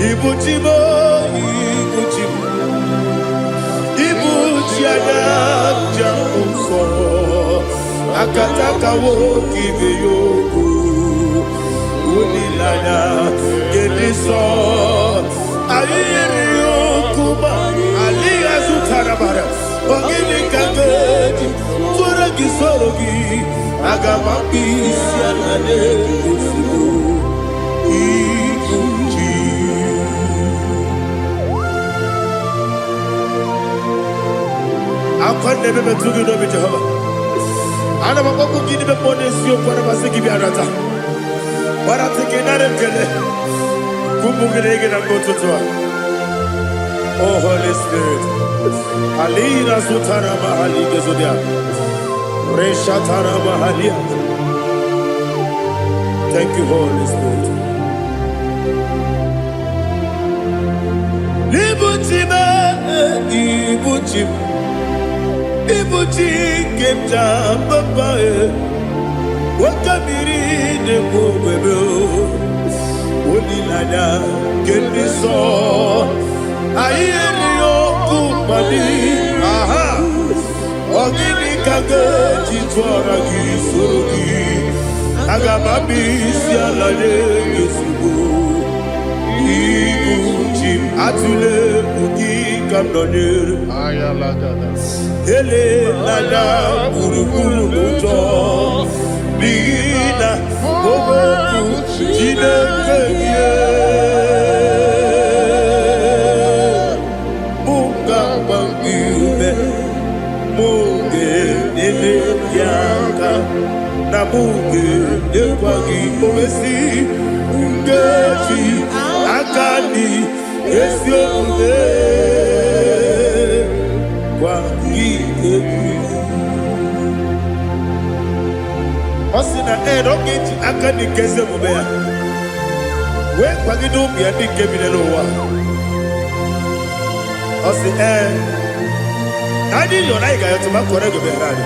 Ibu chi m, ibu chi m, ibu chi anya njem nsọ, akataka nwoke ibe ya okwu, olileanya nke ndị nsọ. Anyị nyere ya okwu ma adịghị azụtara mara. Ọ gịnị ka m ga-eji tụọrọ gị, soro gị? Aga m akpụ isi ala n'ezigbo ibu chi. Akwa na-ebe metụ gị n'obi, Jehova. Ana m akpọkwu gị n'ime mmụọ n'eziokwu. Ana m asị gị bịa nata gbarata gị, nara ekele ụmụ gị na gị na mgbe ụtụtụ a. Oh Holy Spirit, alina sutara mahali gezodia reshatara mahalia. Thank you, Holy Spirit. Ibu chi m, ibu chi m, ibu chi nke m ji papa e, nwoke mmiri na-ekwu ogbebe, olileanya nke ndị nsọ. Anyị erighị ọkụ mmadụ aha. Ọ gịnị ka ga-eji tụọra gị, soro gị? Aga m abịa isi ala nye gị ozugbo. Ibu chi m, atụla egwu, gị ka m nọnyere. Elela gburugburu n'ụjọ, n'ihi na okwu Chineke gị mụ ga-agba gị ume, mụ ga-enyere gị aka, na mụ ga-enyekwa gị owesi nkeji aka dị ezi omume gwa gị egwu. Ọ sị na ee, na ọ ga-eji aka dị nke ezi omume ya wee kwagide ụmụ ya ndị nke bi n'ụwa. Ọ sị ee, na anyị yọrọ, anyị ga-ayọtụ ma kọrọ ego meghere anyị.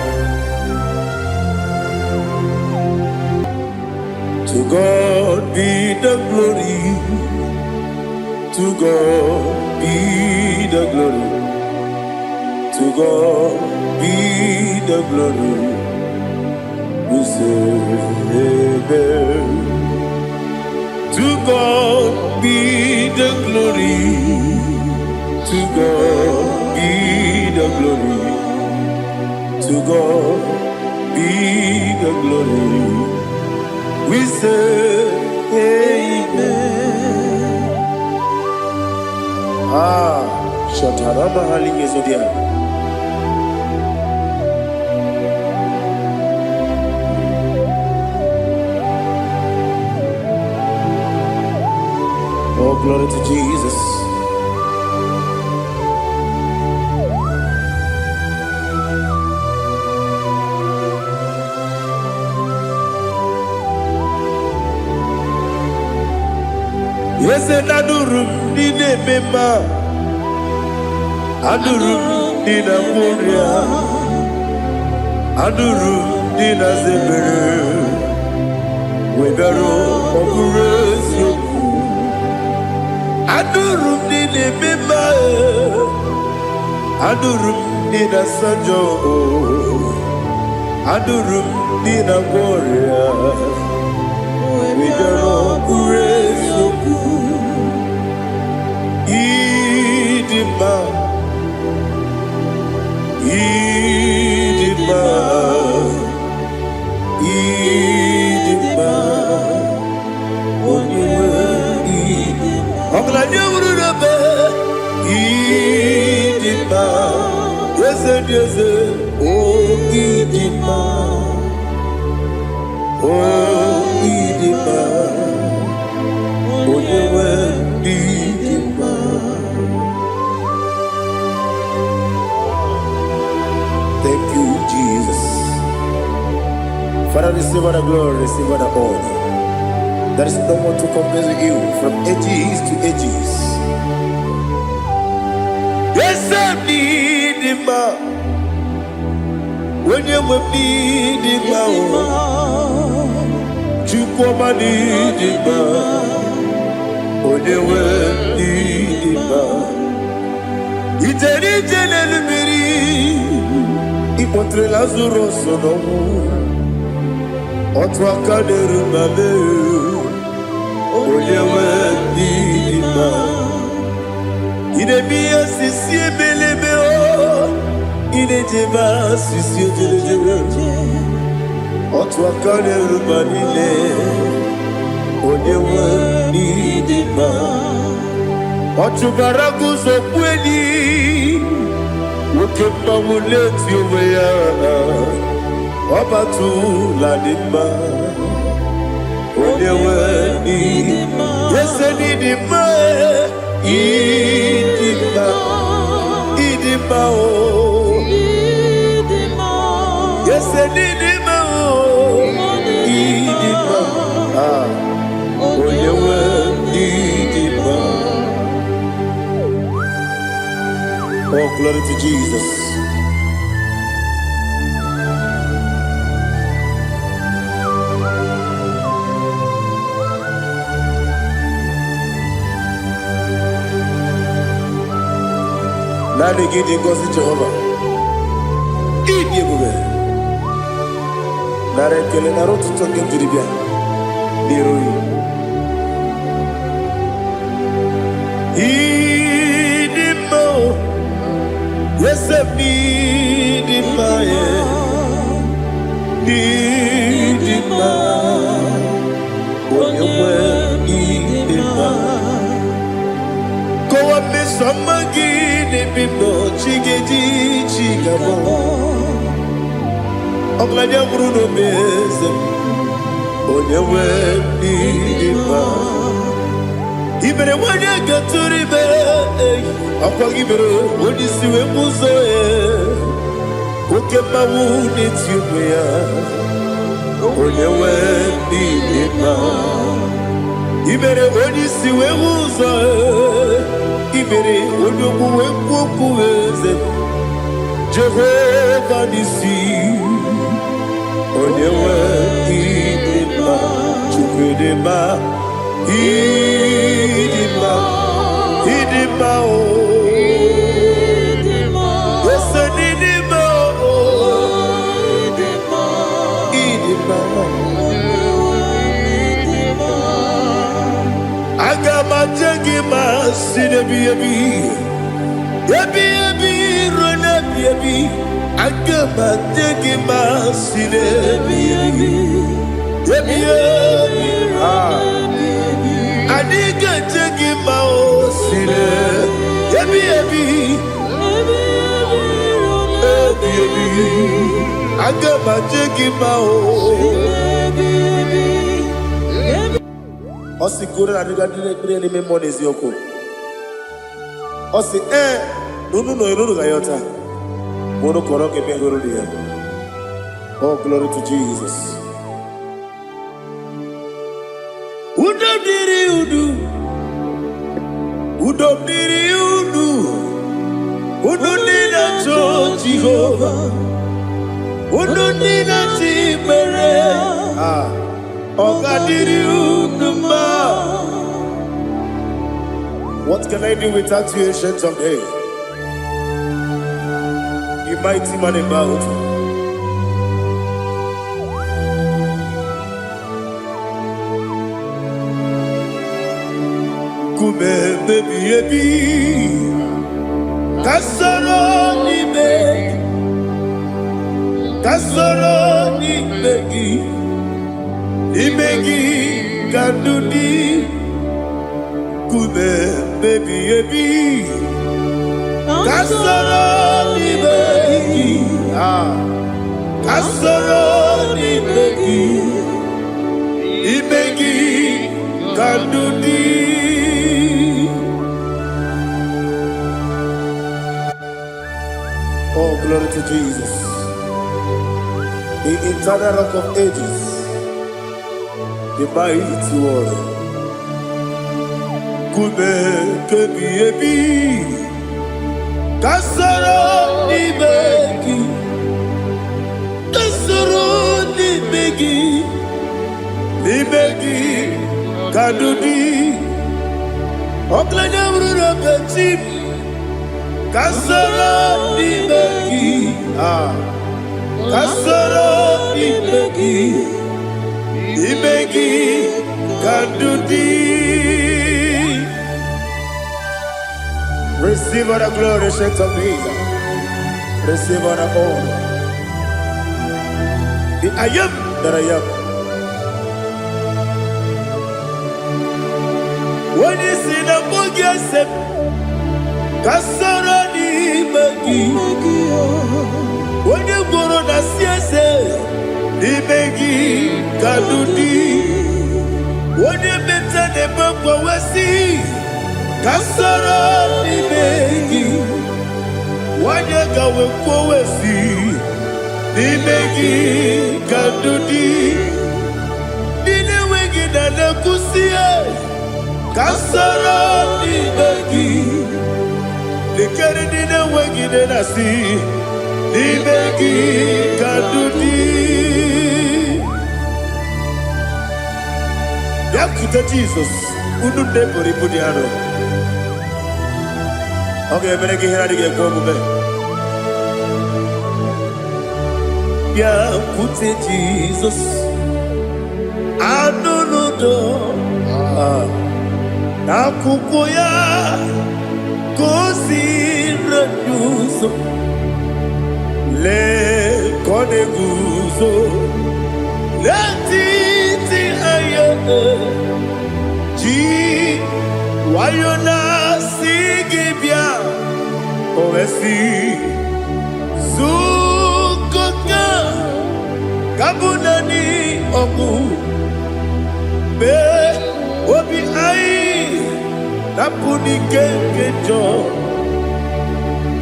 To God be the glory, to God be the glory, to God be the glory. We say amen. To God be the glory, to God be the glory, to God be the glory. We say amen. Ah, Shatarama Hali Gezodia. Oh, glory to Jesus. Eze na-anụrụ m ndị na-eme mma, anụrụ m ndị na-agwọ ọrịa, anụrụ m ndị na-aza ekpere, wee bịaruo, ọ bụrụ eziokwu. Anụrụ m ndị na-eme mma, anụrụ m ndị na-asa njọ, anụrụ m ndị na-agwọ ọrịa, wee bịaruo, ọ bụrụ eziokwu. Ịdị mma, ịdị mma, ịdị mma, onye nwe ọgaranya wuru n'ebe. Ịdị mma, eze dị eze, o ịdị mma, o ịdị mma, onye nwe ịdị mma. Thank you, Jesus. Father, receive all the glory, receive all the honor. There is no one to compare with you from ages to ages. Yes, I need him. Onye nwe m n'ịdị mma o, Chukwuma n'ịdị mma, onye nwe m. Ijere ije n'elu mmiri, ịkpọtere Lazarus n'ọnwụ. Otu aka na-eru ma mee, onye nwe ndị dị mma. Ị na-eme ihe osisi ebelebe o, ị na-ejebe asịsị ejelejele. Otu aka na-eru ma niile, onye nwe ndị dị mma. Ọ chụbara guzo kweli, nwoke mmanwụ na-eti onwe ya. Ọbatụla dị mma, onye nwe ndị ese dị mma, ịdị mma, ịdị mma o, ese dị mma o, ịdị mma. Ah, onye nwe ndị dị mma. Oh, glory to Jesus. Naanị gị dị ngọzi, Jehova. Ịdị ebube. Nara ekele, nara otuto nke m jiri bịa n'iru gị. Ịdị mma o, ese m n'ịdị mma ya, n'ịdị mma, onye nwe ịdị mma. Kọwa mmeso ọma gị n'ebe m nọ, chi ga-eji chi ga-abọ. Ọgaranya nwụrụ n'obe, eze m, onye nwe ịdị mma. I mere nwanyị ga-atụrụ ime, ọkwa gị mere onye isi wee mụ ụzọ ya. Oke mmanwụ na-eti onwe ya, onye nwe ịdị mma. I mere onye isi wee hụ ụzọ, i mere onye ogbu wee kwuo okwu, eze Jehova n'isi, onye nwe ịdị mma. Chukwu dị mma, ịdị mma, ịdị mma o, ese n'ịdị mma o, ịdị mma. Aga m aje gị ma si n'ebi ebi ebi ebi ruo n'ebi ebi. Aga m aje gị ma si n'ebi ebi ebi ebi. Ah. Anyị ga-eje gị ma o si n'ebi ebi ebi ebi. Aga m aje gị ma o. Ọ sị kwuru na adịga ndị ekpere n'ime mmụọ n'eziokwu. Ọ sị ee, na unu nọ unu ga-ayọta ma unu kọrọ ka ebe hụrụ ya. Oh, glory to Jesus. Udo dịrị unu, udo dịrị unu, unu ndị na-achọ Jehova, unu ndị na-achọ ikpere. Ah, ọ ga-adịrị unu mma. What can I do without you, Ancient of Days? The mighty man in battle. Nkume ebi ebi, ka soro n'ime gị, ka soro n'ime gị, n'ime gị ka ndụ dị. Nkume ebi ebi, ka soro n'ime gị, ah, ka soro n'ime gị, n'ime gị ka ndụ dị. Oh, glory to Jesus. The eternal Rock of Ages, the mighty warrior. Nkume kebi ebi, ka soro n'ime gị, ka soro n'ime gị, n'ime gị ka ndụ dị. Ọgaranya bụrụ na chi m. Ka soro n'ime gị. Ah, ka soro n'ime gị, n'ime gị ka ndụ dị. Receive all the glory, Ancient of Days. Receive all the honor. The I am that I am. Onye si na mbụ gị ese m, ka soro n'ime gị. Onye gworo na si eze, n'ime gị ka ndụ dị. Onye meta na-eme mgbanwe, ka soro n'ime gị. Nwanyị ka wee kwuo si, n'ime gị ka ndụ dị. Ndị na-enweghị na na-ekwusi, ka soro n'ime gị. Lekere ndị na-enweghị nne na-asị, n'ime gị ka ndụ dị. Bịakwute Jizọs, unu nne buru ibu dị arọ. Ọ ga-emere gị ihe na-adịghị ekwe omume. Bịakwute Jizọs, anụ n'udo n'akwụkwọ ya ka o si n'ụzọ. Lee ka ọ na-eguzo n'etiti anya, ji nwayọ na-asị gị bịa. O wee sị, zukọta ka bụ naanị ọgwụ mee obi anyị napụ n'ike nke njọ.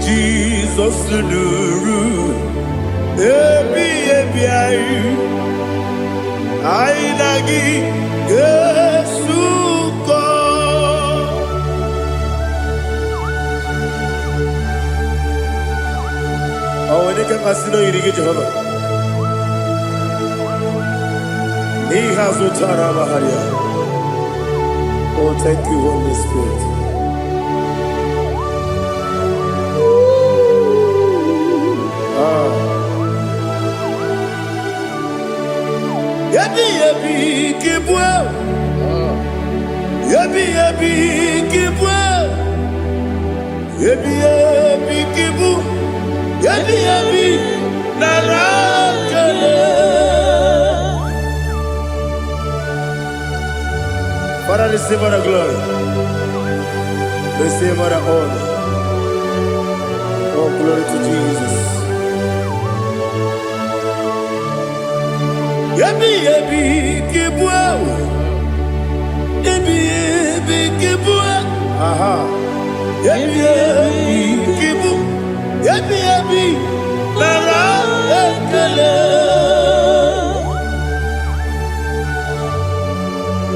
Jizọs nụrụ ebi ebi anyị, anyị na gị ga-esukọ. Ọ nwere ike mmasị na oyiri gị, Jehova, n'ihe azụ tara amagharịa. Oh, thank you, Holy Spirit. Ah. Ebi ebi ka ịbụ, ebi ebi ka ịbụ, ebi ebi ka ịbụ, ebi ebi nara ekele. Father, receive all the glory. Receive all the honor. Oh, glory to Jesus. Ebi ebi ka ịbụ, ebi ebi ka ịbụ, aha. Ebi ebi ka ịbụ, ebi ebi nara ekele.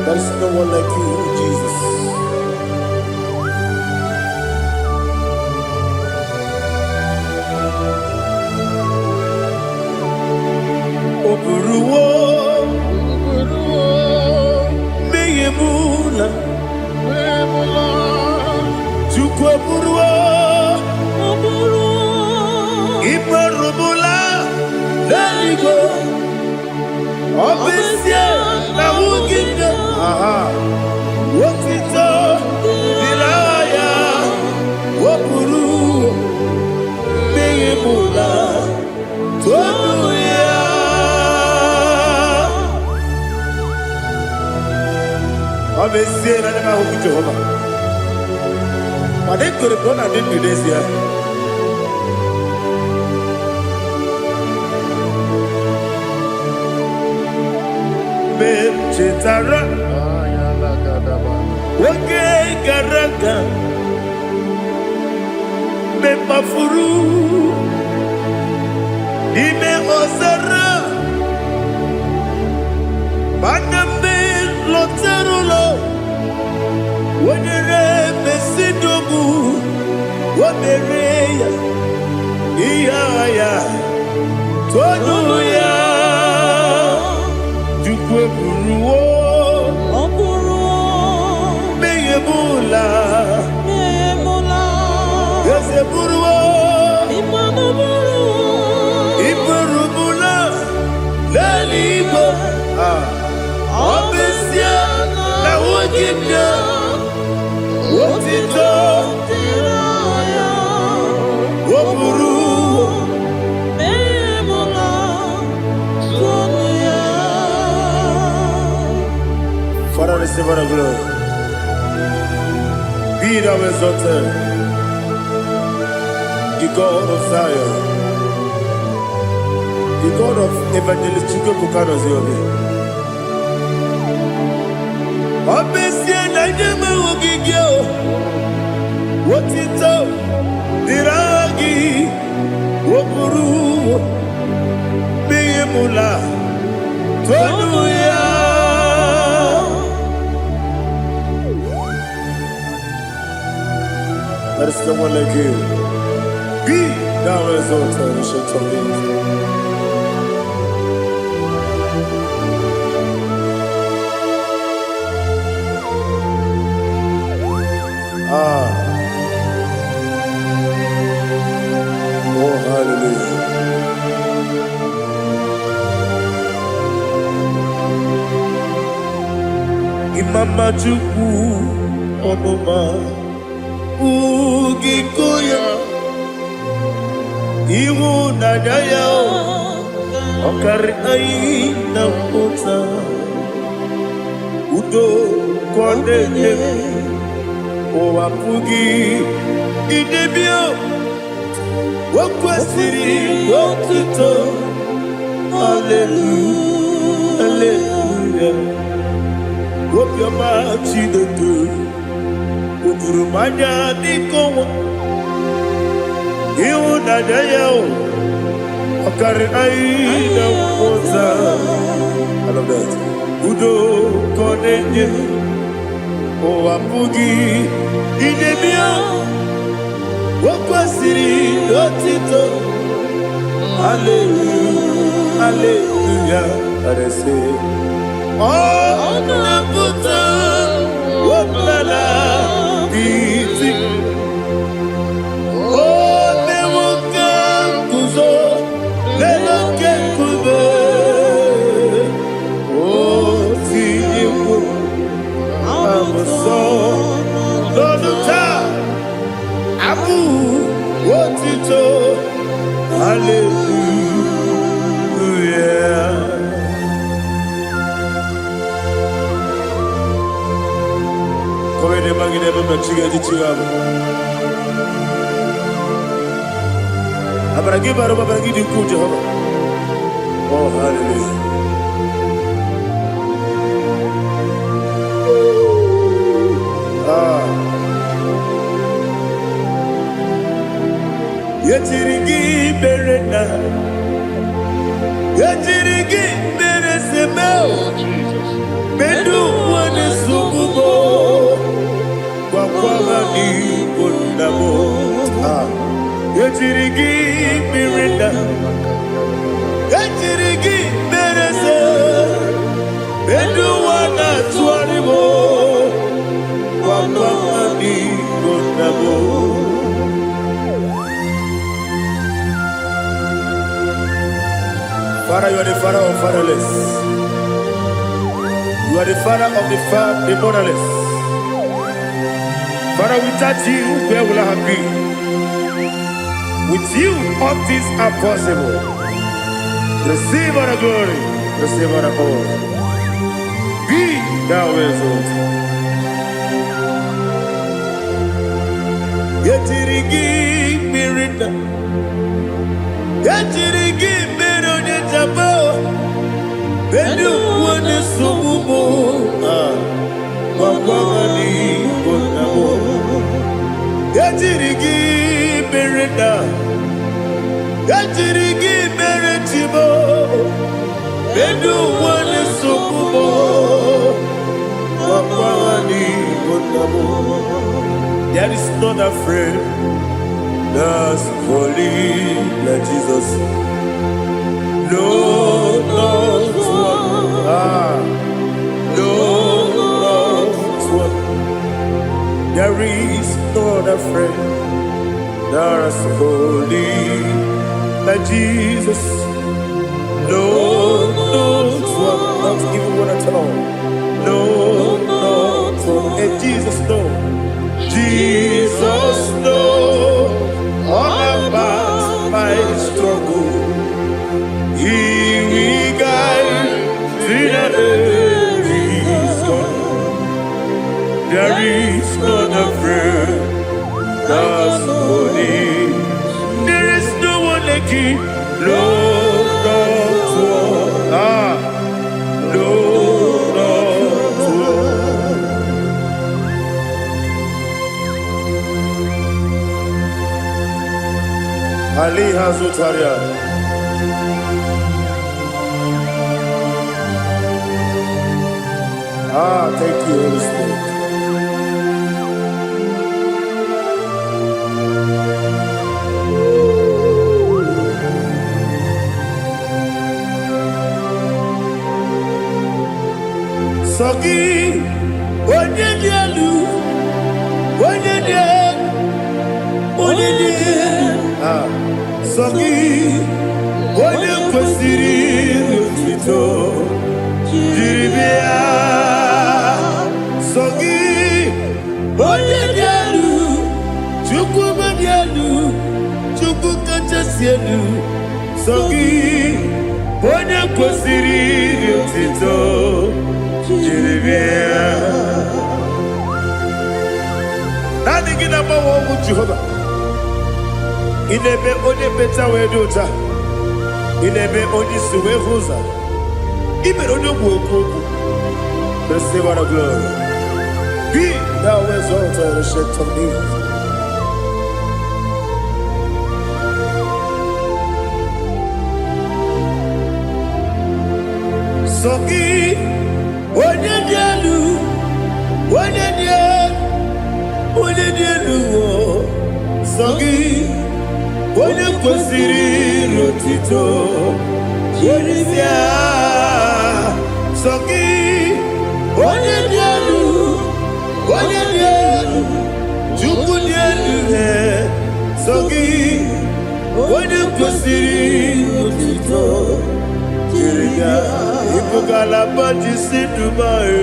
There is no one like you, Jesus. O buruwo mmehie m na Chukwu eburuwo imerụmụla n'eluigwe. Ọ bụ ezie na nwugide, aha, otito dịrị aha ya. O buru mmehie m na tonu ya. Ọ bụ ezie na ndị m ahụghị Jehova, mana ekwere m na ọ na-adị ndụ n'ezie. Mgbe m chetara oge gara aga, mgbe m kpafuru n'ime ọzara, mana mgbe m lọtara ụlọ, wenyere mesidogbu o mere ya ihe agha ya tonu ya. Chukwu eburuwo Ọ bụrụ mmehie m ụla mmehie m eze buru. Otito o buru. Mmehie m la, tụọnụ ya. Father, receive all the glory. Be thou exalted, the God of Zion, the God of Evangelist Chukwuebuka Obi. Ọ bụ ezie na ndị enweghị gị o, otito dịrị aha gị, o buru mmehie m la, tonu ya. There is no one like you. Be thou exalted, ancient of days. Ah, oh, hallelujah. Imama Chukwu ọmụma ugiko ya, ịhụnanya ya ọ karị anyị na mmụta, udo ka ọ na-enye, ụwa apụghị idebe. O kwesịrị otuto, haleluya, haleluya. Obiọma Chineke o juru m anya dịka ọnwa, ịhụnanya ya o ọ karị anyị na mmụta. I love that. Udo ka ọ na-enye, ụwa apụghị idebe ya. O kwesịrị otito, haleluya, haleluya. Arese ọ na-apụta ọbụla iti o mewo ka guzo n'elu oke nkume, o tinyewo abụsọ n'ọnụ taa abụ otito, haleluya. Kọwede magide ebe mmechi ga-eji chi abụ. Amara gị bara ụba, amara gị dị ukwuu, Jehova. Oh, hallelujah. Ah. Ejiri gị mere na ejiri gị mere seme. Oh, Jesus. Medu ụwa na-esogbu m, gwakwa ha n'igbo nna m. Ah. Ejiri gị mere na ejiri gị mere se medu ụwa na-atụgharị m, gwakwa ha n'igbo nna m. Father, you are the father of fatherless. You are the father of the motherless. Father, without you, where will I have been? With you, all things are possible. Receive all the glory, receive all the honor. Be thou exalted. Ejiri gị mmiri na ejiri gị mere onye jaba elu ụwa na-esogbu m. Ah, gwakwa ha n'igbo nna m. Ejiri gị mere na ejiri gị mere chibo elu ụwa na-esogbu m, gwakwa ha n'igbo nna m. There is not a friend that's holy like Jesus. No, not one. Ah, no, not one. There is no other friend that's holy like Jesus. No, not one. Not even one at all. No, not one. And Jesus, no. Jesus. Aliha Zutaria. Ah, thank you, Holy Spirit. Sọ gị, onye dị elu, onye dị elu, onye dị elu. Ah, sọ gị, onye kwesịrị otuto jiri bịa. Sọ gị, onye dị elu, Chukwu dị elu, Chukwu kachasị elu. Sọ gị, onye kwesịrị otuto jiri bịa. Naanị gị na-agbanwe ọnwụ Jehova. Ị na-eme onye mmecha wee dị ụcha. Ị na-eme onye isi wee hụ ụzọ. Ị mere onye ogbu okwu okwu. Receive all the glory. Be thou exalted, ancient of days. Sọ gị, onye dị elu, onye dị elu, onye dị elu, o. Sọ gị, onye kwesịrị otito Jiri bịa. Sọ gị, onye dị elu, onye dị elu, Chukwu dị elu, eh. Sọ gị, onye kwesịrị otito jiri bịa. Ịbụ ngalaba ji si Dubai.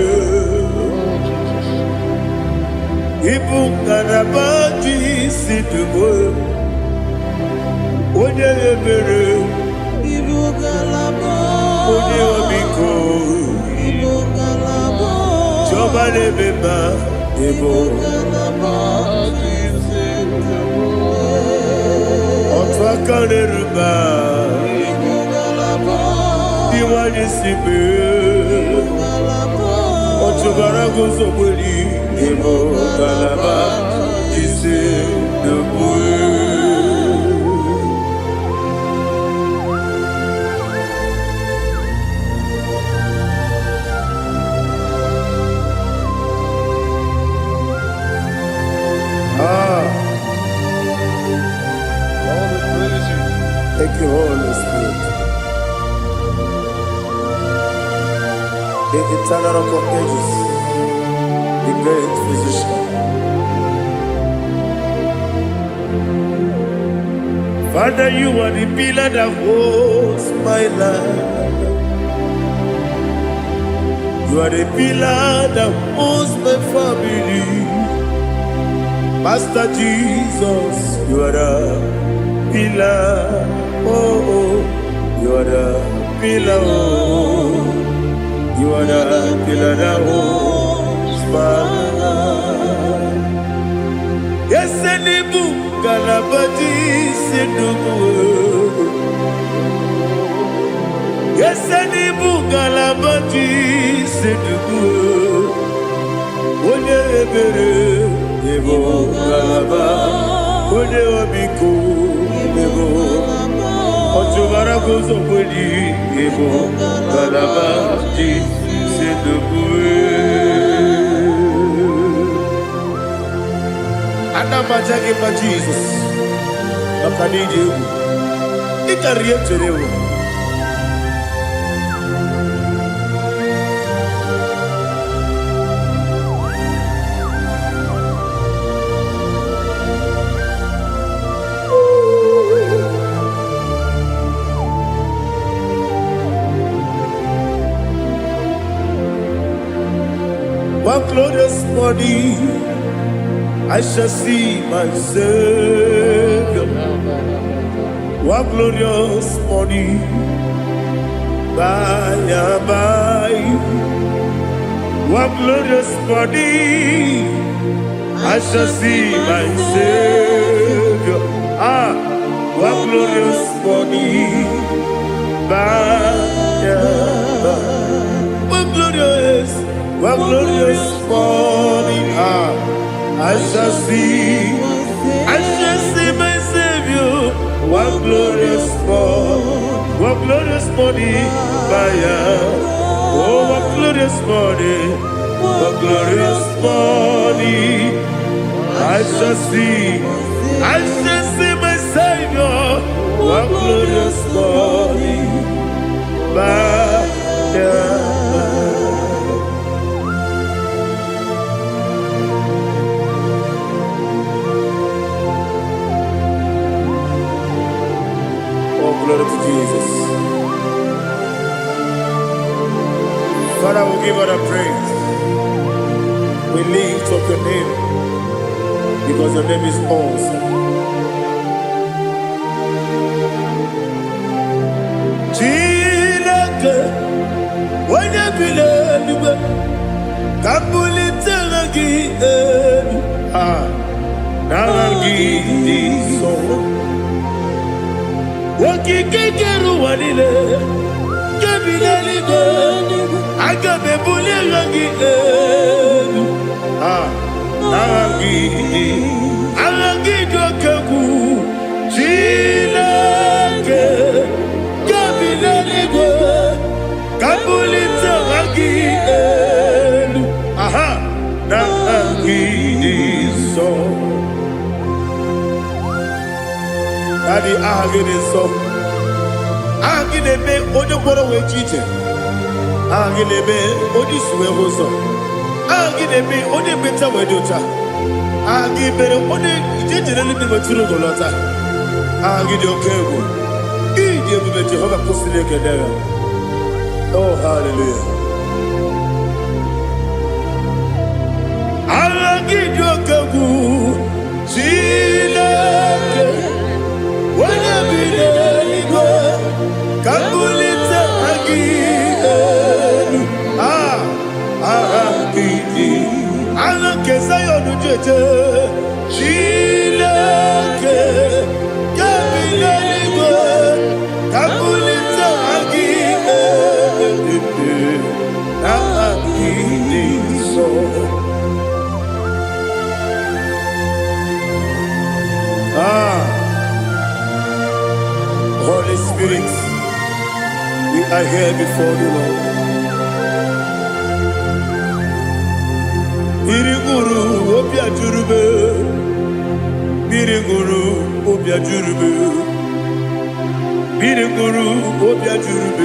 Ịbụ ngalaba ji si Dubai. Onye ebere, Ibu ngalaba. Onye ọmịiko, Ibu ngalaba. Chiọma na-eme mma, ịbụ Ibu ngalaba. otu aka na-eru mba, Ibu ngalaba. ndị nwanyị si mee. Ngalaba. Ọchụbara guzogberi, ịbụ ngalaba ji si Dubai. Ah, Lord, we praise you. Thank you, Holy Spirit. The eternal rock of ages, the great physician. Father, you are the pillar that holds my life. You are the pillar that holds my family. Master Jesus, you are the pillar. Oh, oh, you are the pillar. Oh, you are the pillar that holds my life. Yes, and Kalabati Sindubu. Yesenibu galabati sedugu. Onye ebere ebo galaba. Onye obiko ebo. Ọchụbara guzogbeli ebo galaba ji sedugu. Ana m aja gị mma Jizọs maka na iji egwu. Ị karịrị ihe m chere ewu. One glorious morning, I shall see my Savior. One glorious morning, by and by. One glorious morning, I shall see my Savior. Ah, one glorious morning, by and by. One glorious, one glorious morning. Ah, I shall see my Savior. What glorious morning, what glorious morning by Oh, what glorious morning, what glorious morning. I shall see my Savior. What glorious morning by and by. Oh, glory to Jesus. Father, we give all the praise. We lift up your name because your name is awesome. Chineke, onye bi n'eluigwe, ka m bulite aha gị elu. Ah, n'aha gị dị nsọ. Okike kere ụwa niile, nke bi n'eluigwe, aga m ebuli aha gị elu. Ah, aha gị dị, aha gị dị oke egwu. Chineke, nke bi n'eluigwe, ka m bulite aha gị elu. Aha, n'aha gị dị nsọ. Daddy, aha gị dị nsọ. Aha gị na-eme onye gwọrọ wee ji ije. Aha gị na-eme onye isi wee hụ ụzọ. Aha gị na-eme onye ekpenta wee dị ụcha. Aha gị mere onye ije jere eluigwe wetụrụ ugo lọta. Aha gị dị oke egwu. Ịdị ebube Jehova kwụsịrị ekele ya. Oh, hallelujah. Aha gị dị oke egwu. Chineke, onye bi n'eluigwe, ka m bulite aha gị elu. Ah, aha gị dị. Aha nke Zion jeje. Chineke, nke bi n'eluigwe, ka m bulite aha gị elu. Aha gị dị nsọ. Ah, Holy Spirit, we are here before you, Lord. Mmiri ṅụrụ obi ajụrụ m. Mmiri ṅụrụ obi ajụrụ m. Mmiri ṅụrụ obi ajụrụ m.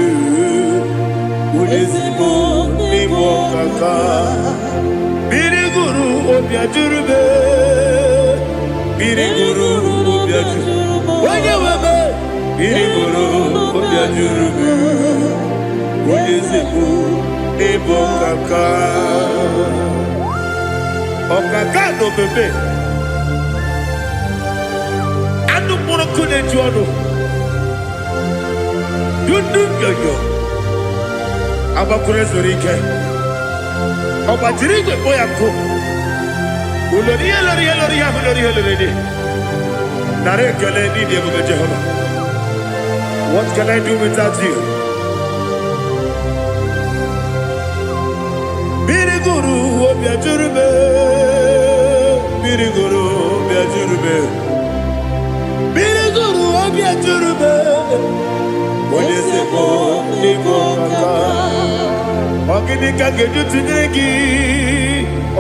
Onye ezigbo n'ịbụ ọkaka. Mmiri ṅụrụ obi ajụrụ m. Mmiri ṅụrụ obi ajụrụ. Onye nwe m. Mmiri ṅụrụ obi ajụrụ m. Onye ezigbo n'ịbụ ọkaka. Ọkaka na omeme. Anụ mkpụrụ nkụ na-eju ọnụ. Dudu nyonyo. Agbakwuru ezuru ike. Ọ gbajiri igwe kpọ ya nkụ. Ulori ihe lori ihe lori ihe ahụ lori ihe lori dị. Nara ekele n'ịdị ebube Jehova. What can I do without you? Mmiri gụrụ obi ajụrụ m. Mmiri gụrụ obi ajụrụ m. Mmiri gụrụ obi ajụrụ m. Onye ezigbo n'ịbụ ọkaka. Ọ gịnị ka m ga-eji tụnyere gị?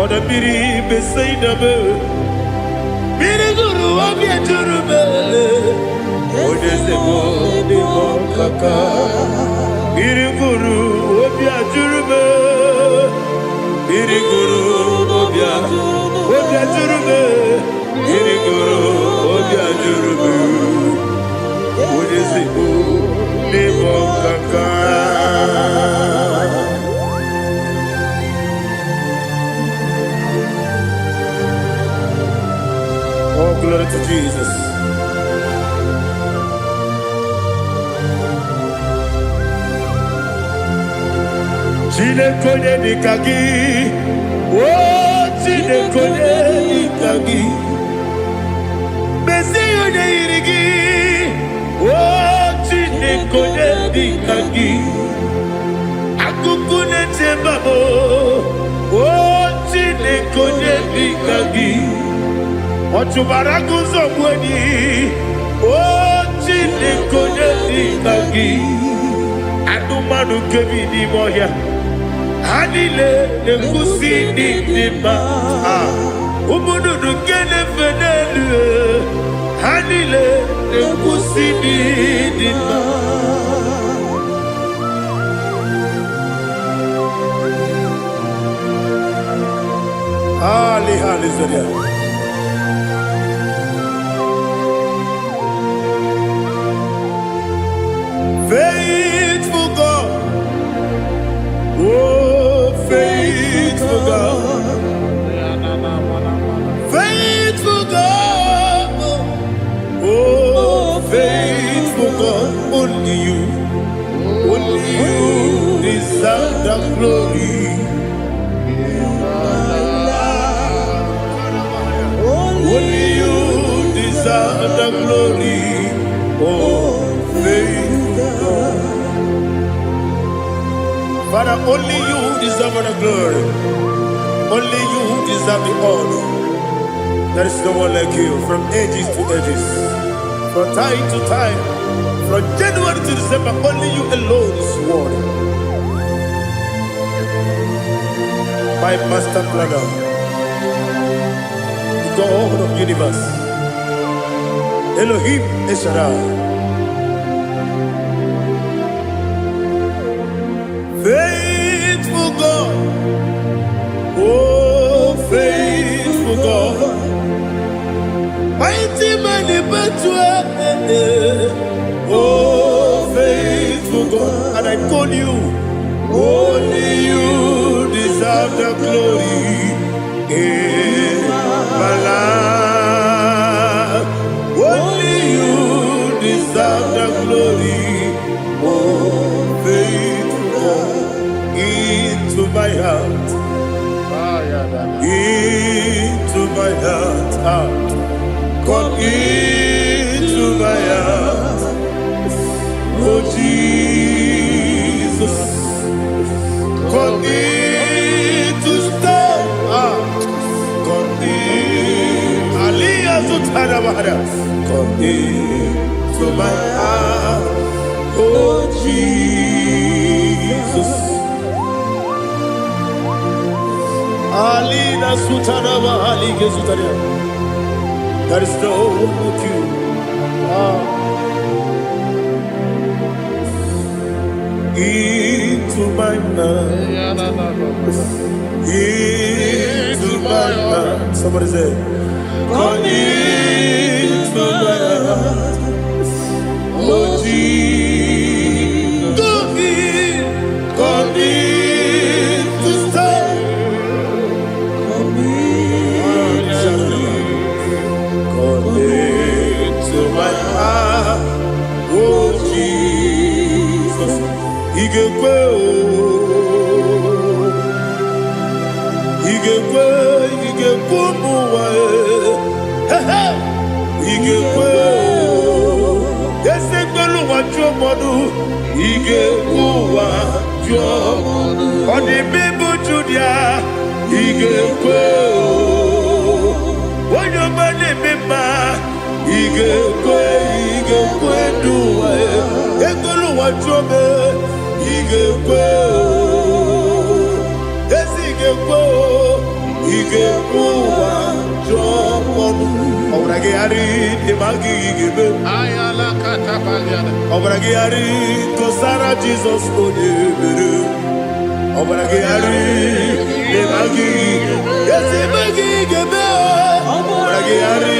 Ọdọ mmiri Besaida m. Mmiri gụrụ obi ajụrụ m. Onye ezigbo n'ịbụ ọkaka. Mmiri gụrụ obi ajụrụ m. Mmiri gụrụ obi ajụrụ m. Mmiri gụrụ obi ajụrụ m. Onye ezigbo n'ịbụ ọkaka. Oh, glory to Jesus. Chineke onye dịka gị, o Chineke onye dịka gị, mezie onye yiri gị, o Chineke onye dịka gị, akụkụ na-eche mba m, o Chineke onye dịka gị, ọ chụbara agụ ụzọ gbuo enyi. O Chineke, onye dị ka gị? Anụmanụ nke bi n'ime ọhịa, ha niile na-ekwusi n'ịdị mma. Ah, ụmụ nnụnụ nke na-efe n'elu, ha niile na-ekwusi n'ịdị mma. Ali, hallelujah. Faithful God, oh faithful God, faithful God, oh faithful God, only you deserve the glory. Only you deserve the glory. Oh, faithful God. Father, only you deserve the glory. Only you deserve the honor. There is no one like you from ages to ages, from time to time, from January to December. Only you alone is worthy. My master planner, the God of universe, Elohim El Shaddai. Faithful God, oh faithful God, mighty man in battle, oh faithful God, and I call you, only you deserve the glory in my life. Only you deserve the glory, oh faithful God, into my heart, into my heart, ah, come into my heart, oh Jesus, come in to stay, ah, come in, Aliyah Zutara Bahara, come into my heart, oh Jesus. Alina Sutana Bahali Gezutaria. There is no one like you. Ah. Into my mind, into my heart. Somebody say, come into my heart. Oh Jesus, come in to stay. Come in. Come into my heart, oh Jesus. Ị ga-ekwe o, ị ga-ekwe, ị ga-ekwe ụmụ ụwa e. He he. Ị ga-ekwe o, eze kwelu ụwa jụọ mmadụ, ị ga-ekwe ụwa jụọ. Ọ dị mma Judia, ị ga-ekwe o. Onye ọma na-eme mma, ị ga-ekwe, ị ga-ekwe n'ụwa e. Ekwelu ụwa jụọ m, ị ga-ekwe o. Ezi ị ga-ekwe o, ị ga-ekwe ụwa jụọ ọnụ. Ọbara gị ghara ịma gị ị ga-eme. Ọbara gị ghara kọsara Jizọs onye mere. Ọbara gị ghara ịma gị ezi ime gị ga-eme. Ọbara gị ghara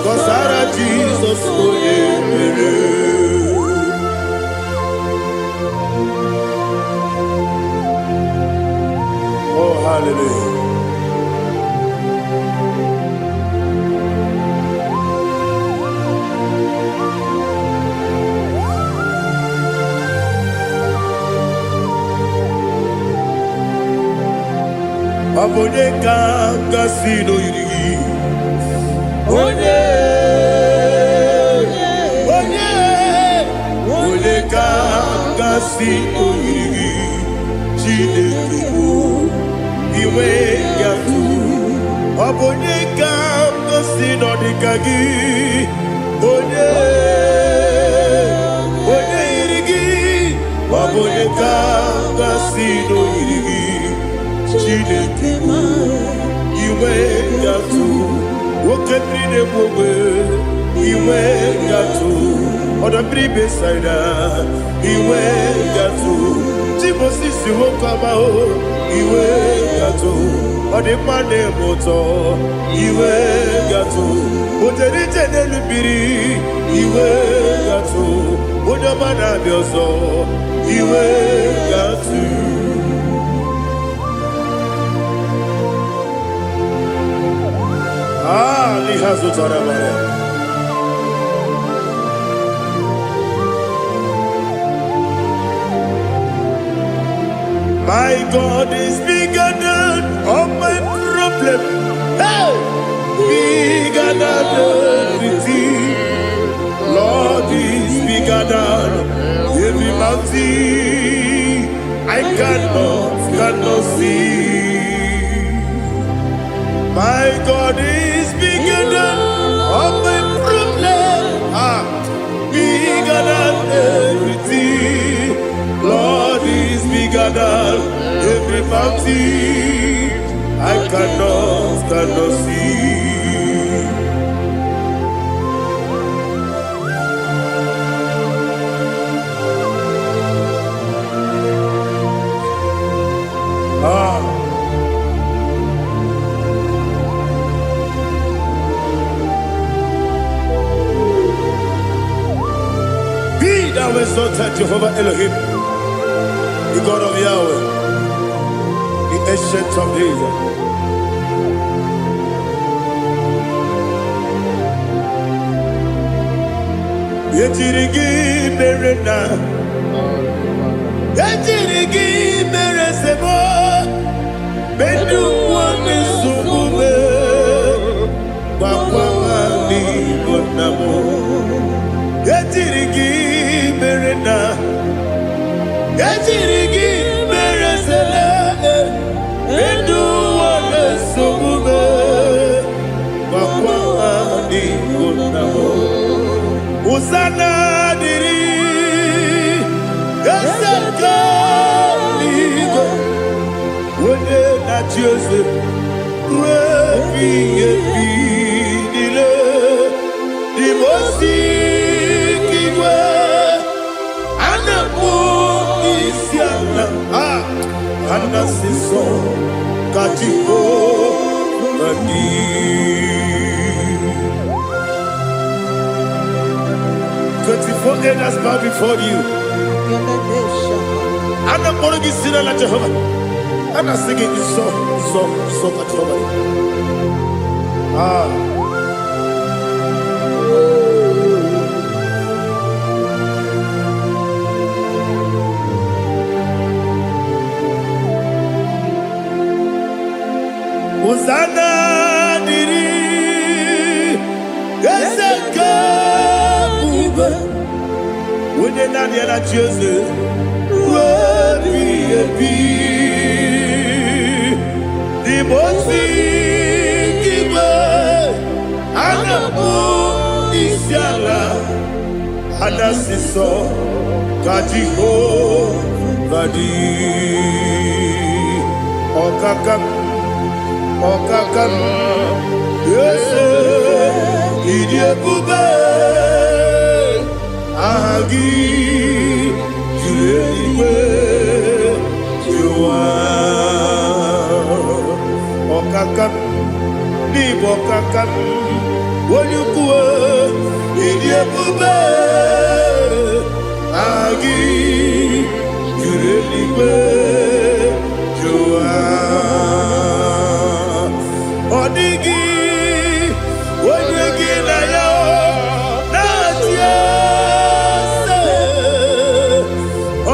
kọsara Jizọs onye mere. Oh, hallelujah. Ọ bụ onye ka gasị n'oyiri gị? Onye, onye, onye ka gasị n'oyiri gị? Chineke bụ iwe ya tụ. Ọ bụ onye ka gasị n'ọdịka gị? Onye. Onye, onye yiri gị? Ọ bụ onye ka gasị n'oyiri gị? Chineke, inwe gatụ oke mmiri na-egbu ogbe, inwe gatụ ọdọ mmiri Besaida, inwe gatụ Timosisi nwoke ọma o, inwe gatụ ọdịmma na-eme ụtọ, inwe gatụ otere ije n'elu mmiri, inwe gatụ onye ọma na-abịa ọzọ, inwe gatụ. Ah, liha zụtara mara. My God is bigger than all my problem. Hey! Bigger than everything. Lord is bigger than every mountain. I cannot see. My God is bigger than all my problem. Ah, bigger than everything. Lord is bigger than every mountain. I cannot see. Ah, be thou exalted, Jehovah Elohim, the God of Yahweh, the Ancient of Days. Ejiri gị mere na ejiri gị mere sebo medu nwanne nsogbu me gwakwa ha n'Igbo nna m. Ejiri gị mere na ejiri gị mere sele medu nwanne nsogbu me gwakwa ha n'Igbo nna m. Hosanna dịrị eze nke eluigwe, onye na-achị eze ruo ebighị ebi niile. Dị osi igwe a na-akpọ isi ala, a na-asị nsọ ka Jehova dị. 24 elders bow before you. A na-akpọrọ gị si n'ala Jehova. A na-asị gị nsọ, nsọ, nsọ ka Jehova dị. Ah. Hosanna dịrị eze nke ebube, onye naanị ya na-achị eze ruo ebighị ebi. N'ime ozi igwe a na-akpọ isi ala, a na-asị nsọ ka Jehova dị. Ọkaka m, ọkaka m, eze, ịdị ebube, aha gị juru eluigwe juru ụwa. Ọkaka m, n'ịbụ ọkaka m, onye ukwu, ịdị ebube, aha gị juru eluigwe juru ụwa. Ọ dịghị onye gị na ya na-achị eze.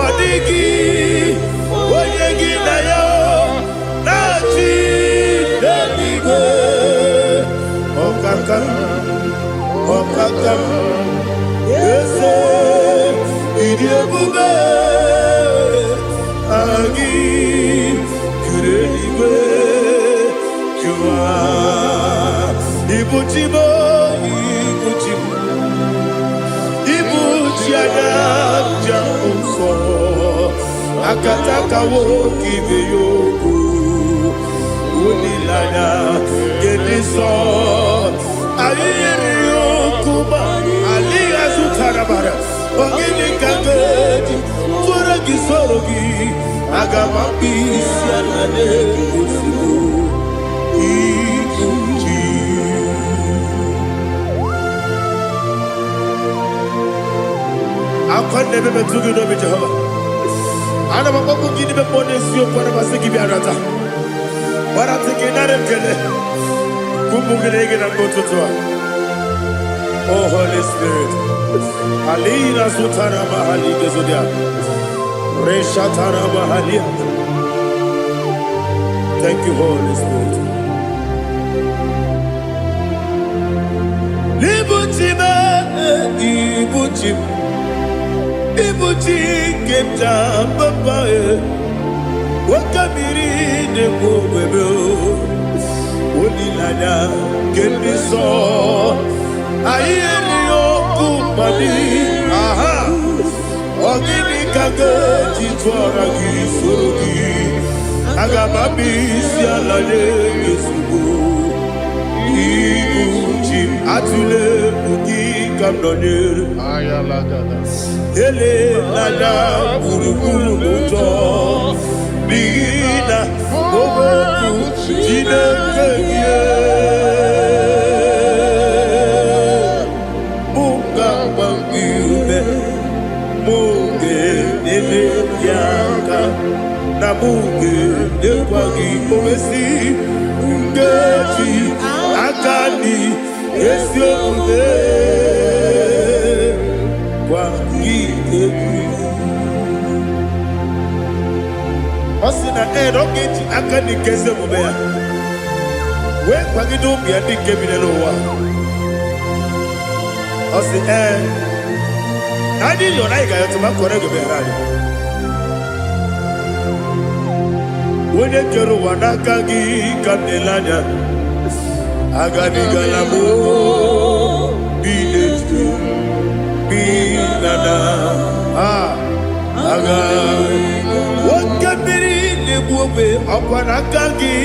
Ọ dịghị onye gị na ya na-achị n'eluigwe. Ọkaka m, ọkaka m, eze, ịdị ebube, aha gị juru eluigwe juru ụwa. Ibu chi m, ibu chi m. ji anya ji ahụ nsọ akataka nwoke ibe ya okwu olileanya nke dị nsọ anyị yiri okwu ma alịghị azụtara bara ogịnị ka ga-eji tụọrọ gị soro gị aga m akpụ isi ala na-egosigo ikpuchi. Akwa na-ebe metụ gị n'obi Jehova, ana m akpọkpụ gị n'ime mmụọ n'eziokwu, ana m asị gị bịa rata gbarata gị nara ekele kwupụ gị na gị na mgbe ụtụtụ a. Oh Holy Spirit, alina zutara mahali gezodia reshatara mahalia. Thank you, Holy Spirit. Ibuchi m, ibuchi m, ibuchi nke m ji papa e, nwoke mmiri na-ekwu ogbebe o, olileanya nke ndị nsọ, anyị erighị ọkụ mmadụ, aha, ọ gịnị ka ga-eji tụọra gị soro gị, aga m abịa isi ala nye gị ozugbo. Ibu chi m atụle egwu gị ka m nọnyere elela gburugburu n'ụjọ n'ihi na okwu Chineke gị mụ ga-agba gị ume, mụ ga-enyere gị aka na mụ ga-enyekwa gị owesi nkeji aka dị ezi omume gwa gị egwu. Ọ sị na ee na ọ ga-eji aka dị nke ezi omume ya wee kwagide ụmụ ya ndị nke bi n'ụwa. Ọ sị ee na anyị yọrọ anyị ga-ayọtụ ma kwere gị anyị onye kere ụwa n'aka gị ka m na-ele anya agabigala m bi n'etu bi na na a aga oke mmiri na-egbu ogbe ọkwa n'aka gị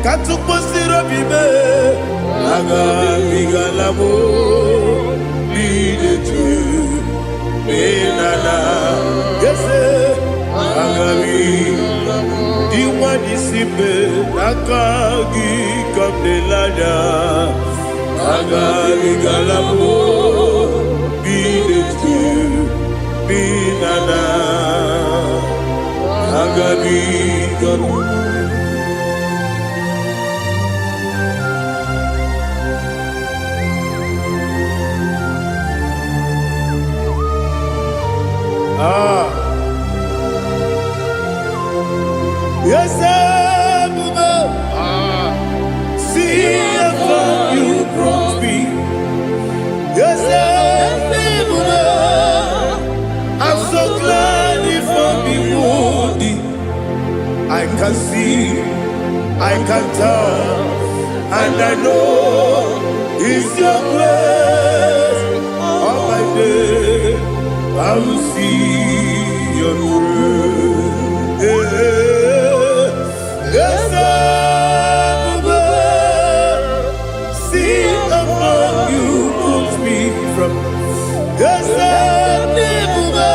ka tụkpọsiri obi mee agabigala m bi n'etu bi na na ese agabi dị nwanyị si mbe n'aka gị ka m na-ele anya agabigala m bi n'etu bi na na agabigala m. Ah. Yes, Ebube, see how far you brought me. Yes, Ebube, I'm so glad you found me worthy. I can see, I can tell, and I know it's your grace. All my day, I will see your grace. Yes, Ebube, see how far you put me from. Yes, Ebube,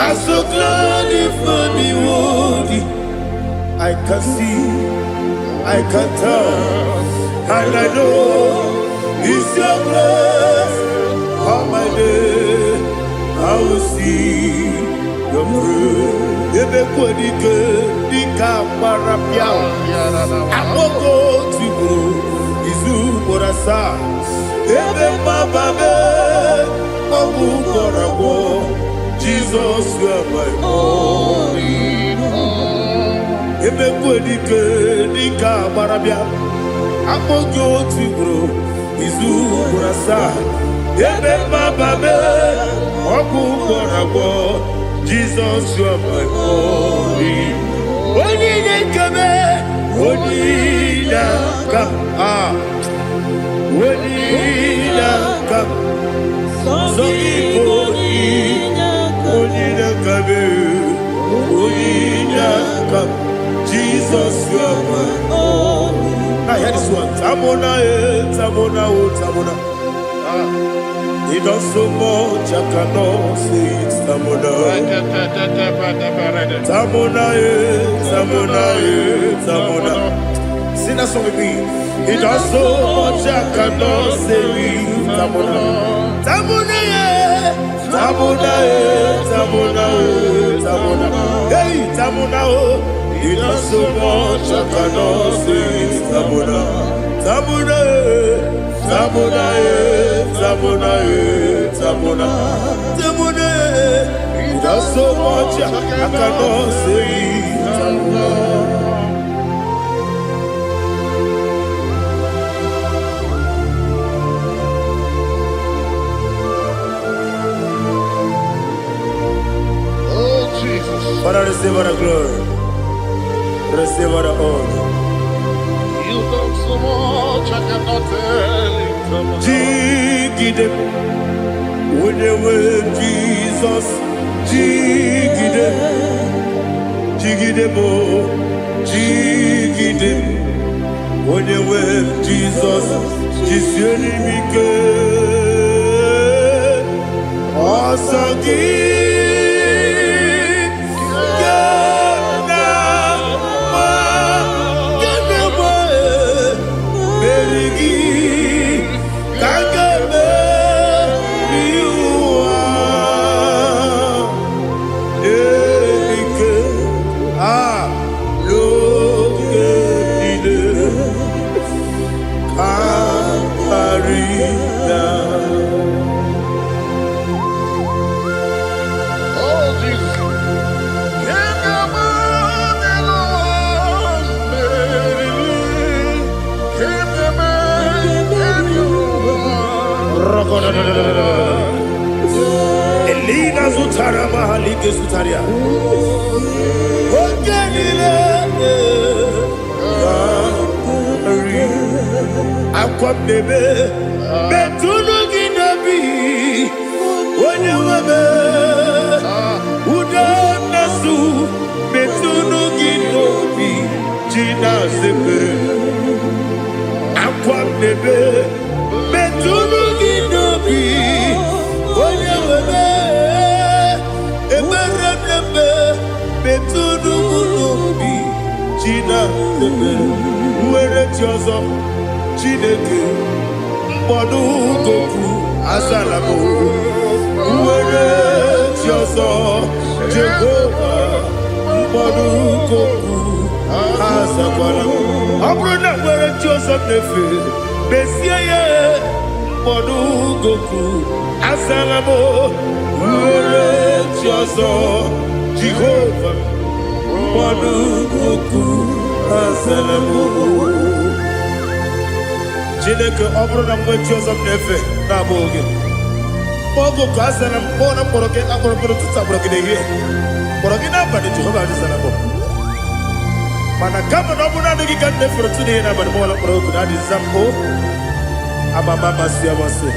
I'm so glad you found me worthy. I can see, I can tell, and I know it's your grace. All my day, I will see your grace. Ebe kwadike dịka agbara pịa akpọkọ otu ugboro izu ugboro asaa ebe mgbaba mee ọgwụ gwọrọ agwọ Jizọs you are my all in all. Emekwe dike dike agbara bịa akpọ gị otu ugboro izu ugboro asaa ebe mgbaba mee ọgwụ gwọrọ agwọ Jizọs you are my all in all. Onye na-ekeme onye na-aka a onye na-aka sọ gị bụ m, onye inye aka m. Jesus, you are my. Now hear this one. Tamona, eh, Tamona, oh, Tamona. He does so much, I cannot say it. Tamona. Tamona, eh, Tamona, eh, Tamona. Sing that song with me. He does so much, I cannot say it. Tamona. Tamona, eh, Tamona, eh, Tamona, oh, Tamona. Hey, Tamona, oh. He does so much, I cannot say it. Tamona. Tamona, eh, Tamona, eh, Tamona, eh, Tamona. Tamona, eh. He does so much, I cannot say it. Tamona. Oh, Jesus. Father, receive all the glory. Receive all the honor. You've done so much, I cannot tell it. Jigide, onye nwe Jizọs, jigide, jigide m, jigide, onye nwe Jizọs, jisie m ike. Ọsọ gị ga na-agba, ga na-agba, meri gị ka m ga-emeri ụwa. Ike a n'oge niile ka karịa. Oh, Jesus. Can you imagine? Can you imagine? Elina zutara mahalike zutaria. Oge niile karị. Akwa m na-ebe metụnụ gị n'obi, onye nwe m. Ude na-asụ metụnụ gị n'obi ji na-azepere. Akwa m na-ebe metụnụ gị n'obi, onye nwe m. Ekpere m na-ebe metụnụ m n'obi ji na-azepere. Nwere chi ọzọ, Chineke, mkpọdụ goku azala m. Nwere chi ọzọ, Jehova, mkpọdụ goku azakwala m. Ọ bụrụ na nwere chi ọzọ m na-efe, mezie ya. Mkpọdụ goku azala m. Nwere chi ọzọ, Jehova, mkpọdụ goku azala m. Chineke, ọ bụrụ na mgbe chi ọzọ m na-efe na-abụghị gị, oge ka azara m. Kpọọ na mkpọrọ gị, akpọrọ mkpọrọ ụtụtụ, akpọrọ gị n'ehihie, kpọrọ gị n'abalị, Jehova, azara m. Mana kama na ọ bụrụ naanị gị ka m na-efere ụtụtụ n'ihe n'abalị, mọla mkpọrọ oku na adịza m o amama amasị amasị.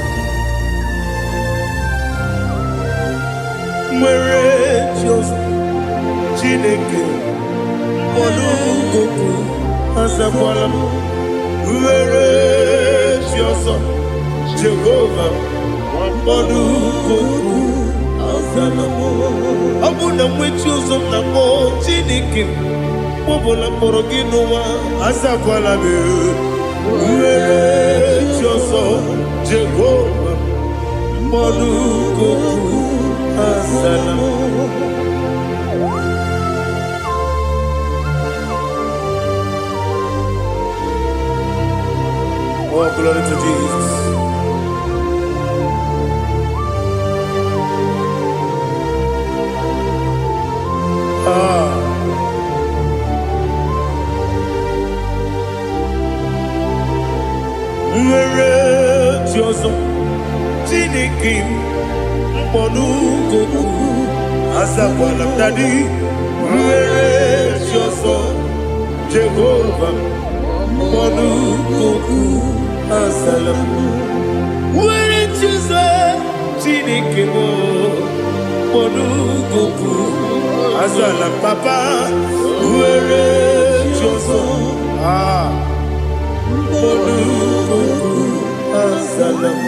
Nwere chi ọzọ, Chineke, mkpọrọ goku azakwala m. Nwere chi ọzọ, Jehova, mkpọrọ goku azala m. Ọ bụ na nwe chi ọzọ m na-akpọ, Chineke, mkpọbụla mkpọrọ gị n'ụwa, azakwala m. Nwere chi ọzọ, Jehova, mkpọrọ goku azala m. Oh, glory to Jesus. Ah, nwere chi ọzọ, Chineke m, mkpọrọ goku azakwala m. Daddy, nwere chi ọzọ, Jehova, mkpọrọ goku azala m. Nwere chi ọzọ, Chineke m. Mkpọnugoku azala papa were chi ọzọ. Ah, mkpọnugoku azala m.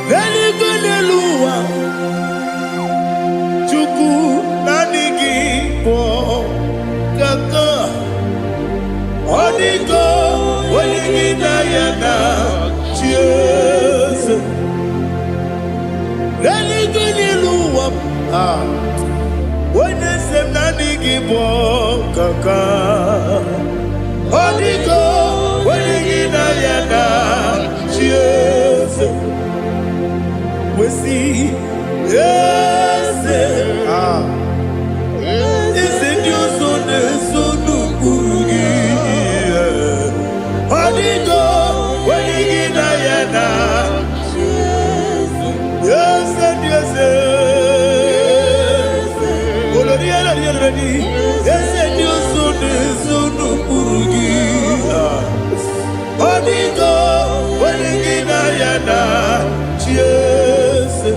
N'eluigwe n'elu ụwa, Chukwu naanị gị bụ kaka. Ọ dịgo onye gị na ya na chi eze. N'eluigwe n'elu ụwa, ah, onye eze m naanị gị bụ kaka. Ọ dịgo onye gị na ya na chi eze. Wesi eze, ah, eze ndị ọzọ na-eso n'ụkpụrụ gị. Ọ dịgo onye gị na ya na eze ndị eze. Olori elori elori eze ndị ọzọ na-eso n'ụkpụrụ gị. Ah. Ọ dịgo onye gị na ya na chi eze.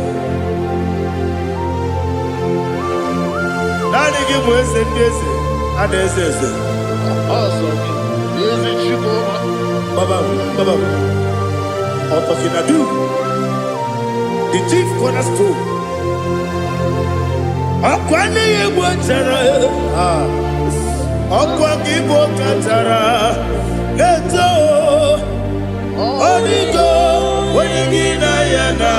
Naanị gị bụ eze ndị eze a na-eze eze. Eze Chukwu. Baba, Baba, Otokinadu, the chief cornerstone. Ọkwa nne ya egbu chara, ah, ọkwa gị bụ kachara na-eto. Ọ dịgo onye gị na ya na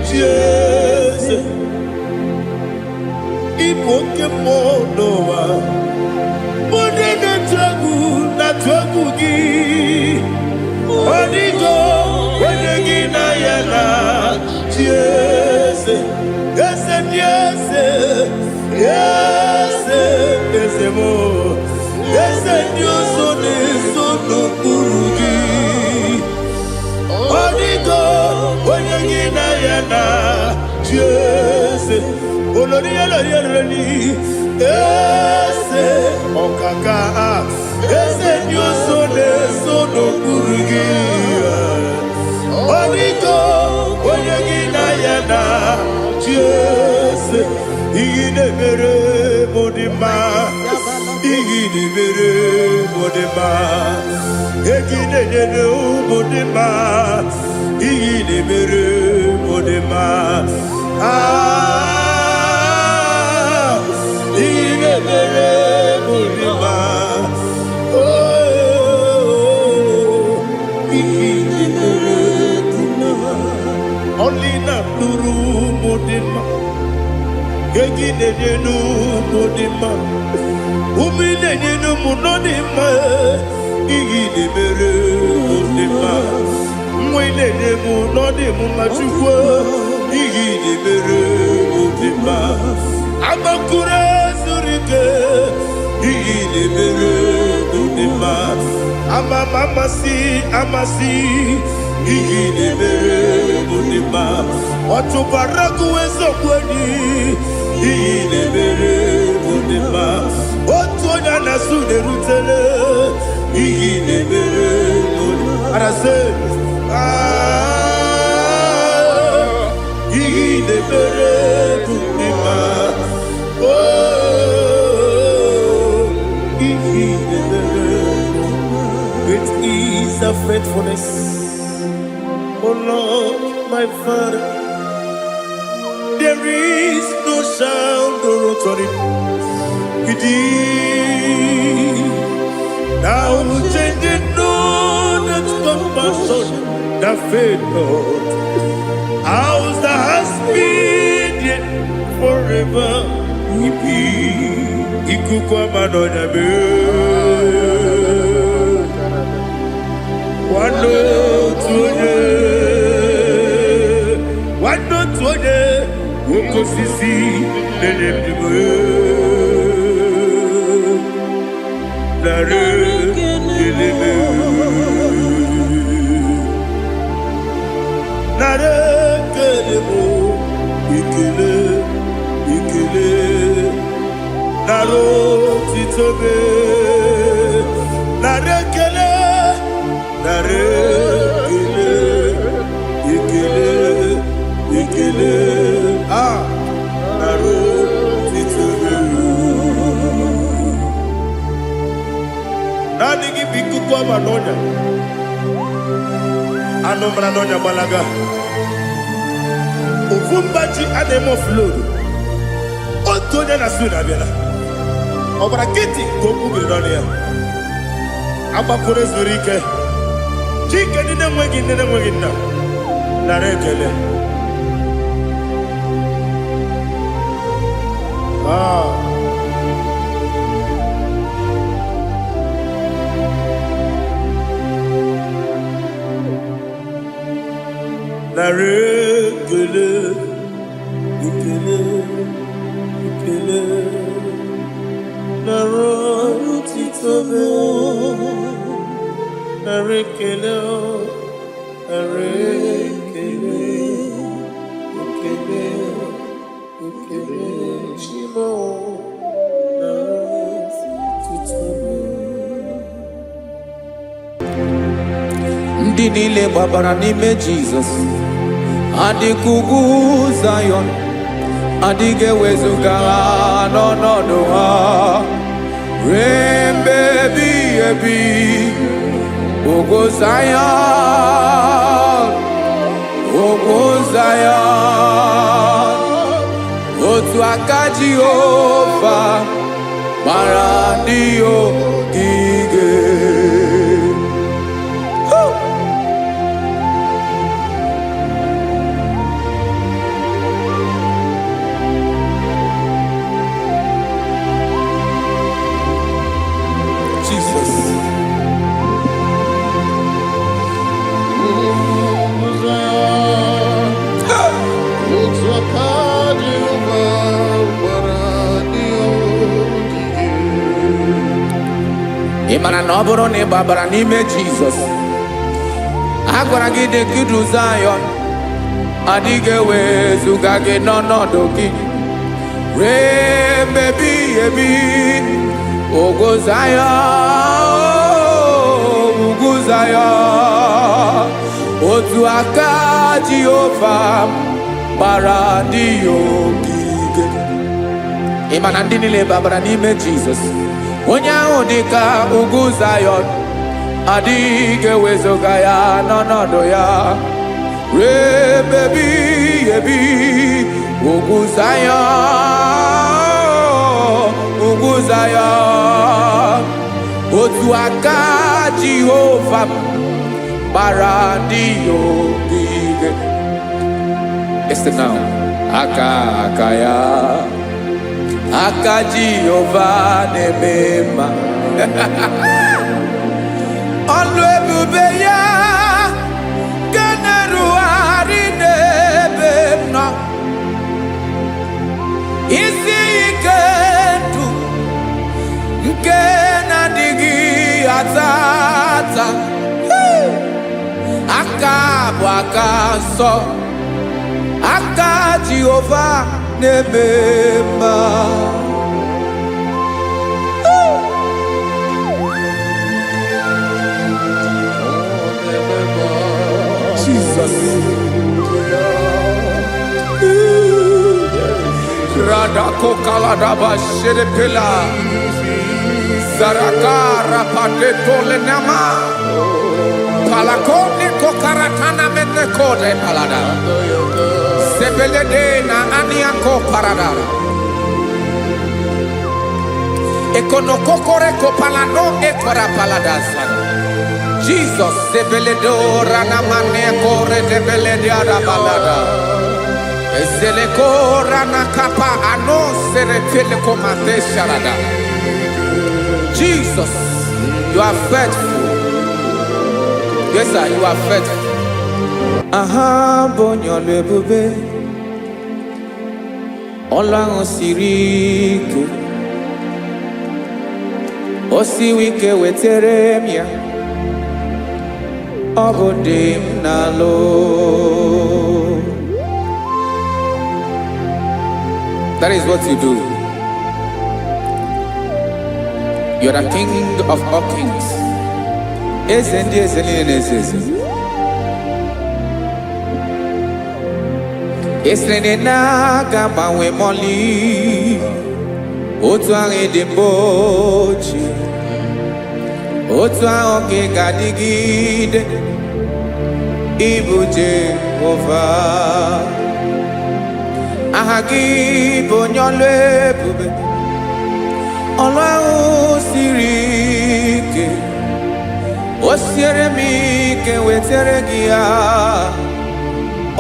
chi eze. Ịbụ oke mmụọ n'ụwa. Ndị na-atụ egwu na-atụ egwu gị. Ọ dịgo onye gị na ya na chi eze. Eze ndị eze, eze eze m. Eze ndị ọzọ na-eso n'okpuru gị. Ọ dịgo onye gị na ya na chi eze. Olori elori elori eze ọkaka, eze ndị ọzọ na-eso n'okpuru gị. Ọ dịgo onye gị na ya na chi eze. Ihe na-emere m dị mma, ihe na-emere m dị mma, ego ị na-enyere ụmụ dị mma, ihe na-emere m dị mma. Ah, ihe na-emere m dị mma. Oh, ihe na-emere dị mma. Ọlị na-alụrụ ụmụ dị mma, ego ị na-enye n'ụmụ dị mma, ume ị na-enye n'ụmụ nọ dị mma, ihe ị na-emere mụ dị mma, nwa ị na-enye m nọ dị m mma. Chukwu, ihe ị na-emere mụ dị mma. Agbakụrụ zuru ike, ihe ị na-emere mụ dị mma. Ama m amasị amasị, ihe ị na-emere mụ dị mma. Ọtụbara gụ eziokwu enyi, ihe ị na-emere mụ dị mma. Otu onye a na-asụ na-erutele, ihe ị na-emere mụ dị mma. Arasị, ah, ihe ị na-emere mụ dị mma. Oh, ihe ị na-emere mụ. Great is the faithfulness, O Lord, my Father. There is no sound or authority. Now changing no that compassion that fail not. House that has been yet forever we be. Ikuku amanonya be. Nwanne otu onye, nwanne otu onye, nwoke osisi na-enye ndụ narị eleme, narị ekele m, ekele, ekele. ekele, nara otito me. Nara ekele, nara ekele, ekele, ekele, ah, nara otito me. Naanị gị bụ ikuku ọma n'ọnya. Anụ mara n'ọnya gbalaga. Ofu mba ji a na-eme offload. Otu onye na su na-abịala. Ọgbara nkịtị ka okwu biri n'ọnụ ya. Agbakọrọ zuru ike. Chike ndị na-enweghị nne na-enweghị nna. Nara ekele. Ah. Nara ekele, ekele, ekele, nara otito me. Nara ekele, nara ekele, ekele, ekele, Chimo, nara otito me. Ndị niile gbabara n'ime Jizọs adịka ugwu Zayọn, adịghị ewezuga ha n'ọnọdụ ha ruo mgbe ebighị ebi. Ugwu Zayọn, ugwu Zayọn, otu aka Jehova gbara ndị ogige. Jesus. Ugwu Zayọn, otu aka Jehova gbara ndị ogige. Ị mara na ọ bụrụ na ị gbabara n'ime Jizọs, a gwara gị dị ka idu Zayọn, adịghị ewezuga gị n'ọnọdụ gị ruo mgbe ebighị ebi. Ugwu Zayọn, ugwu Zayọn, otu aka Jehova gbara ndị ya ogige. Ị ma na ndị niile babara n'ime Jizọs, onye ahụ dị ka ugwu Zayọn, adịghị ewezuga ya n'ọnọdụ ya ruo ebe ebighị ebi. Ugwu Zayọn, ugwu Zayọn, otu aka Jehova gbara ndị ya ogige. Listen now. Aka aka ya, aka Jehova na-eme mma. Ọlụ ebube ya nke na-erugharị n'ebe m nọ, isi ike ndụ nke na-adịghị ata ata. Aka bụ aka nsọ, aka Jehova na-eme mma. Ọ na-eme mma. Jesus. Radako kaladaba shedepela. Zaraka rapate tolenama. Palakone kokaratana mene kode palada. Sebelede na aniako paradara. Ekonokokore kopalano ekora paladasan. Jesus sebeledo ranamane kore debelede arabalada. Ezeleko ranakapa ano seretele komate sharada. Jesus, you are faithful. Yes, sir, you are faithful. Aha bụ onye ọlụ ebube, ọlụ ahụ siri ike, o siwi ike wetere m ya, ọ bụ dị m n'alụ. That is what you do. You are the king of all kings. Eze ndị eze niile na-eze eze. Esiri na ị na-aga agbanwe mọlị otu ahụ ị dị mbụ ochie, otu ahụ ka ị ga-adịgide ịbụ Jehova. Aha gị bụ onye ọlụ ebube, ọlụ ahụ siri ike, o siere m ike wetere gị ya,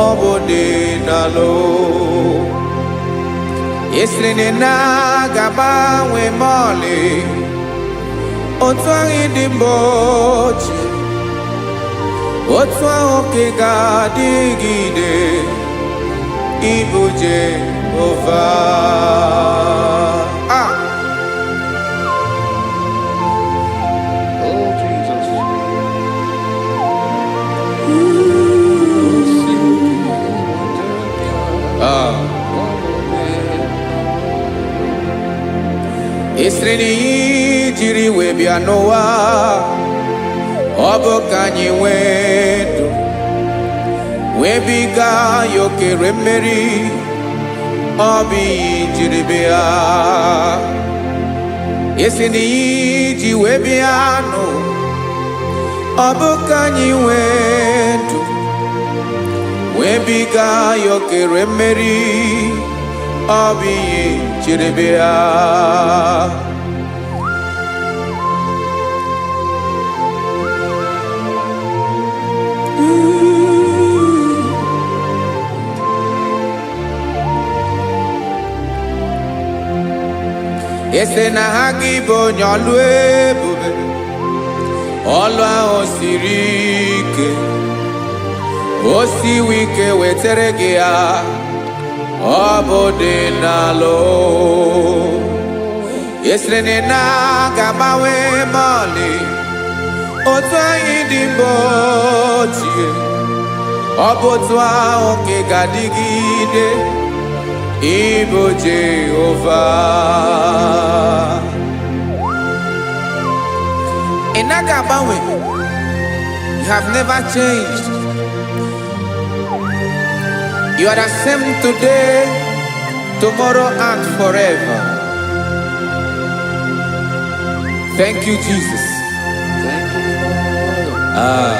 ọ bụ dị n'alụ. Esiri na ị na-aga agbanwe ma ọlị, otu ahụ ị dị mbụ ochie, otu ahụ ka ị ga-adịgide ịbụ Jehova. Ah! Oh, Jesus. Ah. Esiri na iyi jiri wee bịa n'ụwa, ọ bụ ka anyị nwee ndụ, wee biga ya okere mmeri, ọ bụ iyi jiri bịa. Esi na iyi ji wee bịa n'ụwa, ọ bụ ka anyị nwee ndụ, wee biga ya okere mmeri, ọ bụ iyi jiri bịa. Ese na ha gị bụ onye ọlụ ebube, ọlụ ahụ siri ike, o siwi ike wetere gị ya, ọ bụ dị n'alụ. Esiri na ị na-aga agbanwe ma ọlị, otu anyị dị mbụ ochie, ọ bụ otu ahụ ka ị ga-adịgide ịbụ Jehova. Ị naghị agbanwe. You have never changed. You are the same today, tomorrow, and forever. Thank you, Jesus. Thank you, Lord. Ah.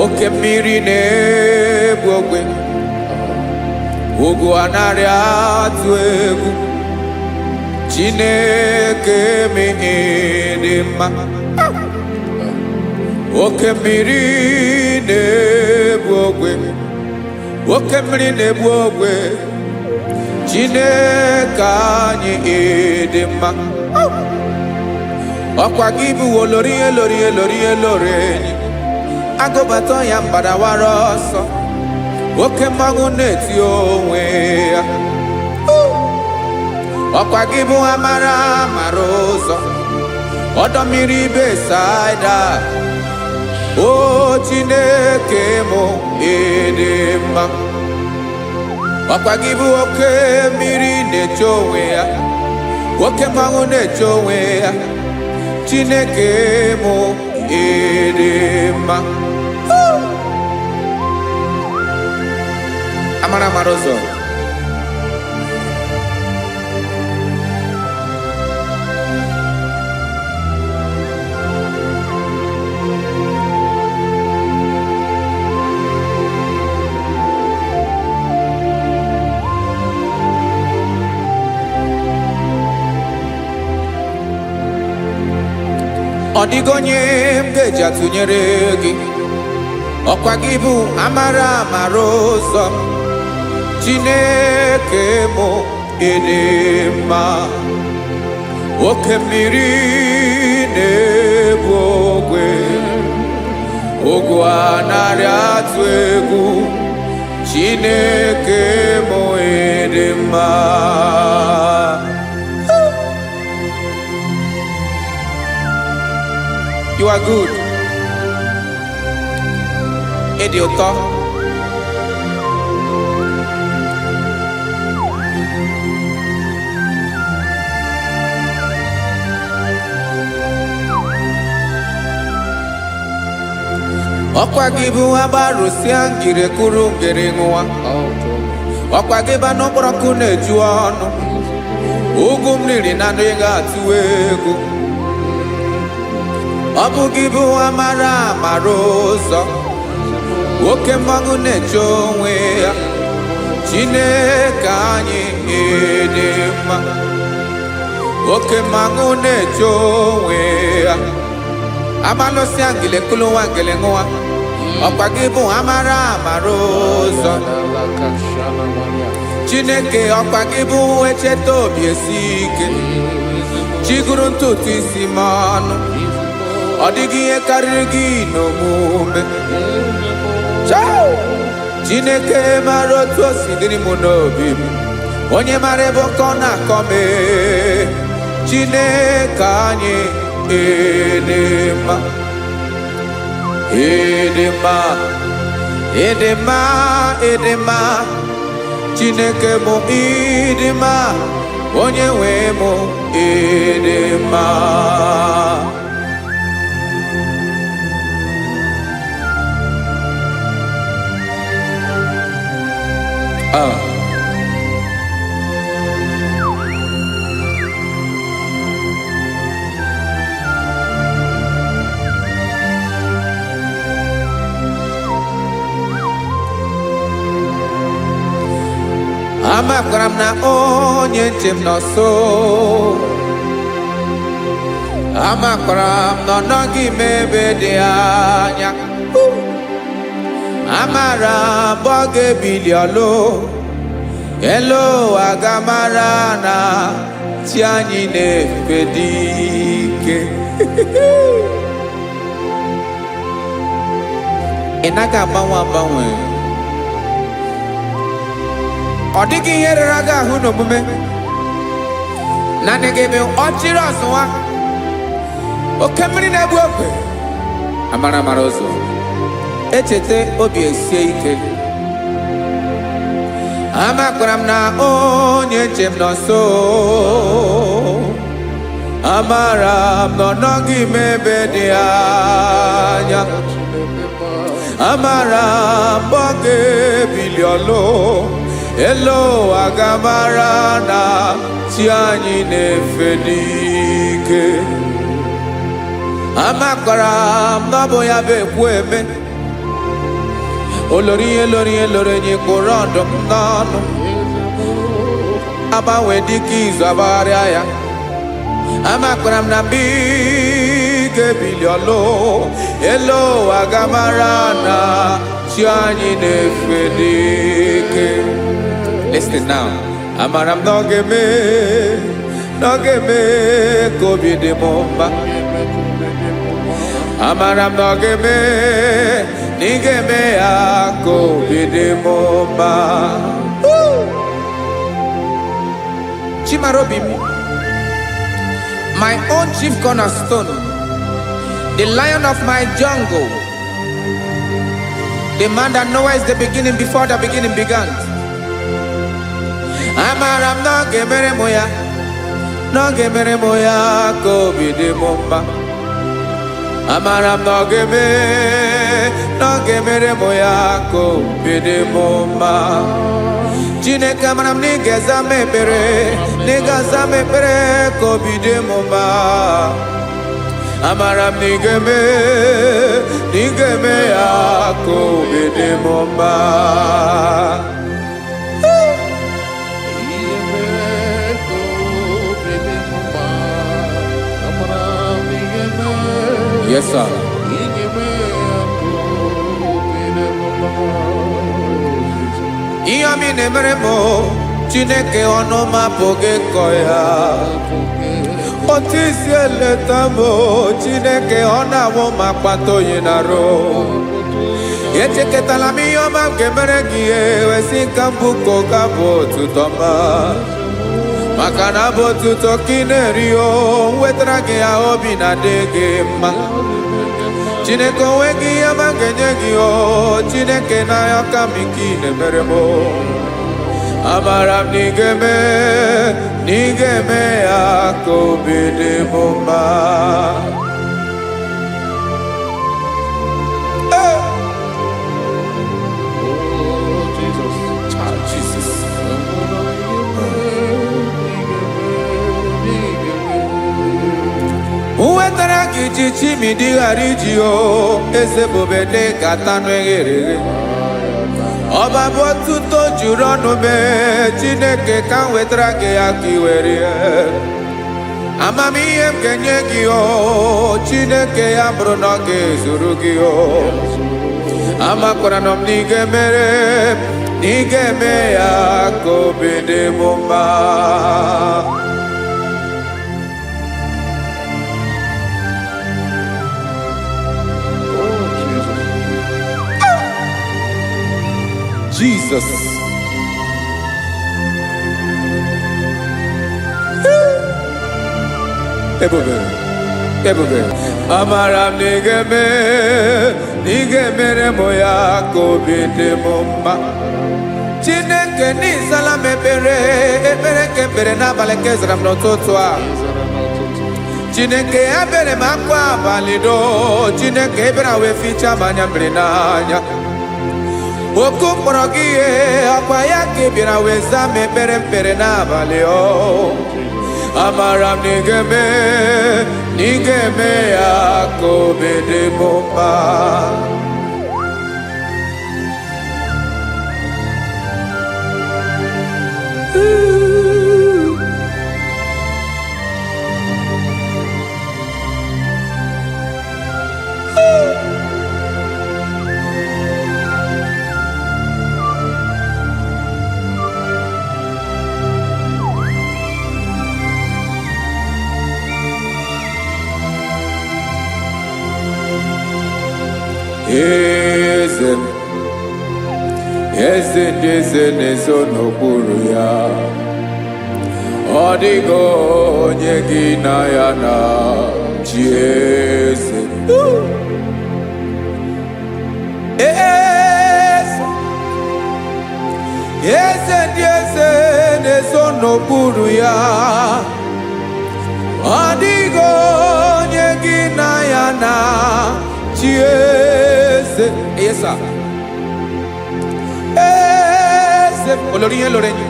Oke mmiri na-egbu ogwe, ugwu anaghị atụ egwu, Chineke m dị mma. Oke mmiri na-egbu ogwe, oke mmiri na-egbu ogwe, Chineke anyị dị mma. Ọkwa gị bụ olori elori elori elori enyi, agụbata ya mgbadawara ọsọ, oke mmanwụ na-eti onwe ya. Ọkwa gị bụ amara amara ụzọ, ọdọ mmiri Besaida, o Chineke mụ ịdị mma. Ọkwa gị bụ oke mmiri na-eche onwe ya, oke mmanwụ na-eche onwe ya, Chineke mụ ịdị mma. Amara amara ụzọ. Ọ dịghị onye m ga-eji atụnyere gị, ọkwa gị bụ amara amara ụzọ m. Chineke mụ ịdị mma. Oke mmiri na-ebu ogwe, ogwe anaghị atụ egwu, Chineke mụ ịdị mma. You are good. Ịdị ụtọ. Ọkwa gị bụ agbarụsịa ngiri kụrụ ngiri ṅụwa. Ọkwa gị ba n'okporo ọkụ na-eju ọnụ. Ugwu m riri na ndụ ị ga-atụ egwu. Ọ bụ gị bụ amara amara ụzọ. Oke mmanwụ na-eche onwe ya. Chineke anyị ịdị mma. Oke mmanwụ na-eche onwe ya. Amalụsịa ngile kụlụ nwa ngile ṅụwa. Ọkwa gị bụ amara amara ụzọ. Chineke, ọkwa gị bụ echeta obi esi ike. Chiguru ntutu isi m ọnụ. Ọ dịghị ihe karịrị gị n'omume. Chao! Chineke mara otu o si dịrị m n'obi m. Onye mara ebe ọkọ na-akọ m ee. Chineke anyị ịdị mma. Ịdị mma. Ịdị mma, ịdị mma. Chineke mụ ịdị mma. Onye nwe mụ ịdị mma. Ah. Amakwara m na onye nche m nọ nso. Amakwara m na ọ nọghị m ebe dị anya. Amara m ọ ga-ebili ọlụ. Elu ụwa ga-amara na chi anyị na-efe dị ike. Ị naghị agbanwe agbanwe. Ọ dịghị ihe rere gị ahụ n'omume. Naanị gị bụ ọchịrị ọzụwa. Oke mmiri na-egbu ogwe. Amara amara ụzọ. Echeta obi esie ike. Amakwara m na onye nche m nọ nso. Amara m na ọ nọghị m ebe dị anya. Amara m ọ ga-ebili ọlụ. Elu ụwa ga-amara na chi anyị na-efe n'ike. Amakwara m na ọ bụ ya bụ ekwu eme. Olori ihe lori ihe lori enyi kpụrụ ọdụm n'ọnụ. Agbanwe dịka izu agbagharịa ya. Amakwara m na mgbe ị ga-ebili ọlụ. Elu ụwa ga-amara na chi anyị na-efe n'ike. Listen now. Amara m na ọ ga-eme, na ọ ga-eme ka obi dị m mma. Amara m na ọ ga-eme, na ị ga-eme ya ka obi dị m mma. Woo! Chimarobi m, my own chief cornerstone, the lion of my jungle, the man that knows the beginning before the beginning began. Amara m na ọ ga-emere m ya, na ọ ga-emere m ya ka obi dị m mma. Amara m na ọ ga-eme, na ọ ga-emere m ya ka obi dị m mma. Chineke, amara m na ị ga-eza m ekpere, na ị ga-aza m ekpere ka obi dị m mma. Amara m na ị ga-eme, na ị ga-eme ya ka obi dị m mma. Yes, sir. Ihe ọma ị na-emere m o, Chineke, ọnụ m apụghị ịkọ ya. Otu isi eleta m o, Chineke, ọ na-awụ m akpata oyi na-arụ. Echekọtala m ihe ọma m ga-emere gị, ewesị ka mbụ ka ụka bụ otuto ma maka na bụ otuto ka ị na-eri o wetara gị ya, obi na-adị gị mma. Chineke, onweghị ihe ma ga-enye gị o Chineke, n'anya ka m nke ị na-emere m o. Amara m na ị ga-eme, na ị ga-eme ya ka obi dị m mma. Hey! Oh, Jesus. Ah, Jesus. Nwetara gị ji chimidi ghara iji o eze bube dị ka tanụ eghere eghe. Ọba bụ ọtụtụ juru ọnụ mee Chineke, ka m wetara gị ya ka ị were ya. Amamihe m ga-enye gị o Chineke, ya bụrụ na ọ ga-ezuru gị o. Amakwara na m na ị ga-emere, na ị ga-eme ya ka obi dị m mma. Oh, Jesus. Jesus. Ebube, ebube. Amara m na ị ga-eme, na ị ga-emere m ya ka obi dị m mma. Chineke n'ịzala m ekpere, ekpere nke ekpere n'abalị nke zara m n'ụtụtụ a. Chineke, ebere m akwa abalị do. Chineke ebere wee fichaa m anya mmiri n'anya. Oku mkpọrọ gị ihe ọkwa ya ka ị bịara wee zaa m ekpere mkpere n'abalị o. Amara m na ị ga-eme, na ị ga-eme ya ka obi dị m mma. Eze m, eze ndị eze na-ezo n'okpuru ya, ọ dịghị onye gị na ya na chi eze. Eze, eze ndị eze na-ezo n'okpuru ya, ọ dịghị onye gị na ya na chi eze. Yes, sir. Eze, olórí ihe lórí enyi.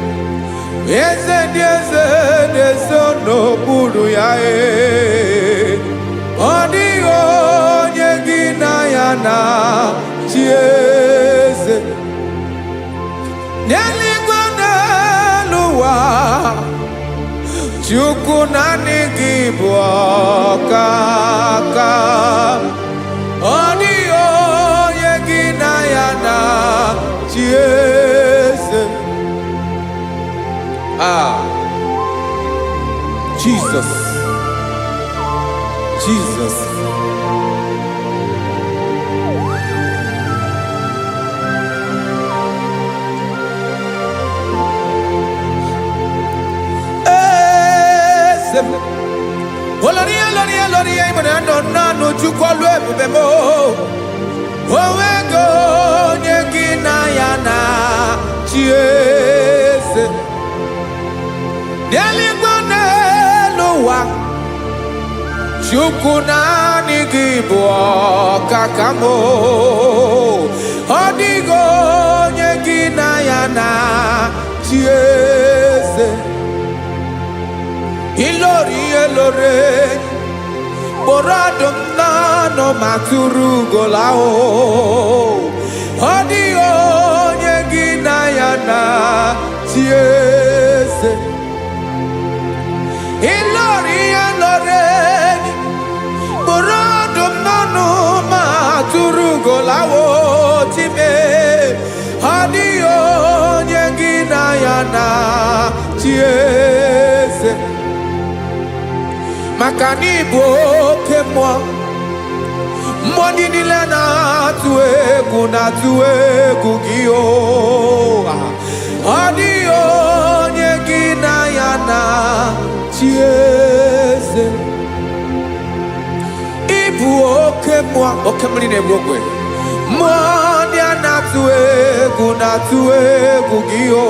Eze ndị eze na-ezo n'okpuru ya ee. Ọ dịghị onye gị na ya na chi eze. N'eluigwe, n'elu ụwa, Chukwu, naanị gị bụ ọkaka. Ọ dịghị onye gị na ya na chi eze. Ah, Jesus, Jesus. Eze m. Olórí, olórí, olórí, ìmọ̀nà nọ nánú Chukwu ọlụ ebube m. Onwego onye gị na ya na chi eze. N'eluigwe, n'elu ụwa, Chukwu, naanị gị bụ ọkaka m. Ọ dịghị onye gị na ya na chi eze. Ilori ihe lore kpọrọ ọdụm n'ọnụ ma tụrụ ugola o. Ọ dịghị onye gị na ya na chi eze. Ilori ihe lore kpọrọ ọdụm n'ọnụ ma tụrụ ugola o chime. Ọ dịghị onye gị na ya na chi eze. Maka na ịbụ oke mmụọ, mmụọ ndị niile na-atụ egwu na-atụ egwu gị o. Ọ dịghị onye gị na ya na chi eze. Ịbụ oke mmụọ. Mmụọ oke mmiri na-egbu ogwe, mmụọ ndị a na-atụ egwu na-atụ egwu gị o.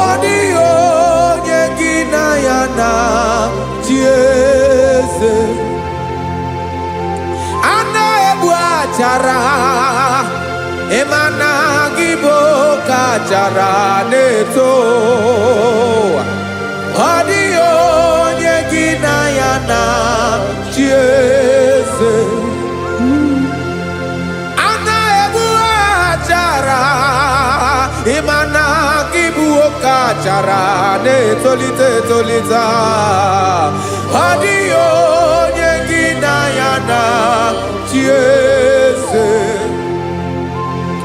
Ọ dịghị onye gị na ya na chi eze. A na-egbu achara, ịma na gị bụ oke achara na-eto. Ọ dịghị onye gị na ya na chi eze. A na-egbu achara, ịma na gị bụ oke achara na-etolite etolite. Ọ dịghị onye gị na ya na chi eze.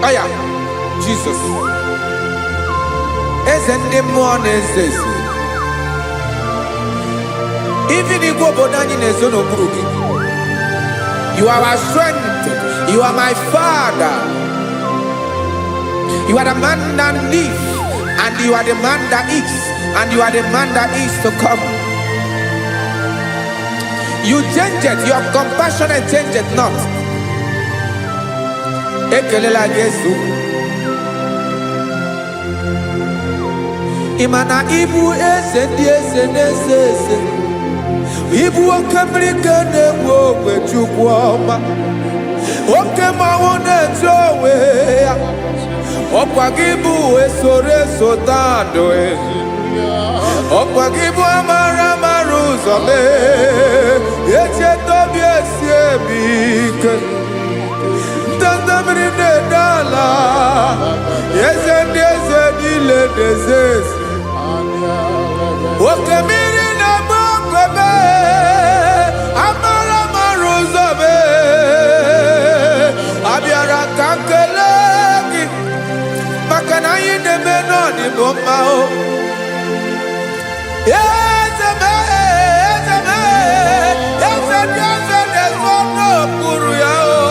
Aya, Jizọs, eze ndị mmụọ na-eze eze. Even igwe obodo anyị na-ezo n'okpuru gị. You are our strength. You are my father. You are the man that lives, and you are the man that is, and you are the man that is to come. You change it, your compassion change it not. Ekelela gị, Yesu. Ị ma na ịbụ eze ndị eze na-eze eze. Ịbụ oke mmiri ka na-egbu ogwe. Chukwu ọma, oke mmanwụ na-etu onwe ya. Ọkwa gị bụ esoro eso tando. Ọkwa gị bụ amara mara ụzọ mee echeta obi esi emi ike. Ndanda mmiri na-ede ala, eze ndị eze niile na-eze eze. Oke mmiri na-agba ogwe, amara mara ụzọ mee. Abịara ka m kelee gị maka na anyị na-eme n'ọdịbụ mma o. Eze m, eze m, eze ndị eze na-ezo n'okpuru ya o.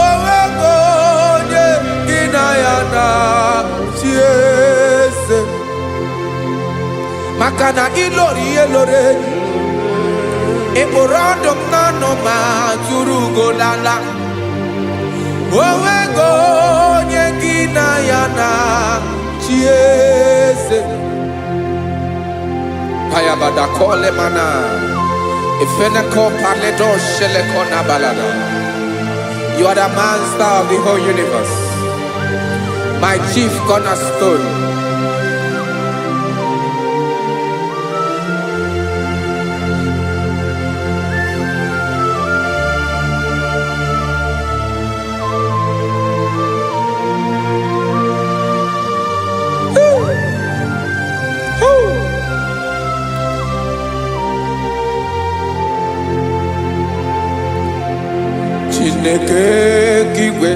O nwego onye gị na ya na chi eze, maka na ịlọrọ ihe lọrọ enyi. Ị kpụrụ ọdụ m n'ọnụ ma tụrụ ugo lala. O nwego onye gị na ya na chi eze. Payabada kole mana ifeneko paledo sheleko na balada. You are the master of the whole universe, my chief cornerstone. Woo. Chineke igwe,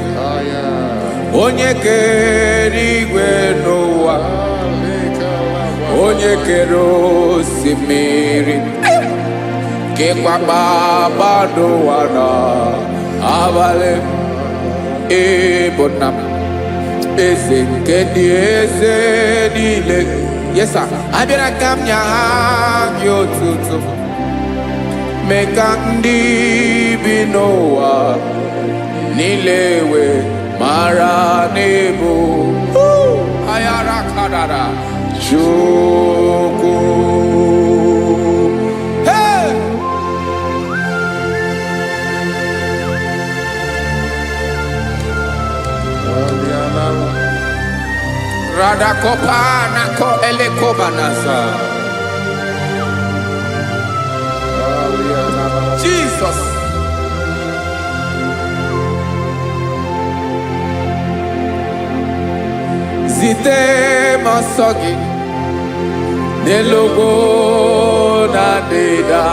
onye kere igwe n'ụwa, onye kere osimiri, kekwa kpakpando ụwa na abalị, ịbụ nna m, eze nke ndị eze niile. Yes sir. Abịara ka m nye ha gị otuto, mee ka ndị bi n'ụwa niile wee mara n'ịbụ ayara kadara Chukwu. Hey! Radakopa nako elekobanasa. Jesus. Zite m ọsọ gị n'elu ugwu na ndịda.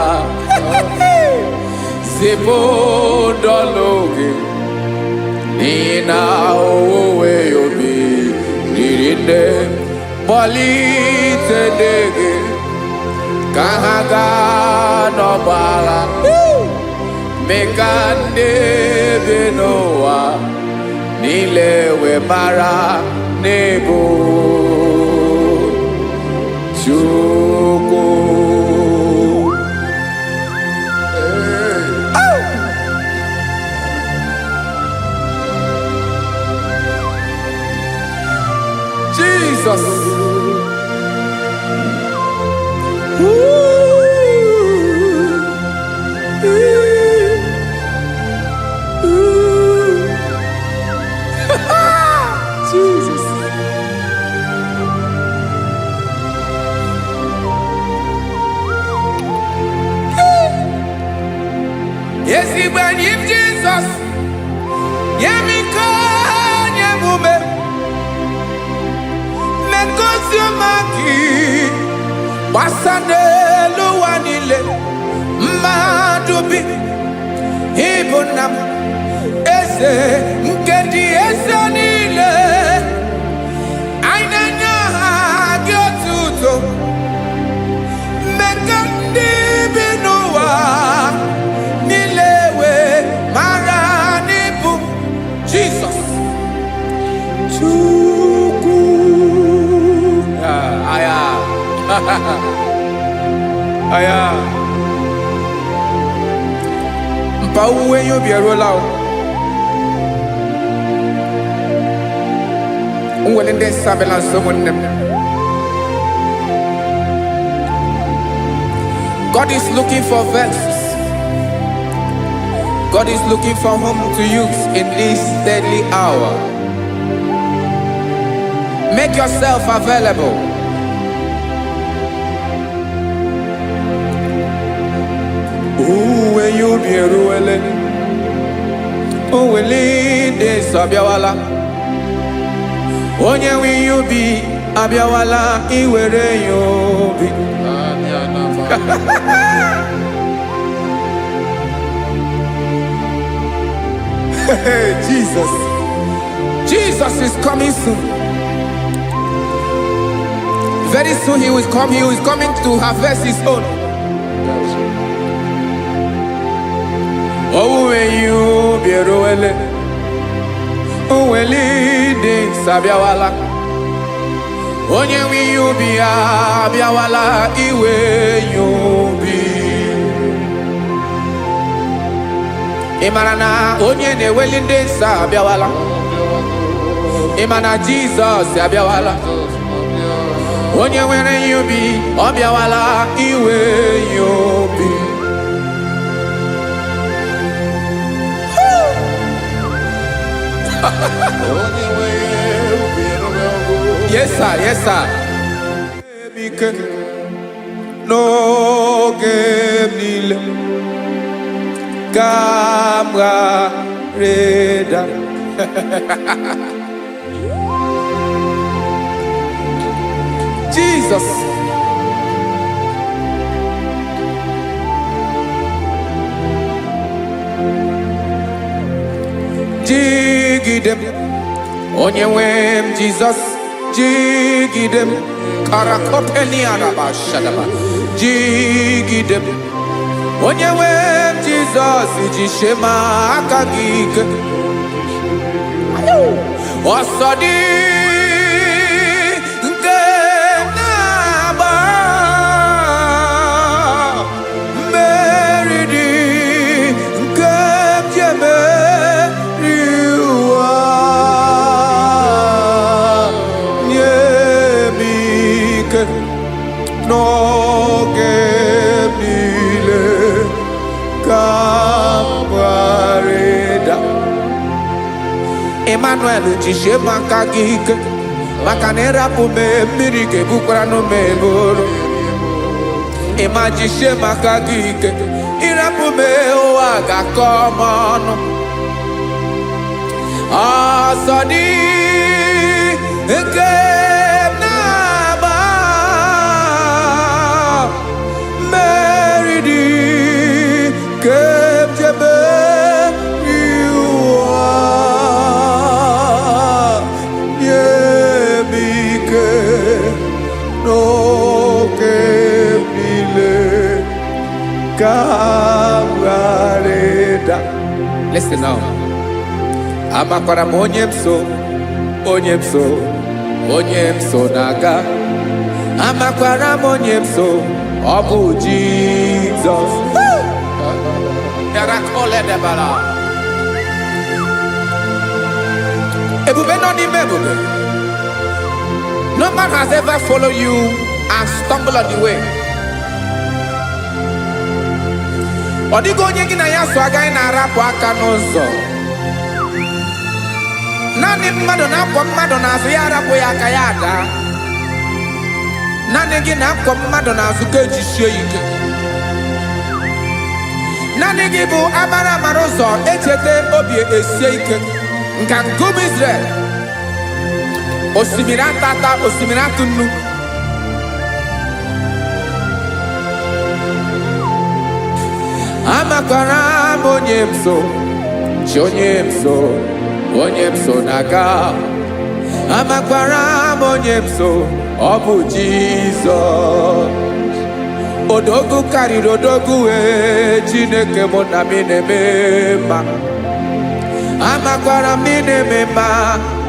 Zipụ ndọlụ gị n'ihi na owuwe obi riri nne. Kpọlite ndị gị ka ha gaa n'ọgbọ agha. Mee ka ndị bi n'ụwa niile wee mara n'ịbụ Chukwu. Ezigbo enyi m Jizọs, nye m ike, nye m ume, mee ka ozi ọma gị gbasa n'elu ụwa niile. Mmadụ bi ịbụ nna m, eze nke dị eze niile. Anyị na-enye aha gị otuto. Mee ka ndị bi n'ụwa niile wee mara n'ịbụ Jizọs Chukwu. Ah, aya. Aya. Mpa, owuwe ihe ubi eruola o. Nwere ndị nsọ abịala nso, ụmụnne m. God is looking for vessels. God is looking for whom to use in this deadly hour. Make yourself available. Owuwe ihe ubi eruwele. Owele ndị nsọ abịawala. Onye nwe ihe ubi abịawala iwere ya obi. Anya na ma. Hey, Jesus. Jesus is coming soon. Very soon he will come. He is coming to harvest his own. That's it. Owuwe ihe ubi eruwele. Owele ndị nsọ abịawala. Onye nwe ihe ubi ya abịawala iwe ya obi. Ị mara na onye na-eweli ndị nsọ abịawala? Ị ma na Jizọs abịawala? Onye nwere ihe ubi, ọ bịawala iwe ya obi. Onye nwe ubi eruwego. Yes sir, yes sir. Ike n'oge m niile ka m ghara ịda. Jesus. Jigide m, onye nwe m Jizọs, jigide m. Karakopeniarabashadaba. Jigide m, onye nwe m Jizọs, jisie m aka gị ike. Ọsọ dị nke na-agba, mmeri dị nke m ji emeri ụwa. Nye m ike n'oge m niile ka m ghara ịda. Emmanuel, jisie m aka gị ike, maka na ịrapụ m, mmiri ga-ebukwara m eburu. Ịma, jisie m aka gị ike. Ịrapụ m, ụwa ga-akọ m ọnụ. Ọsọ dị nke m na-agba, mmeri dị nke m ji emeri ụwa. Nye m ike n'oge m niile ka m ghara ịda. Listen now. Amakwara m onye m so, onye m so, onye m so na-aga. Amakwara m onye m so, ọ bụ Jizọs. Yarakoledebara. Ebube nọ n'ime ebube. No man has ever followed you and stumbled on the way. Ọ dịghị onye gị na ya so agaghị na-arapụ aka n'ụzọ. Naanị mmadụ na-akwọ mmadụ n'azụ ya arapụ ya aka, ya ada. Naanị gị na-akwọ mmadụ n'azụ ka ejisie ya ike. Naanị gị bụ amara amara ụzọ echeta obi esie ike. Nka nkume Israel, osimiri atata, osimiri atụ nnu. Amakwara m onye m so, chi onye m so, onye m so na-aga. Amakwara m onye m so, ọ bụ Jizọs. Odogwu karịrị odogwu, wee Chineke mụ na m na-eme mma. Amakwara m ị na-eme mma,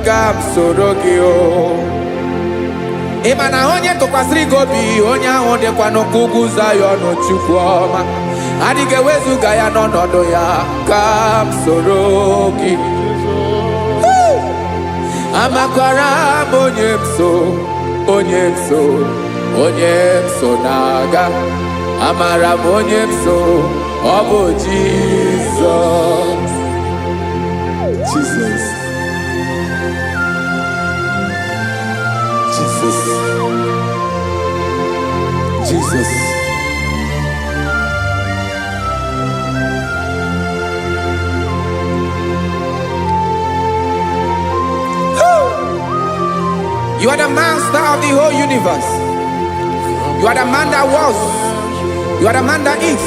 ka m soro gị o. Ị ma na onye tụkwasịrị gị obi, onye ahụ dịkwa n'ụkwụ ugwu Zayọn. Chukwu ọma adịghị ewezuga ya n'ọnọdụ ya. Ka m soro gị. Amakwara m onye m so, onye m so, onye m so na-aga. Amara m onye m so, ọ bụ Jizọs. Jesus. Jesus. Jesus. You are the master of the whole universe. You are the man that was. You are the man that is.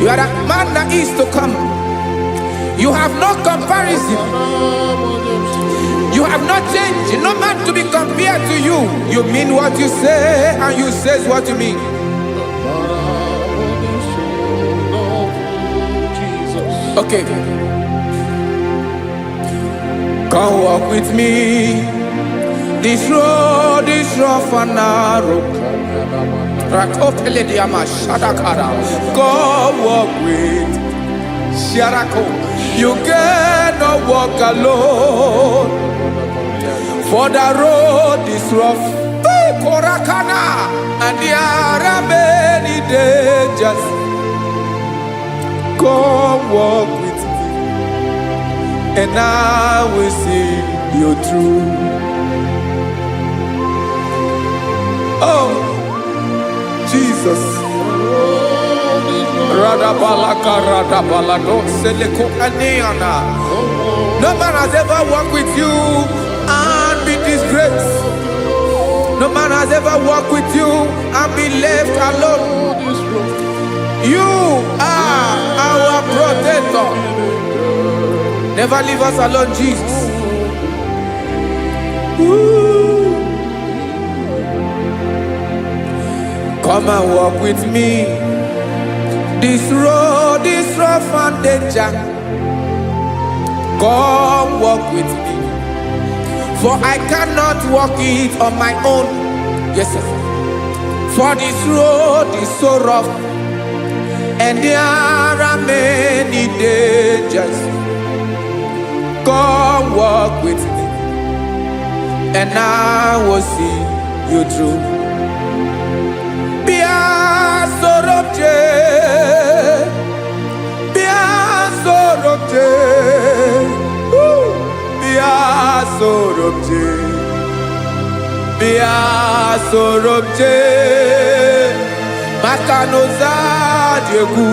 You are the man that is to come. You have no comparison. You have not changed. No man to be compared to you. You mean what you say, and you say what you mean. Jesus. Okay. Come walk with me. This road is rough and narrow. Rakopelediama shadakara. Come walk with Sharako. You cannot walk alone. For the road is rough. Hey, Korakana. And there are many dangers. Come walk with me, and I will see you through. Oh, Jesus. Radabalaka radabalado seleko aneana. No man has ever walked with you and be disgraced. No man has ever walked with you and be left alone. You are our protector. Never leave us alone, Jesus. Ooh. Come and walk with me. This road is rough and danger. Come walk with me. For I cannot walk it on my own. Yes, sir. For this road is so rough and there are many dangers. Come walk with me, and I will see you through. Bịa soro m jee, bịa soro m jee, Woo! Bịa soro m jee, bịa soro m jee, maka na ụzọ dị egwu,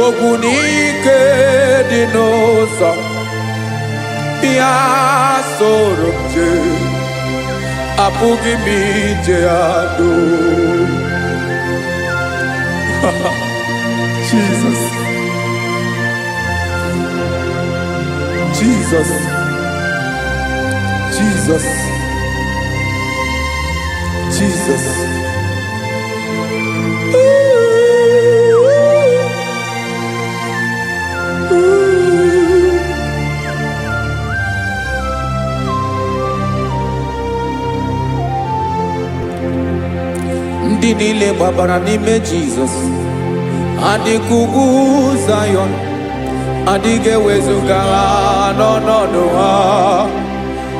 ogwu na ike dị n'ụzọ. Bịa soro m jee, apụghị m ije ya doo. Jesus. Jesus. Jesus. Jesus. Ooh. Ooh. Ndị niile gbabara n'ime Jizọs adịka ugwu Zayọn, adịghị ewezuga ha n'ọnọdụ ha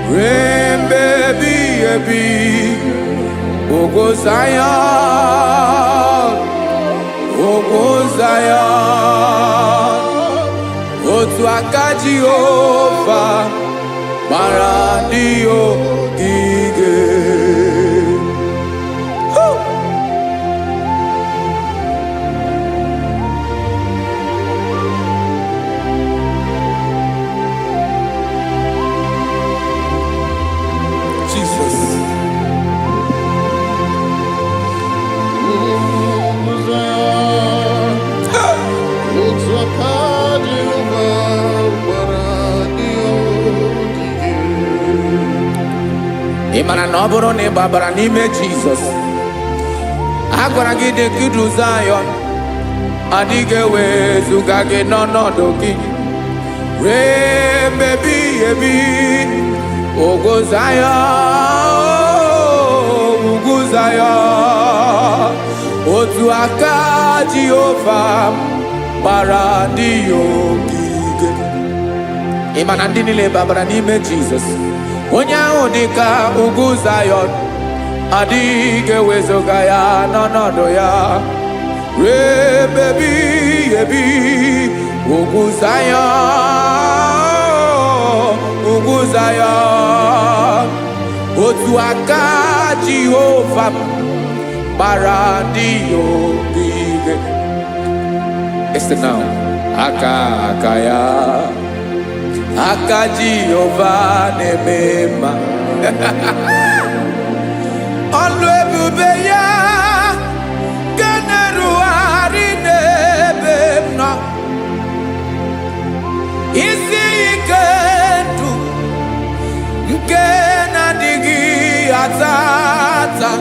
ruo mgbe ebighị ebi. Ugwu Zayọn, ugwu Zayọn, otu aka Jehova gbara ndị ogige. Mara na ọ bụrụ na ị gbabara n'ime Jizọs, a gwara gị dị ka idu Zayọn, adịghị ewezuga gị n'ọnọdụ gị ree mmebi ebi. Ugwu Zayọn, ugwu Zayọn, otu aka Jehova gbara ndị ya ogige. Ị ma na ndị niile babara n'ime Jizọs, onye ahụ dị ka ugwu Zayọn, adịghị ewezuga ya n'ọnọdụ ya ruo mgbe ebighị ebi. Ugwu Zayọn, ugwu Zayọn, otu aka Jehova m gbara ndị ya ogige. Listen now. Aka aka ya, aka Jehova na-eme mma. Ọlụ ebube ya nke na-erugharị n'ebe m nọ. Isi ike ndụ nke na-adịghị ata ata.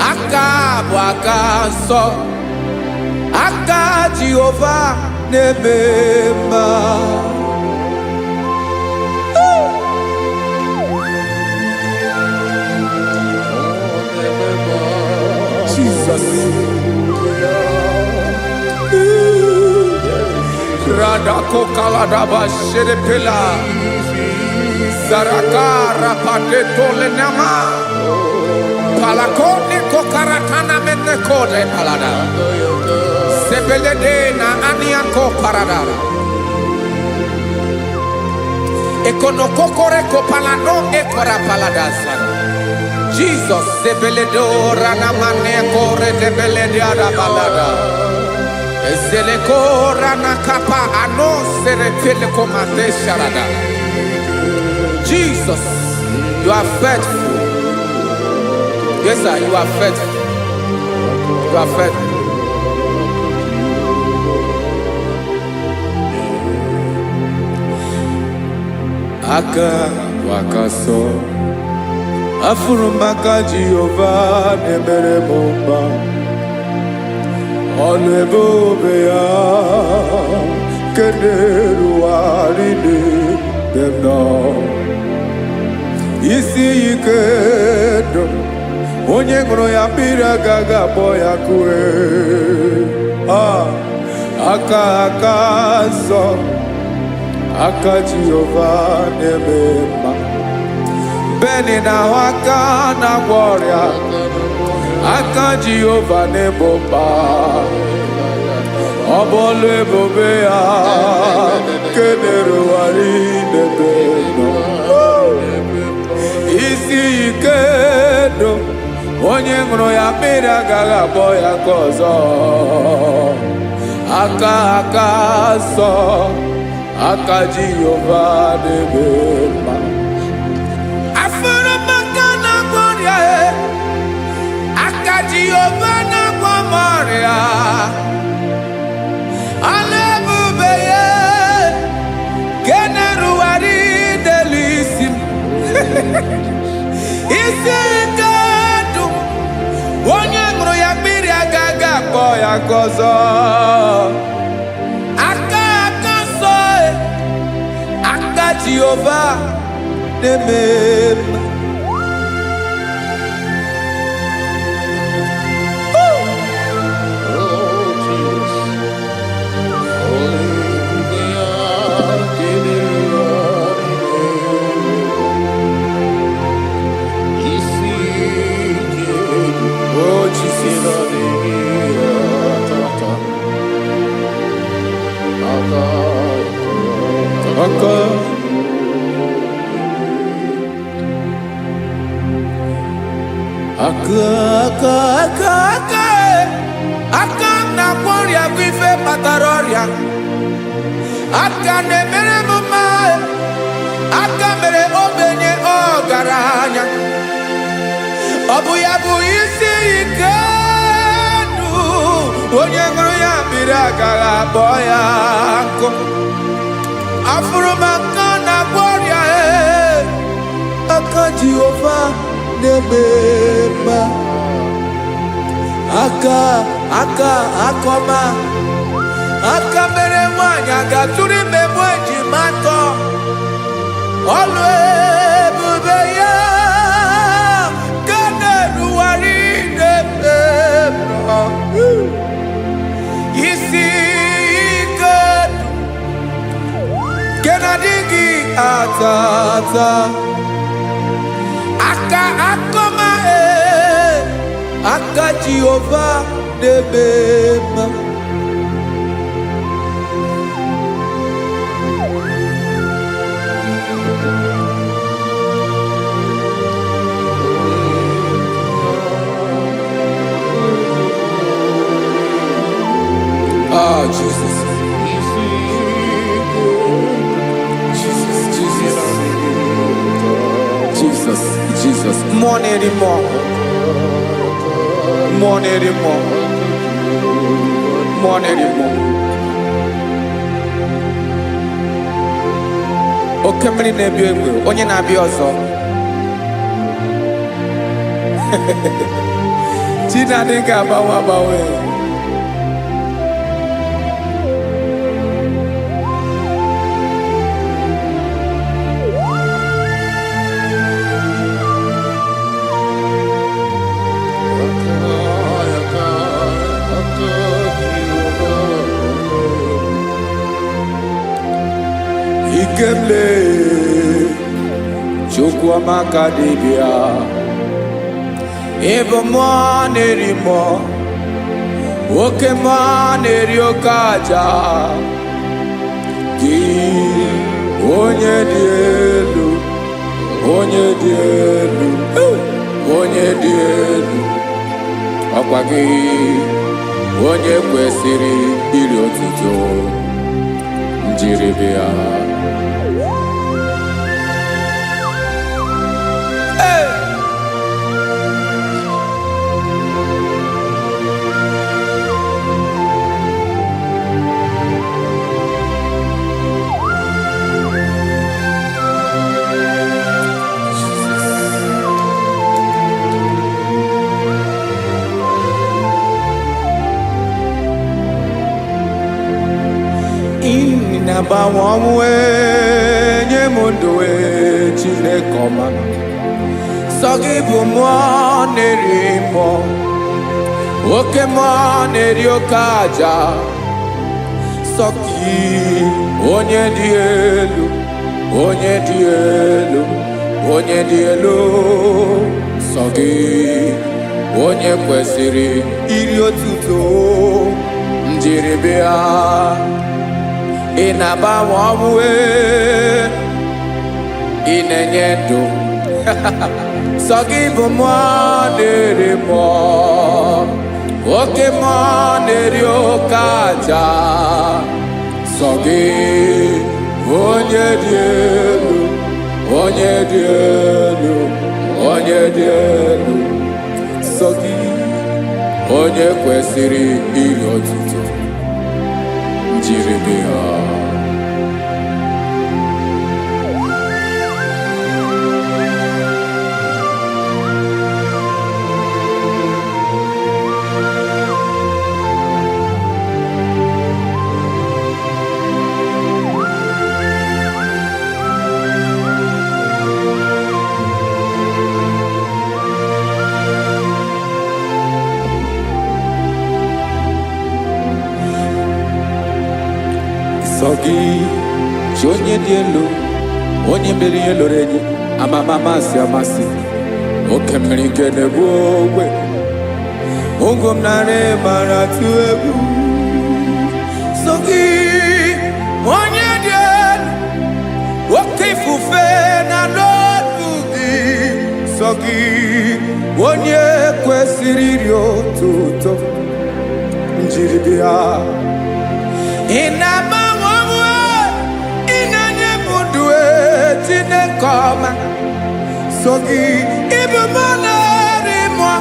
Aka bụ aka nsọ, aka Jehova na-eme mma. Jesus. Radako kaladaba sherepela. Zaraka rapate tolenama. Palakone kokaratana mene kode palada. Sebelede na aniako paradara. Ekonokokore kopalano ekora paladasa. Jesus sebeledo ranamane kore debelede balada. Ezeleko ranakapa ano seretele komate sharada. Jesus, you are faithful. Yes, sir, you are faithful. You are faithful. Aka bụ aka sọ, afụrụ m aka Jehova na-emere m mma. Ọlụ ebube ya nke na-erugharị n'ebe m nọ. Isi ike ndụ, onye ṅụrụ ya mmiri agaghị akpọ ya kue. Ah, aka aka nsọ, aka Jehova na-eme mma. Beni na-ahụ aka na-agwọ ọrịa, aka Jehova na-ebo mkpa. Ọ bụ ọlụ ebube ya nke na-erugharị n'ebe nọ. Isi ike ndụ, onye ṅụrụ ya mmiri agaghị akpọ ya nke ọzọ. Aka aka nsọ, aka Jehova na-eme mma. Afụrụ m aka na-agwọ ọrịa e, aka Jehova na-agwọ m ọrịa. Ọlụ ebube ya nke na-erugharị n'elu isi m. Isi ike ndụ, onye ṅụrụ ya mmiri agaghị akpọ ya nke ọzọ. Aka aka nsọ e, aka Jehova na-eme mma. Oh, Jesus. Hallelujah. Isi ike Oh Jesus. na-adịghị atata. Aka Aka aka aka aka aka e. Aka m na-agwọ ọrịa bụ ife kpatara ọrịa. Aka na-emere m mma e. Aka mere ogbenye ọgaranya. Ọ bụ ya bụ isi ike ndụ, onye ṅụrụ ya mmiri agaghị akpọ ya nkụ. Afụrụ m aka na-agwọ ọrịa e, aka Jehova na-eme mma. Aka aka akọma aka mere nwanyị a ga-atụrụ ime mụ ejima atọ. Ọlụ ebube ya ka na-erugharị n'ebe m nọ. Isi ike ndụ nke na-adịghị ata ata. Aka akọma e, aka Jehova na-eme mma. Ah, Jesus, Jesus, Jesus, Jesus, Jesus. Mmụọ na-eri mmụọ, mmụọ na-eri mmụọ, mmụọ na-eri mmụọ. Oke mmiri na-ebi egbe, onye na-abịa ọzọ. Chi na-adịghị agbanwe agbanwe. Ikemle Chukwuamaka dibịa. Ịbụ mmụọ na-eri mmụọ, oke mmụọ na-eri oke aja. Gị onye dị elu, onye dị elu, onye dị elu, ọkwa gị onye kwesịrị iri otuto njiribịa. Hey! Ị na-agbanwe ọnwụ ee, nye m ndụ ee, Chineke ọma. Sọ gị bụ mmụọ na-eri mmụọ, oke mmụọ na-eri oke aja. Sọ gị onye dị elu, onye dị elu, onye dị elu. Sọ gị onye kwesịrị iri otuto njiribịa. Ị na-agbanwe ọnwụ ee, ị na-enye ndụ. Sọ gị bụ mmụọ na-eri mmụọ, oke mmụọ na-eri oke aja. Sọ gị onye dị elu, onye dị elu, onye dị elu. Sọ gị onye kwesịrị iri otuto njiribịa. Sọ gị chi onye dị elu, onye mere ihe lụrụ enyi, amama amasị amasị, oke mmiri nke na-egbu ogwe, ụgwọ m narị mara tụ egwu. Sọ gị onye dị elu, oke ifufe na n'olu gị. Sọ gị onye kwesịrị iri otuto njiribịa. Ị na-agbanwe ọnwụ, ị na-enye m ndụ e, Chineke ọma. So gị ịbụ mmụọ na-eri mmụọ,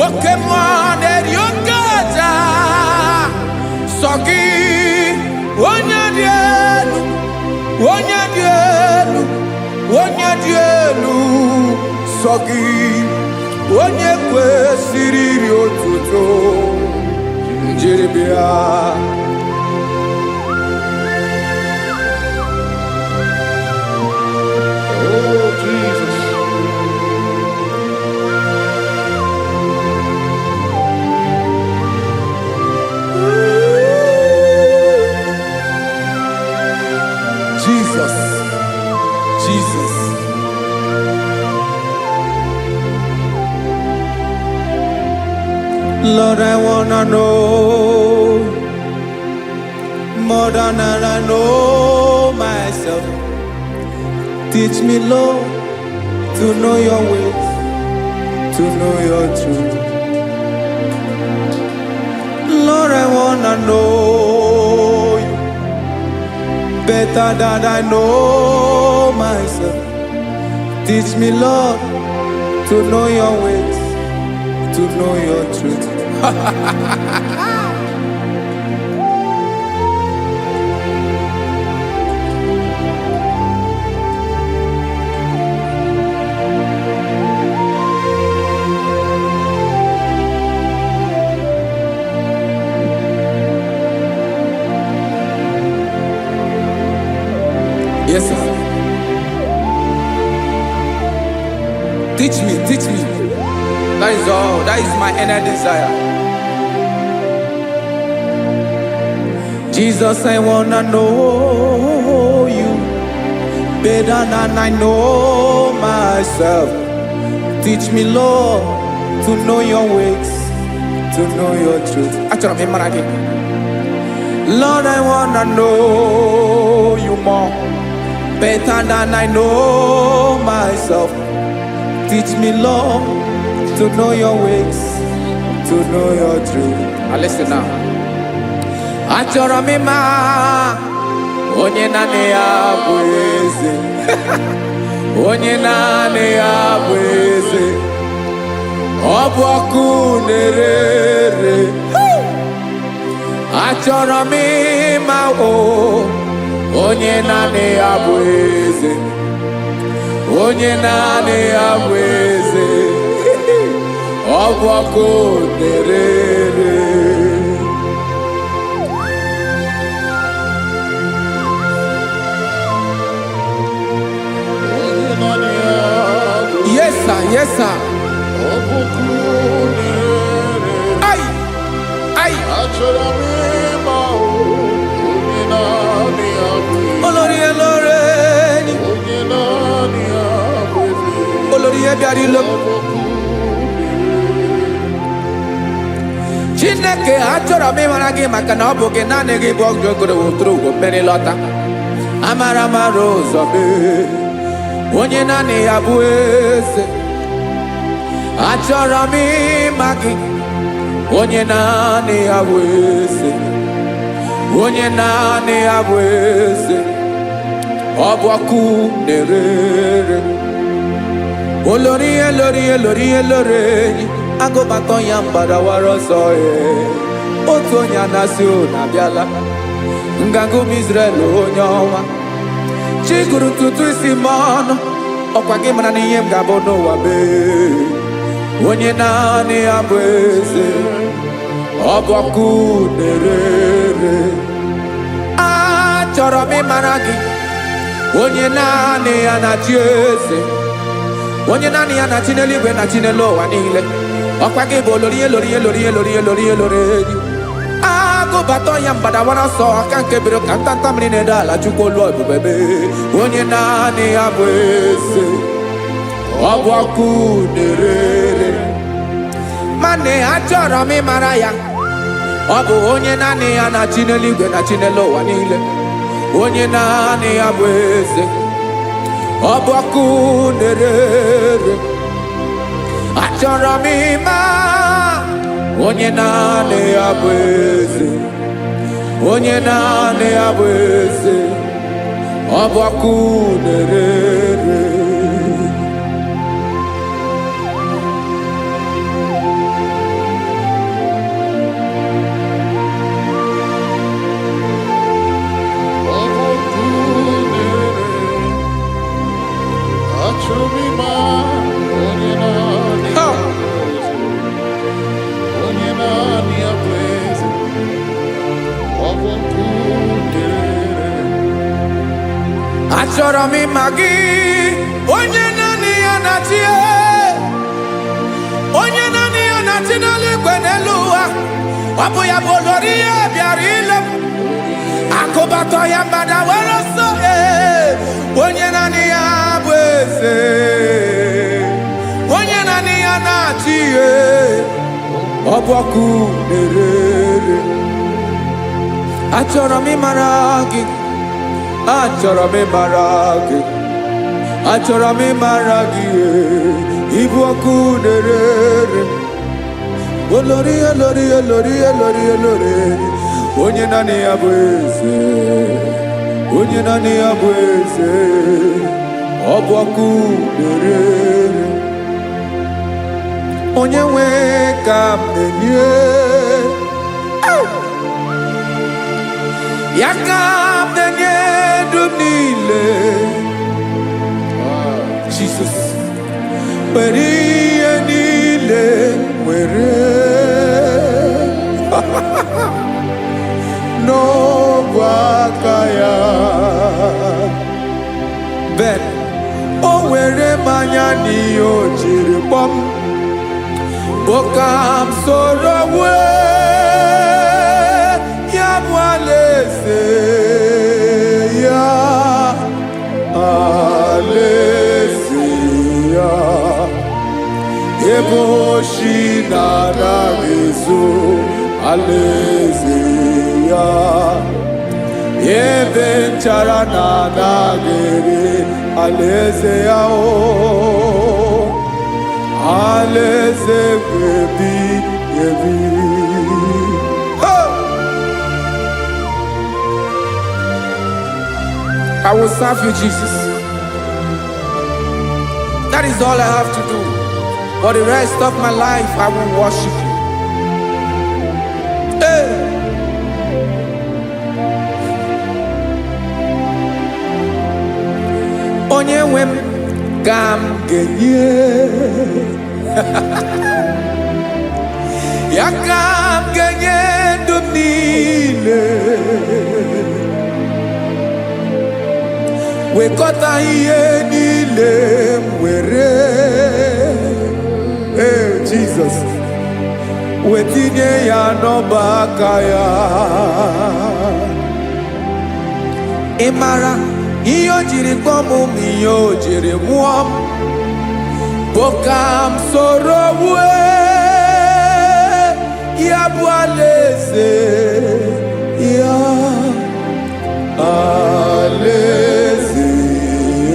oke mmụọ na-eri oke aja. Sọ gị onye dị elu, onye dị elu, onye dị elu. Sọ gị onye kwesịrị iri otuto njiri bịa. Oh, Jesus. Jesus, Jesus. Lord, I wanna know more than I know myself. Teach me, Lord, to know your ways, to know your truth. Lord, I wanna know you better than I know myself. Teach me, Lord, to know your ways, to know your truth. Yes, sir. Teach me, teach me. That is all. That is my inner desire. Jesus, I wanna know you better than I know myself. Teach me, Lord, to know your ways, to know your truth. Achọrọ m ịmara gị. Lord, I wanna know you more, better than I know myself. Teach me, Lord, to know your ways, to know your truth. Now listen now. Achọrọ m ịma onye naanị ya bụ eze, onye naanị ya bụ eze, ọ bụ ọkụ na-ere ere. Achọrọ m ịma o onye naanị ya bụ eze, onye naanị ya bụ eze, ọ bụ ọkụ na-ere ere. Onye naanị ya bụ Yes sir, yes sir. ọbụkụ na-ere. Ai, ai, Achọrọ m ịma o, onye naanị ya bụ eze. olórí elóore ni Onye naanị ya bụ eze. olórí bịara ilo. Ọbụkụ Chineke, achọrọ m ịmara gị maka na ọ bụ gị naanị gị bụ ọgụ ogoro woturu ugo mmeri lọta. Amara mara ụzọ mee, onye naanị ya bụ eze. Achọrọ m ịma gị, onye naanị ya bụ eze, onye naanị ya bụ eze, ọ bụ ọkụ na-ere ere. Olórí elórí elórí elórí enyi agụbatọ ya mgbadawara ọsọ ee. Otu onye anasị unu abịala, nganga ụmụ Izrel onye ọnwa chi gụrụ ntutu isi m ọnụ, ọkwa gị mara na ihe m ga-abụ n'ụwa mee. Onye naanị ya bụ eze, ọ bụ ọkụ na-ere ere. Achọrọ m ịmara gị, onye naanị ya na-achị eze, onye naanị ya na-achị n'eluigwe na-achị n'elu ụwa niile. Ọkwa gị bụ olori elori elori elori elori elori enyi agụbata ya mgbadawara ọsọ aka nke biro ka ntanta mmiri na-ede ala. Chukwu olu ebube mee, onye naanị ya bụ eze, ọ bụ ọkụ na-ere ere. Mana achọrọ m ịmara ya, ọ bụ onye naanị ya na-achị n'eluigwe na-achị n'elu ụwa niile, onye naanị ya bụ eze, ọ bụ ọkụ na-ere ere. Achọrọ m ịma onye naanị ya bụ eze, onye naanị ya bụ eze, ọ bụ ọkụ na-ere ere. Ọbụkụ na-ere. Achọrọ m ịma onye Achọrọ m ịma gị, onye naanị ya na-achị, onye naanị ya na-achị n'eluigwe n'elu ụwa. Ọ bụ ya bụ olori ihe bịara ile m. Akụbatọ ya mgbada were ọsọ, ee, onye naanị ya bụ eze, onye naanị ya na-achị, ee, ọ bụ ọkụ na-ere. Achọrọ m ịmara gị, achọrọ m ịmara gị, achọrọ m ịmara gị, ee, ịbụ ọkụ na-ere. Olori, olori, olori, olori, olori, onye naanị ya bụ eze, onye naanị ya bụ eze, ọ bụ ọkụ na-ere. Onye nwe ka m na-enye ya, ka m na-enye ndụ m niile. Jesus, were ihe niile, were n'ogwe aka ya. Ben o were mmanya n'ihe o jiri kpọm bụ ka m soro wee ya bụ alaeze ya, alaeze ya, ebe oshi na-anaghị ezo, alaeze ya, ebe nchara na-anaghị ere, alaeze ya, o alaeze ebi ebi. Hey! I will serve you, Jesus. That is all I have to do. For the rest of my life, I will worship you. Hey! Onye nwe m ka m ga-enye ya, ka m ga-enye ndụ m niile, wekọta ihe niile m were, ee, Jizọs, wetinye ya n'ọba aka ya. Ị mara ihe o jiri kpọọ m ma ihe o jiri mụọ m bụ ka m soro wue ya bụ alaeze ya, alaeze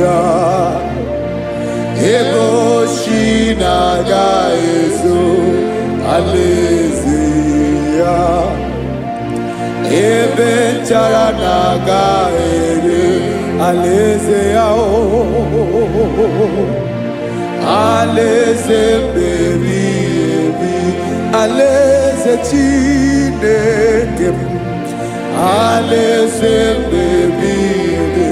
ya, ebe oshi na-aga ezo, alaeze ya, ebe nchara na-aga ere, alaeze ya, o alaeze mbebi ebi, alaeze Chineke m, alaeze mbebi ebi,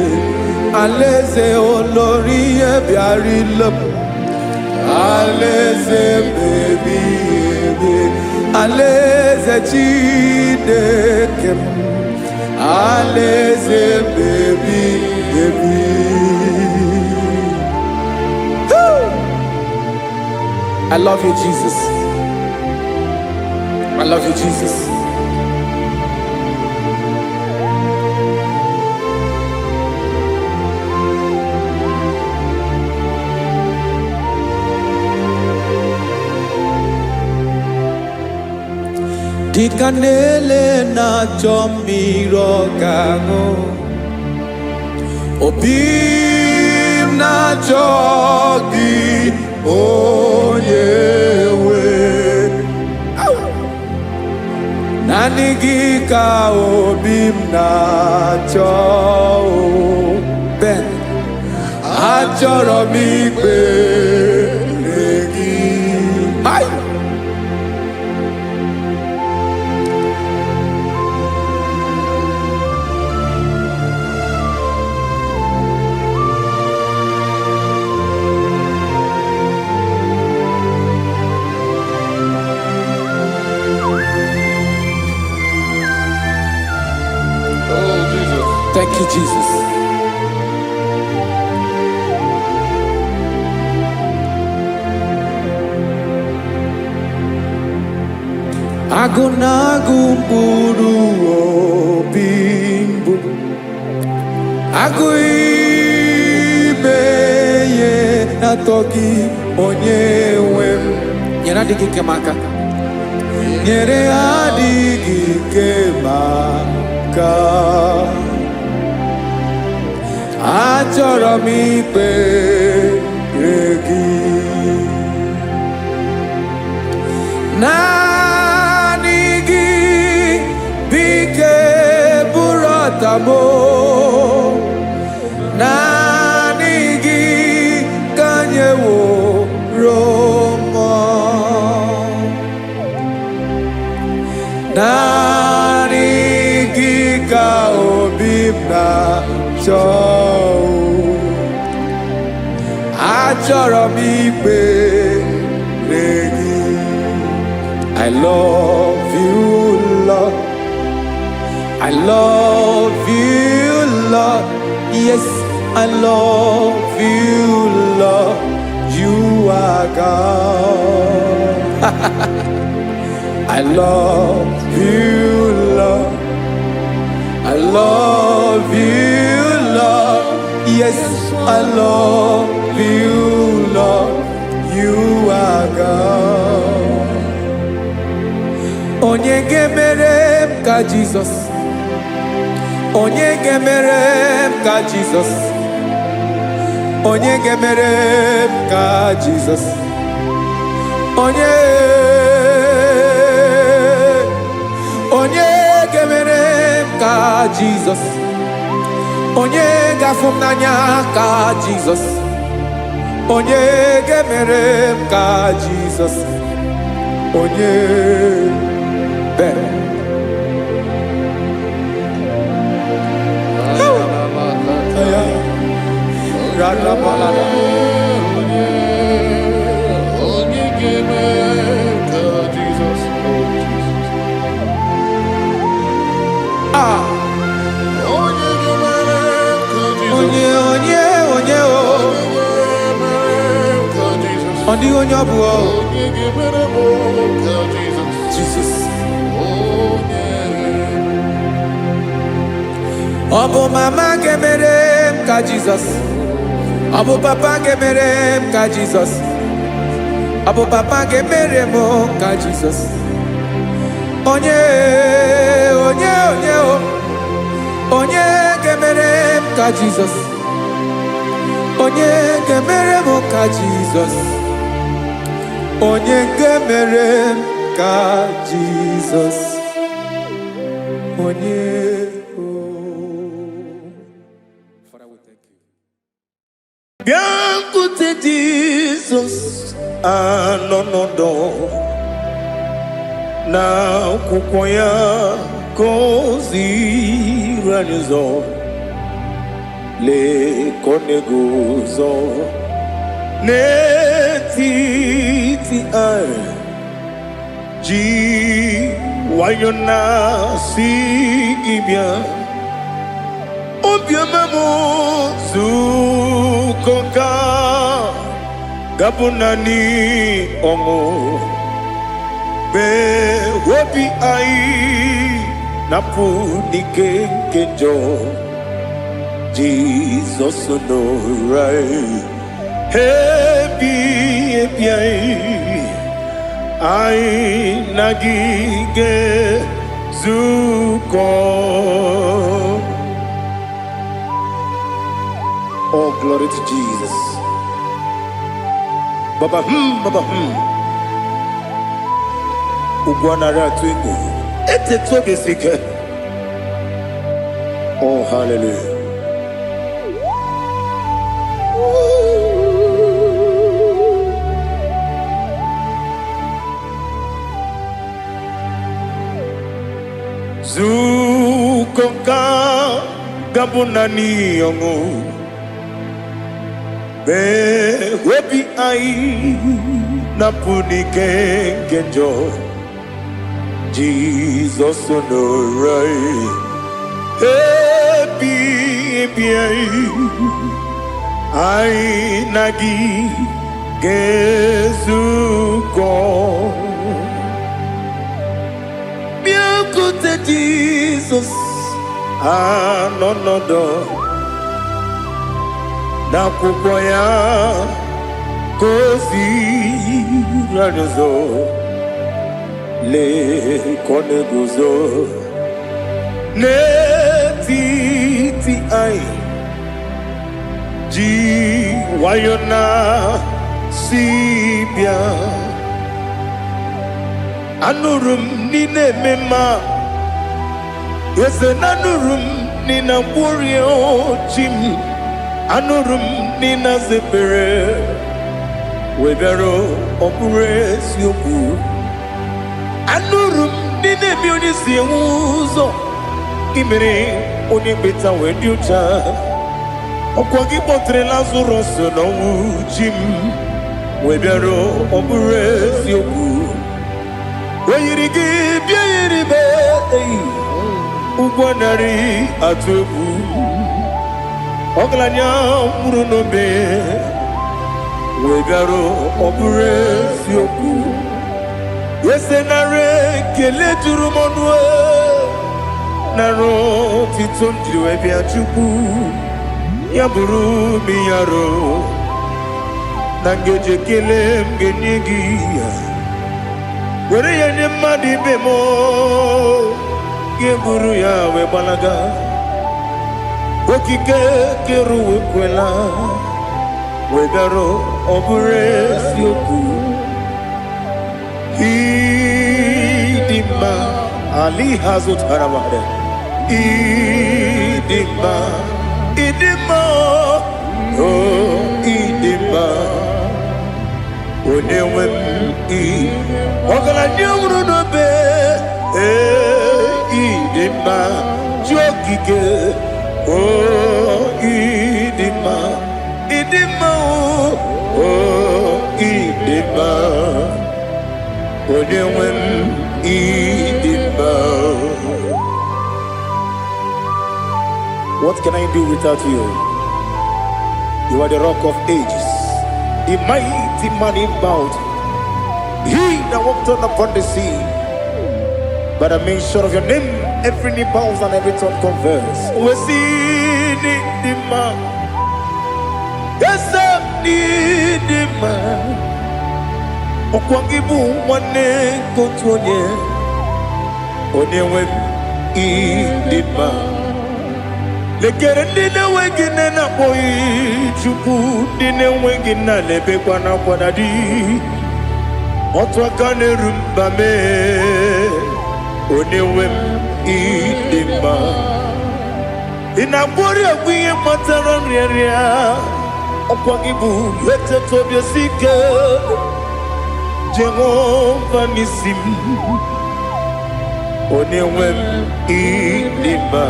alaeze olori ihe bịara ile m, alaeze mbebi ebi, alaeze Chineke m, alaeze mbebi ebi. Woo! I love you, Jesus. I love you, Jesus. Dịka na-ele na-achọ mmiri ọ ga-aṅụ, obi m na-achọ gị, onye nwe. Naanị gị ka obi m na-achọ o. Ben, achọrọ m ikpere gị. Ai! Oh, Jesus. Thank you, Jesus. Agụ na-agụ mkpụrụ obi mbụ, agụ ime ihe na-atọ gị, onye nwe m. Nyere adịghị ike m aka, nyere adịghị ike m aka. Achọrọ m ikpere gị naanị gị, bike bụrụ ọtamo. Naanị gị ka nyeworo mmụọ. Naanị gị ka obi m na-achọ. Achọrọ m ikpere gị. I love you, Lord. I love you, Lord. Yes, I love you, Lord. You are God. I love you, Lord. I love you, Lord. Yes, I love you, Lord. You are God. Onye ga-emere m ka Jizọs? Onye ga-emere m ka Jizọs? Onye ga-emere m ka Jizọs? Onye, onye ga-emere m ka Jizọs? Onye ga-afụ m n'anya ka Jizọs? Onye ga-emere m ka Jizọs? Onye bere. Radabalada. Onye ga-eme ka Jizọs, oh Jesus. Ah, Onye ga-emere ka Jizọs. Onye, onye, onye o. Onye ga-emere ka Jizọs. Ọ dịghị onye ọ bụ o. Onye ga-emere m ka Jizọs. Jesus. Onye. Ọ bụ mama ga-emere m ka Jizọs? Ọ bụ papa ga-emere m ka Jizọs? Ọ bụ papa ga-emere m ka Jizọs? Onye, onye, onye o. Onye ga-emere m ka Jizọs? Onye ga-emere m ka Jizọs? Onye ga-emere m ka Jizọs? Onye o. Father, we thank you. Bịakwute Jizọs, anọ n'ọdọ na akwụkwọ ya ka o ziri anyị ụzọ. Lee ka ọ na-eguzo n'etiti anyị, ji nwayọ na-asị gị bịa. Obiọma m, zukọ ka gabụ naanị ọṅụ mee obi anyị napụ n'ike nke njọ. Jizọs nọrọ anyị ebi ebi, anyị anyị na gị ga-ezukọ. Oh, glory to Jesus. Baba, baba, Ugwu anaghị atụ egwu. Etetu oge si ike. Oh, hallelujah. Zukọ ka gabụ naanị ọṅụ mee obi anyị napụ n'ike nke njọ. Jizọs nọrọ anyị ebi ebi, anyị anyị na gị ga-ezukọ. Anọ nọdụ n'akwụkwọ ya ka o ziri anyị ụzọ. Lee ka ọ na-eguzo n'etiti anyị, ji nwayọ na si bịa. Anụrụ m n'ị na-eme mma, eze, na anụrụ m n'ị na-agwọrị chi m. Anụrụ m n'ị na-aza ekpere wee bịara. Ọ bụrụ eziokwu, anụrụ m n'ị na-eme onye si enwe ụzọ imere onye mkpeta wee dị ụcha. Ọkwa gị kpọtere Lazarọs n'ọnwụ, chi m, wee bịara. Ọ bụrụ eziokwu, o yiri gị bịa yiri be eyi ụgwọ narị atụ egwu. Ọgaranya nwụrụ n'obe wee bịara. Ọ bụrụ eziokwu, eze, nara ekele juru m ọnụ, nara otito m jiri wee bịa. Chukwu, ya bụrụ m yaro na ngeji ekele m ga-enye gị ya, were ya nye mmadụ ibe m, ga-eburu ya wee gbalaga. Okike kere ụwa ekwela wee bịara. Ọ bụrụ eziokwu, ịdị mma ali ha zụtara mmadụ. Ịdị mma, ịdị mma, o ịdị mma, onye nwe m. Ị ọgaranya nwụrụ n'obe, ee, ịdị mma, chi okike, o ịdị mma, ịdị mma, o ịdị mma, onye nwe m, ịdị mma. What can I do without you? You are the Rock of Ages, the mighty man in battle, he that walked on upon the sea. By the mention of your name, every knee bows and every tongue confess. We see the man. Yes, the man. Ọkwa gị bụ nwanne nke otu onye, onye nwe m, ịdị mma. Lekere ndị na-enweghị nne na-akpọghị Chukwu, ndị na-enweghị nna na-ebekwa n'akwa na di. Otu aka na-eru mba mee, onye nwe m, ịdị mma. Ị na-agwọrị ọgwụ ihe kpatara nrịanrịa. Ọkwa gị bụ eteta obi esi ike, Jehova n'isi m, onye nwe m, ịdị mma,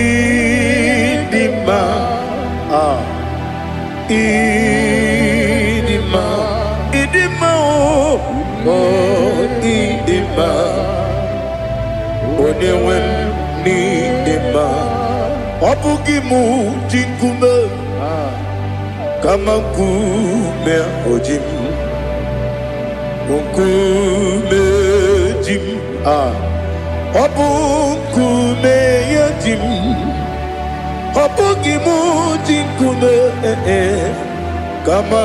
ịdị mma, ah, ịdị mma, ịdị mma, o o ịdị mma, onye nwe m, n'ịdị mma. Ọ bụghị mụ ji nkume, kama nkume o ji m, nkume ji m, ah, ọ bụ nkume ya ji m. Ọ bụghị mụ ji nkume, eh, kama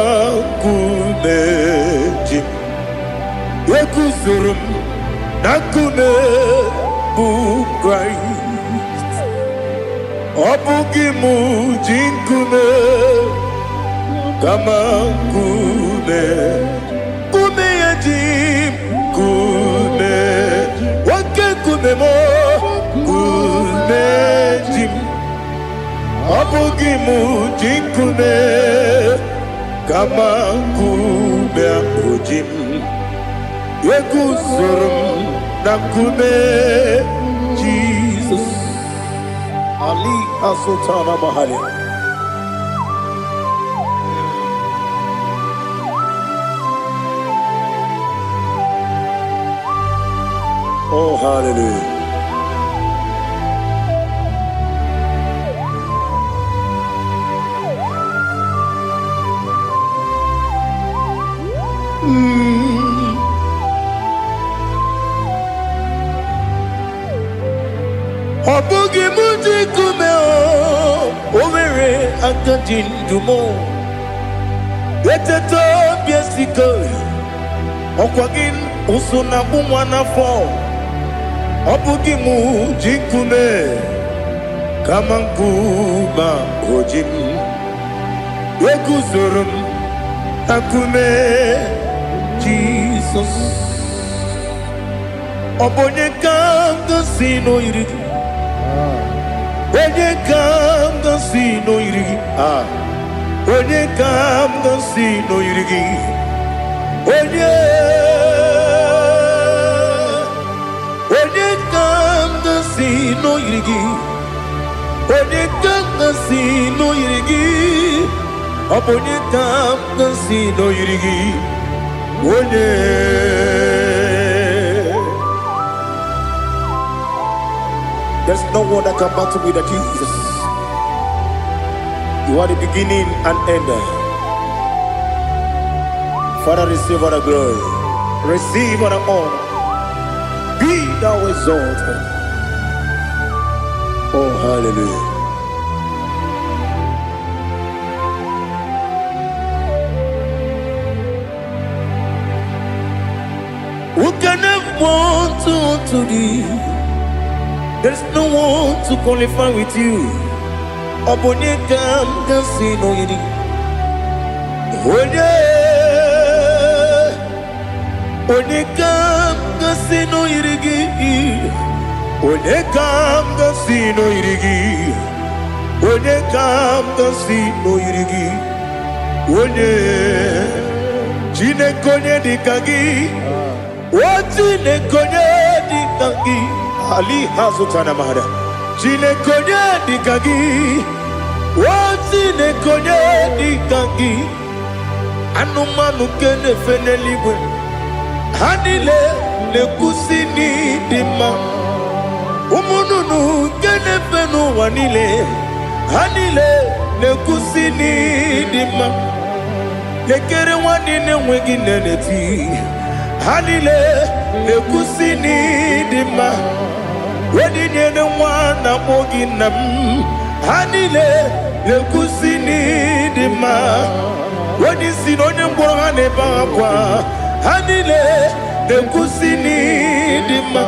nkume ji m. Eguzoro m na nkume bụ Kraịst. Ọ bụghị mụ ji nkume, kama nkume, nkume ya ji m, nkume, oke nkume m, nkume ji m. Ọ bụghị mụ ji nkume, kama nkume ahụ ji m. Eguzoro m na nkume Jizọs. Ali Asultana Mahali. Oh, hallelujah. Aka ji ndụ m. Eteta obi esike, ọkwa gị ụsụ na-akpụ nwa n'afọ. Ọ bụ gị mụ ji nkume kama nkume oji m. Eguzoro m na nkume Jizọs. Ọ bụ onye ka m gosi n'oyiri gị? Onye ka m gosi n'oyiri gị? Ah. Onye ka m gosi n'oyiri gị? Onye? Onye ka m gosi n'oyiri gị? Onye ka m gosi n'oyiri gị? Ọ bụ onye ka m gosi n'oyiri gị? Onye? There's no one that can battle with the Jesus. You are the beginning and end. Father, receive all the glory. Receive all the honor. Be thou exalted. Oh, hallelujah. Who can have one to thee? There's no one to qualify with you. Ọ bụ onye ka m ga-asị n'oyiri? Onye? Onye ka m ga-asị n'oyiri gị? Onye ka m ga-asị n'oyiri gị? Onye ka m ga-asị n'oyiri gị? Onye? Chineke, onye dị ka gị? O Chineke, onye dị ka gị? Ali ha zụtara mara. Chineke, onye dị ka gị? O Chineke, onye dị ka gị? Anụmanụ nke na-efe n'eluigwe, ha niile na-ekwusi n'ịdị mma. Ụmụ nnụnụ nke na-efe n'ụwa niile, ha niile na-ekwusi n'ịdị mma. Lekere nwanne na-enweghị nne na-eti, ha niile na-ekwusi n'ịdị mma. Onye nyere nwa na-akpọ gị nna m, ha niile na-ekwusi n'ịdị mma. Onye isi na onye ngwọrọ, ha na-ebe akwa, ha niile na-ekwusi n'ịdị mma.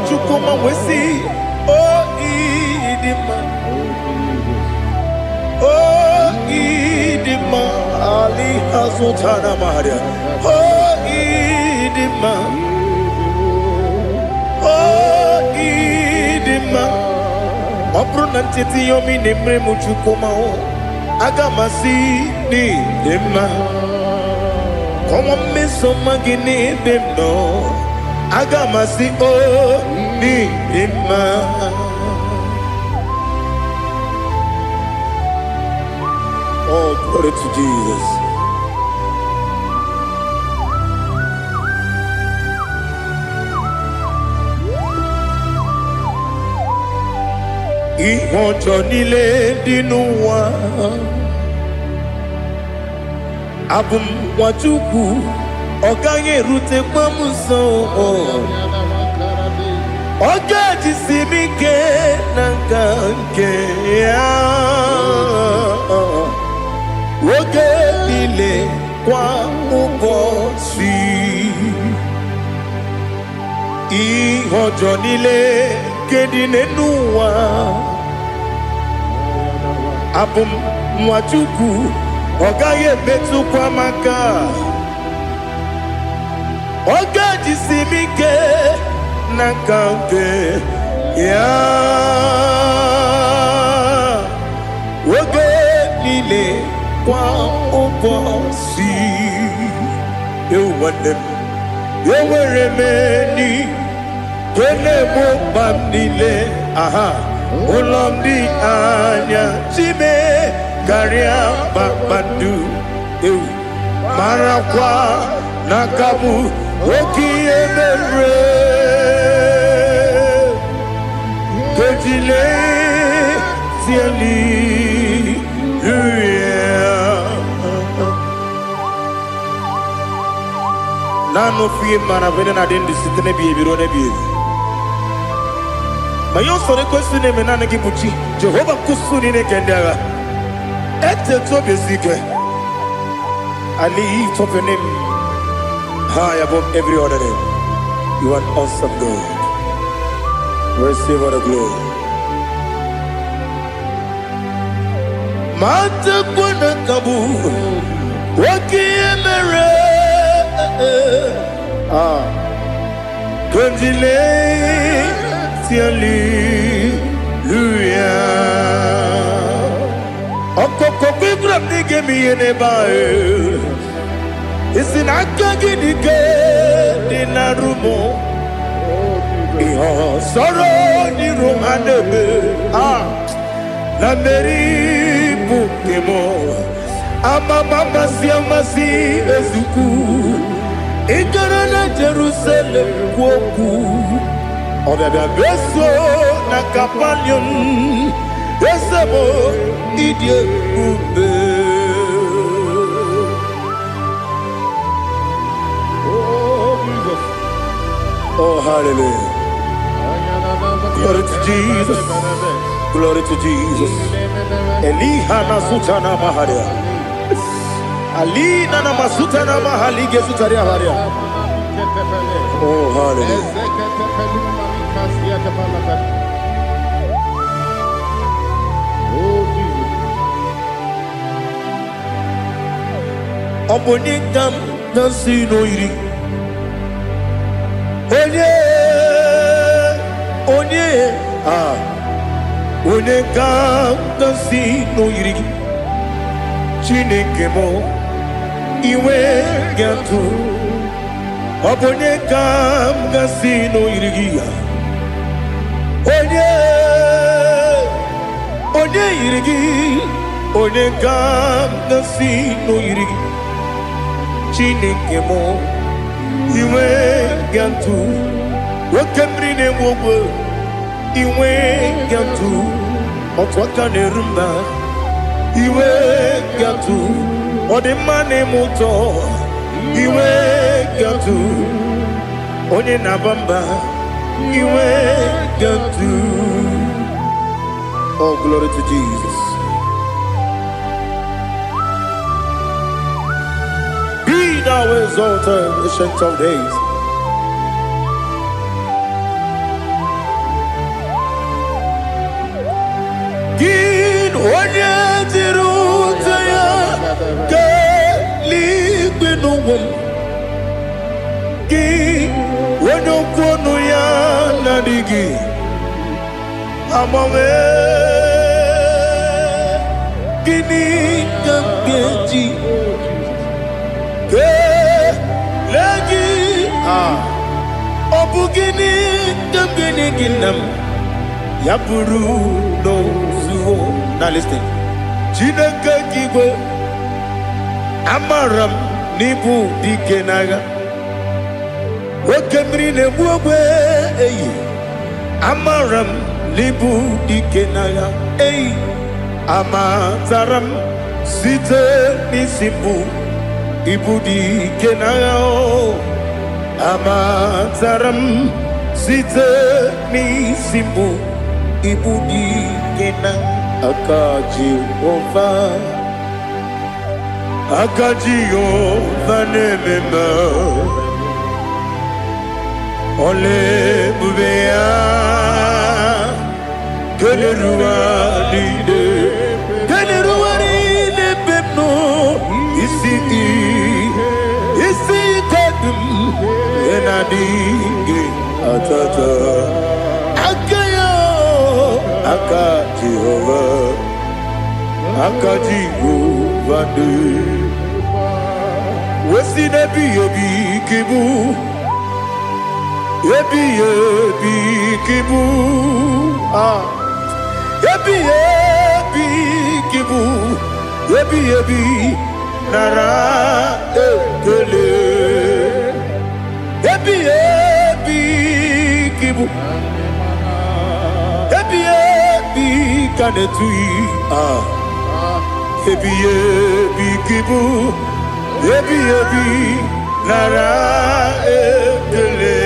Chukwuma nwesị o ịdị mma, o ịdị mma. Ali azụtara maria. O ịdị mma, o ịdị mma. Ọ bụrụ na ncheta ihe omi na-emere m, Chukwuma o, aga m asị n'ịdị mma. Kọnwa mmeso ọma gị n'ebe m nọ, aga m asị o n'ịdị mma. Oh, glory to Jesus. Ihe ọjọọ niile dị n'ụwa, abụ m nwa Chukwu, ọ gaghị erutekwa m nso. Ọ ga-ejisi m ike na nka nke ya oge niile, kwa ụbọchị. Ihe ọjọọ niile nke dị n'elu ụwa, abụ m nwa Chukwu, ọ gaghị emetụkwa m aka. Ọ ga-ejisi m ike n'aka nke ya oge niile, kwa ụbọchị. Ewu nwanne m, enwere m enyi nke na-egbo mkpa m niile. Aha ụlọ m dị anya chime karịa kpakpando. Ewu, marakwa n'aka m oke ihe mere kejile tieli. Naanị ofu ihe mara bụ na adị ndụ site n'ebighị ebi ruo n'ebighị ebi. Ma ihe ọsọrọ ekwesị na-eme, naanị gị bụ chi Jehova nkusu niile nke ndị agha. Eteta obi esi ike. I lift up your name high above every other name. You are an awesome God. Receive all the glory. Matakwana kabu wakiemere. Ah, Kondile hallelujah. Ọkọkọ gbígbà ní gèmí yẹn n'ebe ahụ. Isi n'aka gị dị ike dị na rumo. Ihe sọ̀rọ̀ n'iru ha na-eme. Ah, na mmeri bụ nke m. Amama amasị amasị ezukwu. Ị gara na Jerusalem kwuo okwu. Ọbịabịa beso na Kapanium. Eze m, ịdị ebube. Oh, Jesus. Oh, hallelujah. Glory to Jesus. Glory to Jesus. Eliha nasutana maharia. Alina na masutana mahalige sutaria haria. Oh, hallelujah. Oh, Jesus. Ọ bụ onye ka m na-asị n'oyiri. Onye, onye, ah, onye ka m na-asị n'oyiri gị. Chineke m, iwe ga-atụ. Ọ bụ onye ka m ga-asị n'oyiri gị ya. Onye, onye yiri gị, onye ka m ga-asị n'oyiri gị. Chineke m, iwe ga-atụ. Oke mmiri na-egbu ogwe, iwe ga-atụ. Otu aka na-eru mba, iwe ga-atụ. Ọ dị mma na-eme ụtọ, iwe ga-atụ. Onye na-aba mba, iwe ga-atụ. Oh, glory to Jesus. Be thou exalted, Ancient of Days. Gị onye jiri ute ya keeluigwe n'ụwa m. Gị onye okwu ọnụ ya na-adịghị agbanwe. Gịnị ka m ga-eji kelee gị? Ah, ọ bụ gịnị ka m ga-enye gị, nna m, ya bụrụ n'ozuo? Now listen. Chineke nke igwe, amara m n'ịbụ dike n'agha. Oke mmiri na-egbu ogbe eyi, amara m n'ịbụ dike n'agha eyi. Amatara m site n'isi mbụ, ịbụ dike n'agha o. Amatara m site n'isi mbụ, ịbụ dike na aka Jehova. Aka Jehova na-eme mma. Ọla ebube ya keleruwa niile, keleruwa niile ebe m nọ. Isi isi ike dị m ihe na-adịghị atata aka ya. Aka Jehova, aka Jehova dị wesi n'ebighị ebi ka ịbụ, ebighị ebi ka ịbụ. Ah, ebighị ebi ka ịbụ, ebighị ebi, nara ekele. Ebighị ebi ka ịbụ, ebighị ebi ka na-etughị. Ah, ebighị ebi ka ịbụ, ebighị ebi, nara ekele.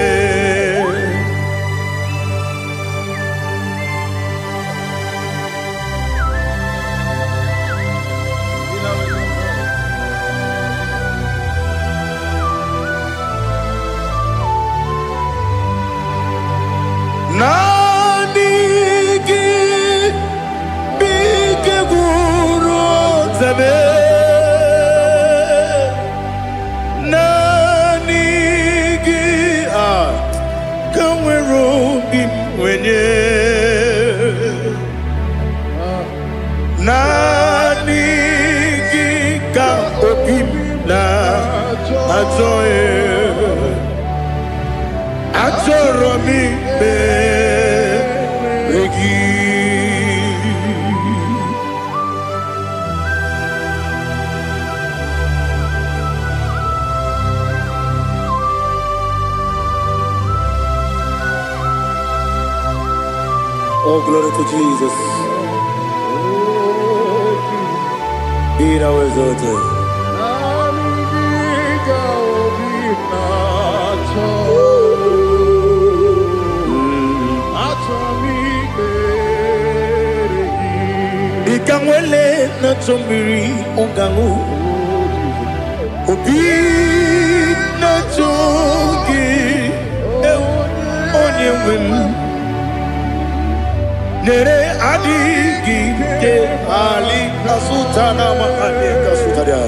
Achọrọ m ikpere gị. Oh, glory to Jesus. Be thou exalted. Naanị gị ka obi na-achọ. Achọ m ikpere gị. Dịka nwele na-achọ mmiri ọ ga-aṅụ, obi na-achọ gị, ewu, onye nwe m. Nere adịghị ike ali asụta na amahanye kasụtara.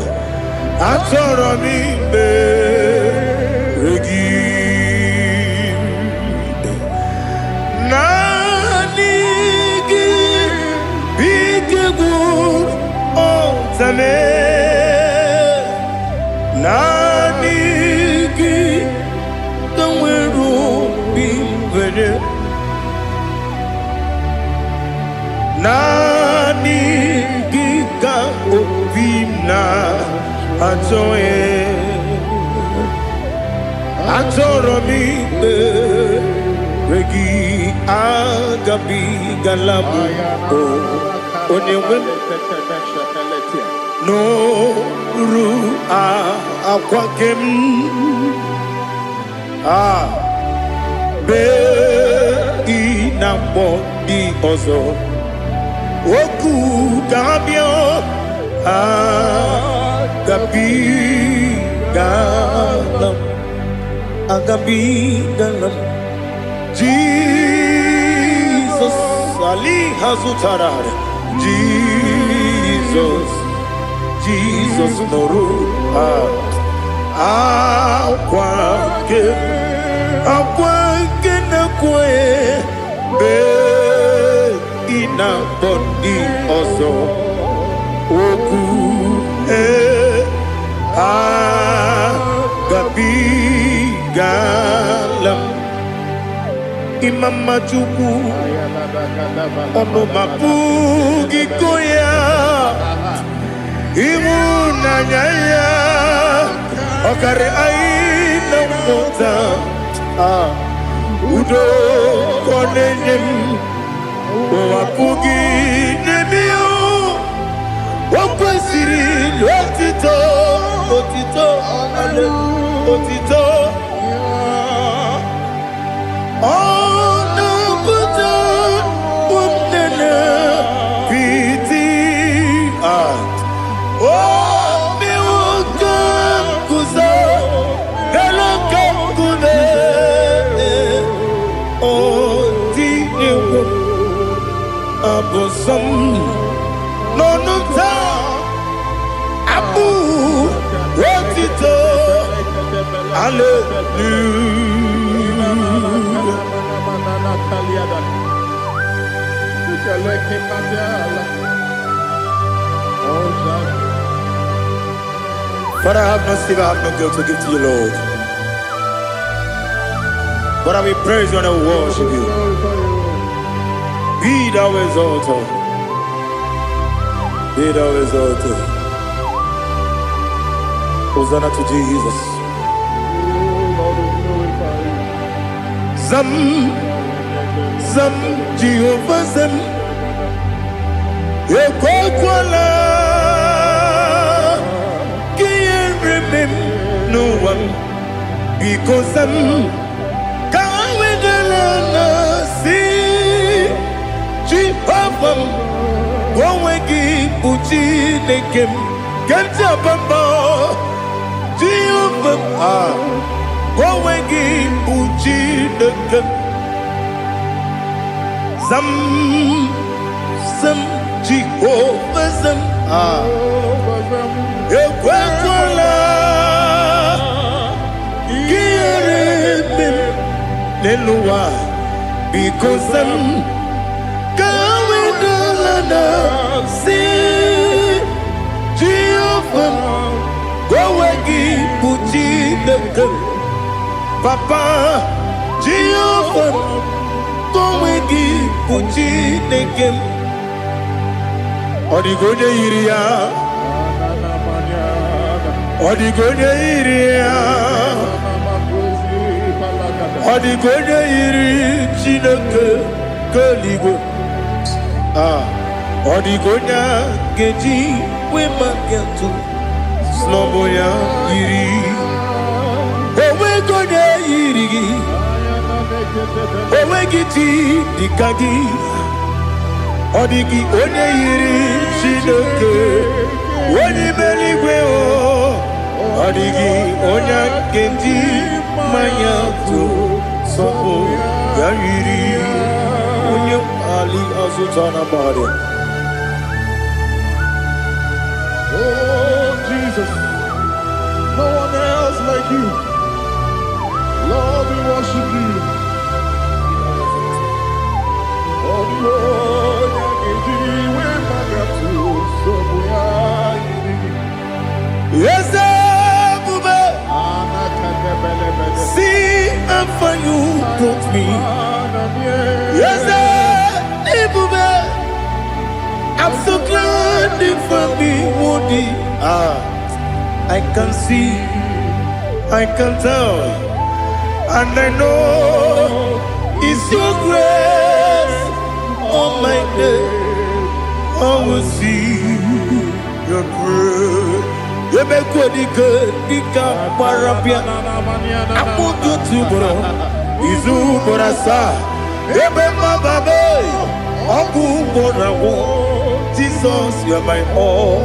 Achọrọ m ikpere gị. Naanị gị bụ ike gwụrụ ọtame. Naanị gị ka nwere obi nwere. Naanị gị ka obi m na-achọ ya. Achọrọ m ikpere gị, agabigala m o onye nwe m n'oru akwa ke m a bee ị na-akpọ ndị ọzọ okwu ga-abịa. Agabigala m, agabigala m. Jizọs ali ha zụtara. Jizọs, Jizọs, nụrụ akwa nke akwa nke na-ekwe mgbe ị na-akpọ ndị ọzọ okwu ee agabigala m. Ịma mma Chukwu, ọnụ ma pụghị ịkọ ya. Ịhụnanya ya ọkarị anyị na mmụta. Ah, udo ka ọ na-enye m, ụwa pụghị n'ebe ya. O kwesịrị otito, otito, otito. Ọ na-apụta ụmụnne piti. Ah, obi nwoke guzo elu ka nkume ọ dị egwu abụ nsọ m n'ọnụ taa abụ otito. Hallelujah. Father, I have no silver, I have no gold to give to you, Lord. But I will praise you and I will worship you. Be thou exalted. Be thou exalted. Hosanna to Jesus. Zam, Zam, Jehovah Zam. Ekwekwala ka ihere mee m n'ụwa m. Biko zam, ka wedala na si Jehova m, onwe gị bụ Chineke m ke m ji aba mba. Jehova m, ah, onwe gị bụ Chineke m. Zam, zam, Jehova zam, ah, ekwekwala ka ihere mee m n'elu ụwa. Biko zam, ka wedala na si Jehova m, onwe gị bụ Chineke m. Papa. Jehova, onwe gị bụ Chineke m. Ọ dịghị onye yiri ya. Ọ dịghị onye yiri ya. Ọ dịghị onye yiri Chineke nke eluigwe. Ah, ọ dịghị onye a ga-eji wee maka atụ sị ya yiri. Onweghị onye yiri gị. Onweghị chi dịka gị. Ọ dịghị onye yiri Chineke onye ime eluigwe o. Ọ dịghị onye ga-eji mmanya tụ sọpụ ya yiri onye ali azụta na mmadụ. Oh, Jesus, no one else like you. Lord, we worship you. Oh, the Lord, Eze ebube, see how far you brought me. Eze ebube, I'm so glad you found me worthy. Ah, I can see, I can tell, and I know it's your grace on my day. I will see your grace. Emekwedike dịka gbara bịa akpụkpọ otu ugboro izu ugboro asaa ebe mmababe ọgwụ ugboro agwụ. Jesus, you are my all.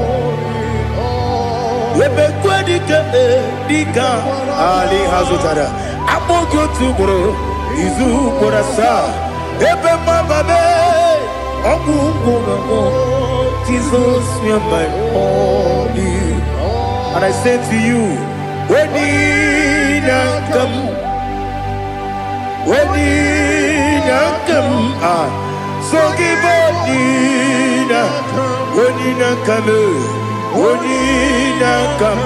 Emekwedike dịka ali ha zụtara akpụkpọ otu ugboro izu ugboro asaa ebe mmababe ọgwụ ugboro agwụ. Jesus, you are my all. And I say to you, when you come, when you come, ah, so give Onina, Onina come, Onina come,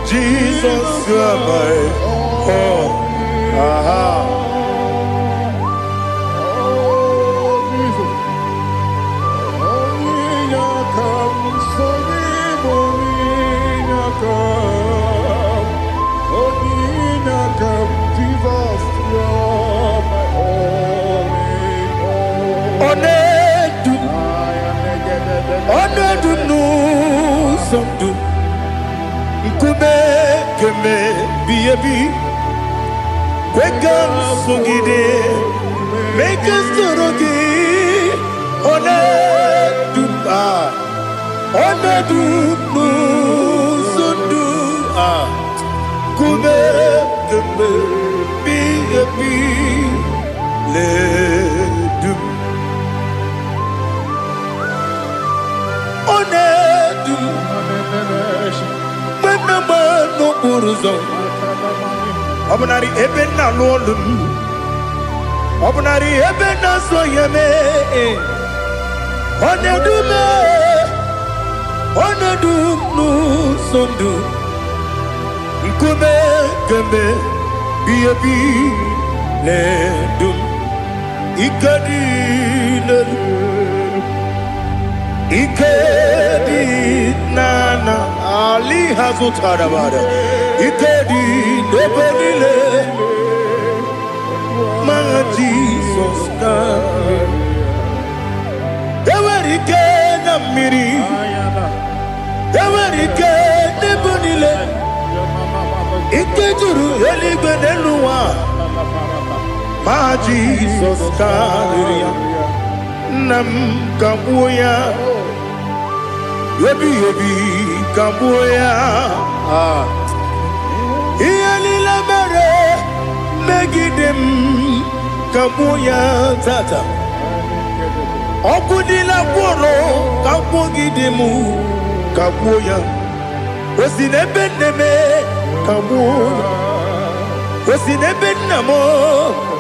Jesus, you are my all. Aha. Oh, Jesus. Onyinya come, so Onyinya come. Onyinya come, Jesus, you're my all in all. Ọ na-edu m, I am ọ na-edu m n'ụzọ ndụ, nkume kemebi ebi, kwe ka m sogide, mee ka m soro gị. Ọ na-edu m, ah, ọ na-edu m n'ụzọ ndụ, ah, nkume kemebi ebi na-edu m. Ọ na-edu m mgbe m na-agba n'okporo ụzọ, ọ bụnarị ebe m na-alụ ọlụ m, ọ bụnarị ebe m na-azụ ya mee. Ọ na-edu m, ọ na-edu m n'ụzọ ndụ, nkume kemgbe bi ebi na-edu m. Ike dị n'elu, ike dị n'ala ali ha zụtara bara, ike dị n'ebe niile ma Jizọs na enwere ike na mmiri, enwere ike n'ebe niile, ike juru eluigwe n'elu ụwa ma Jizọs karịrị ya. Nna m, ka gbuo ya ebighị ebi, ka gbuo ya. Ah. Ihe niile mere megide m, ka gbuo ya tata. Ọgwụ niile gwụrụ ka gwugide m, ka gbuo ya. O si n'ebe nne m, ka gbuo ya. O si n'ebe nna m,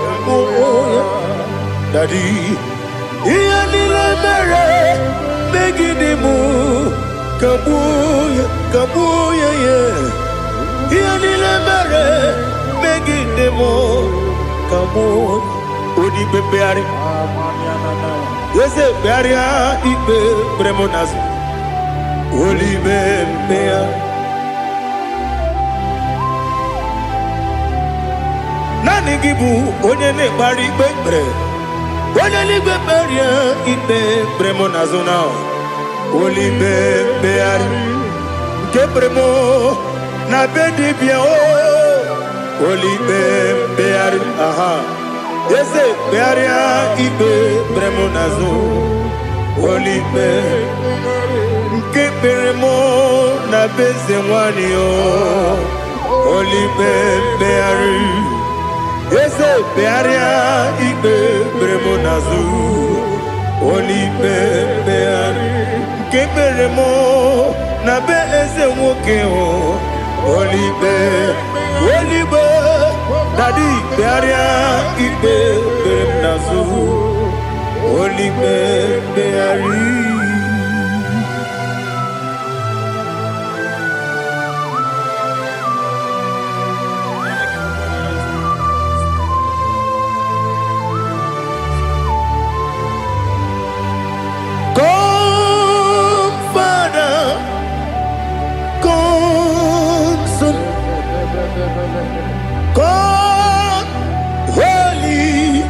ka gbuo ya. Daddy, ihe niile mere megide m, ka gbuo ya, ka gbuo ya ya. Ihe niile mere megide m, ka mụ. Onye ikpe mkpegharị, eze kpegharịa ikpe kpere mụ n'azụ. Olibe mkpegharị. Naanị gị bụ onye na-ekpegharị ikpe kpere. Onye eluigwe, kpegharịa ikpe kpere mụ n'azụ na olibe mkpegharị nke kpere mụ na be dibịa o. Olibe mkpegharị, aha, eze kpegharịa ikpe kpere mụ n'azụ. Olibe nke kpere mụ na be eze nwanyị o. Olibe mkpegharị, eze kpegharịa ikpe kpere mụ n'azụ. Olibe mkpegharị nke kpere mụ na be eze nwoke o. Olibe, olibe, daddy, kpegharịa ikpe kpere m n'azụ. Olibe mkpegharị. Come, Father, come, Son, come, Holy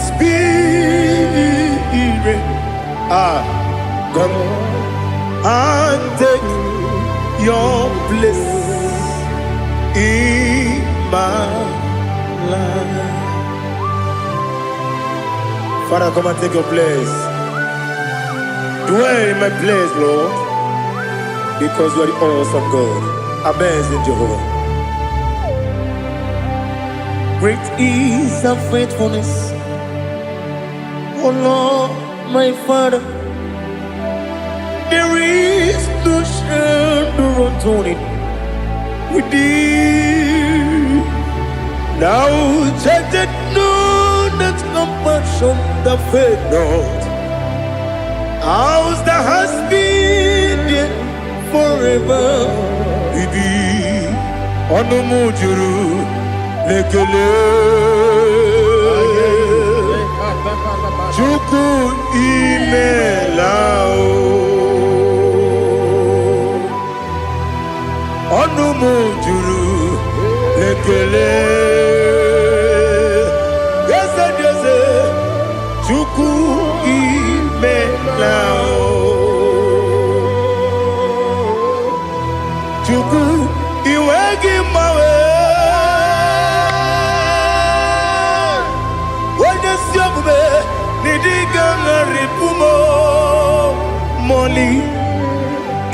Spirit. Ah, come and take your place in my life. Father, come and take your place. Dwell in my place, Lord, because you are the awesome God, amazing Jehovah. Great is thy faithfulness, O Lord, my Father. There is no shadow of turning with thee. Thou changest not thy compassions, they fail not. As thou hast been there forever with thee. Ọnụ m juru n'ekele. Chukwu, imela o. Ọnụ m juru n'ekele. Eze dị eze, Chukwu, imela o. Chukwu, iwe gị mgbanwe. Onye si omume n'ịdị ga-agharịpụ m mọli.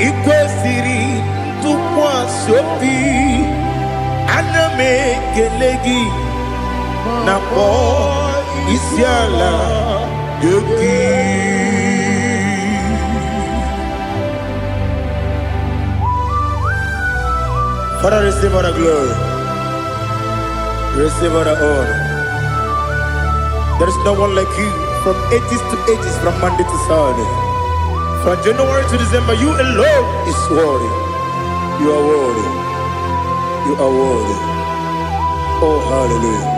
Ikwesịrị ntụkwasị obi, ana m ekele gị na kpọọ isi ala gị. Father, receive all the glory. Receive all the honor. There is no one like you from ages to ages, from Monday to Saturday. From January to December, you alone is worthy. You are worthy. You are worthy. Oh, hallelujah.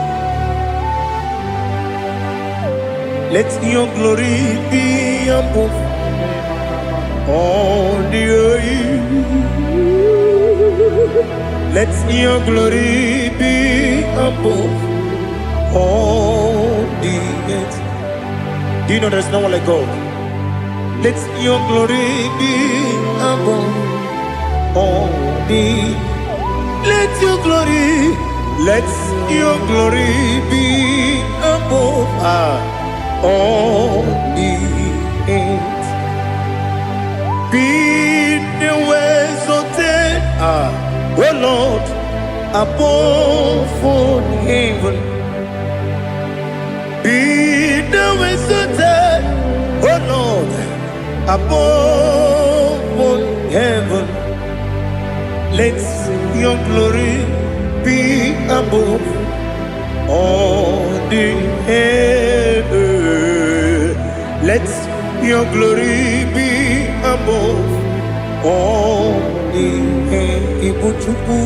Let your glory be above all the earth. Let your glory be above all the earth. Do you know there's no one like God? Let your glory be above all the. Let your glory, let your glory be above all the earth. Be thou exalted, O Lord, above all heaven. Be thou exalted, O Lord, above all heaven. Let your glory be above all the earth. Let your glory be above all the earth. Ibu Chukwu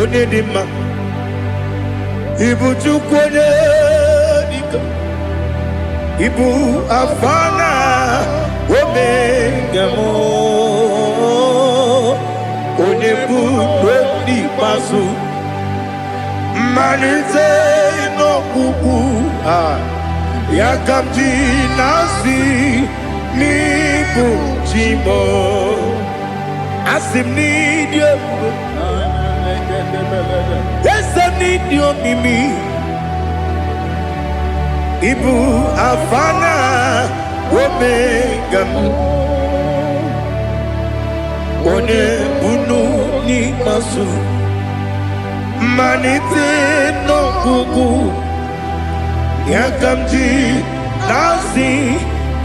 onye dị mma. Ibu Chukwu onye Ịbụ Alfa na Omega m, onye bụ n'ikpeazụ, mmalite n'ọgwụgwụ. Ya ka m ji na-asị n'ịbụ chi m. Asị m n'ịdị ebube, eze m, n'ịdị omimi. Ịbụ Alfa na Omega m, onye bunu n'ikpeazụ, mmalite n'ọgwụgwụ. Ya ka m ji na-asị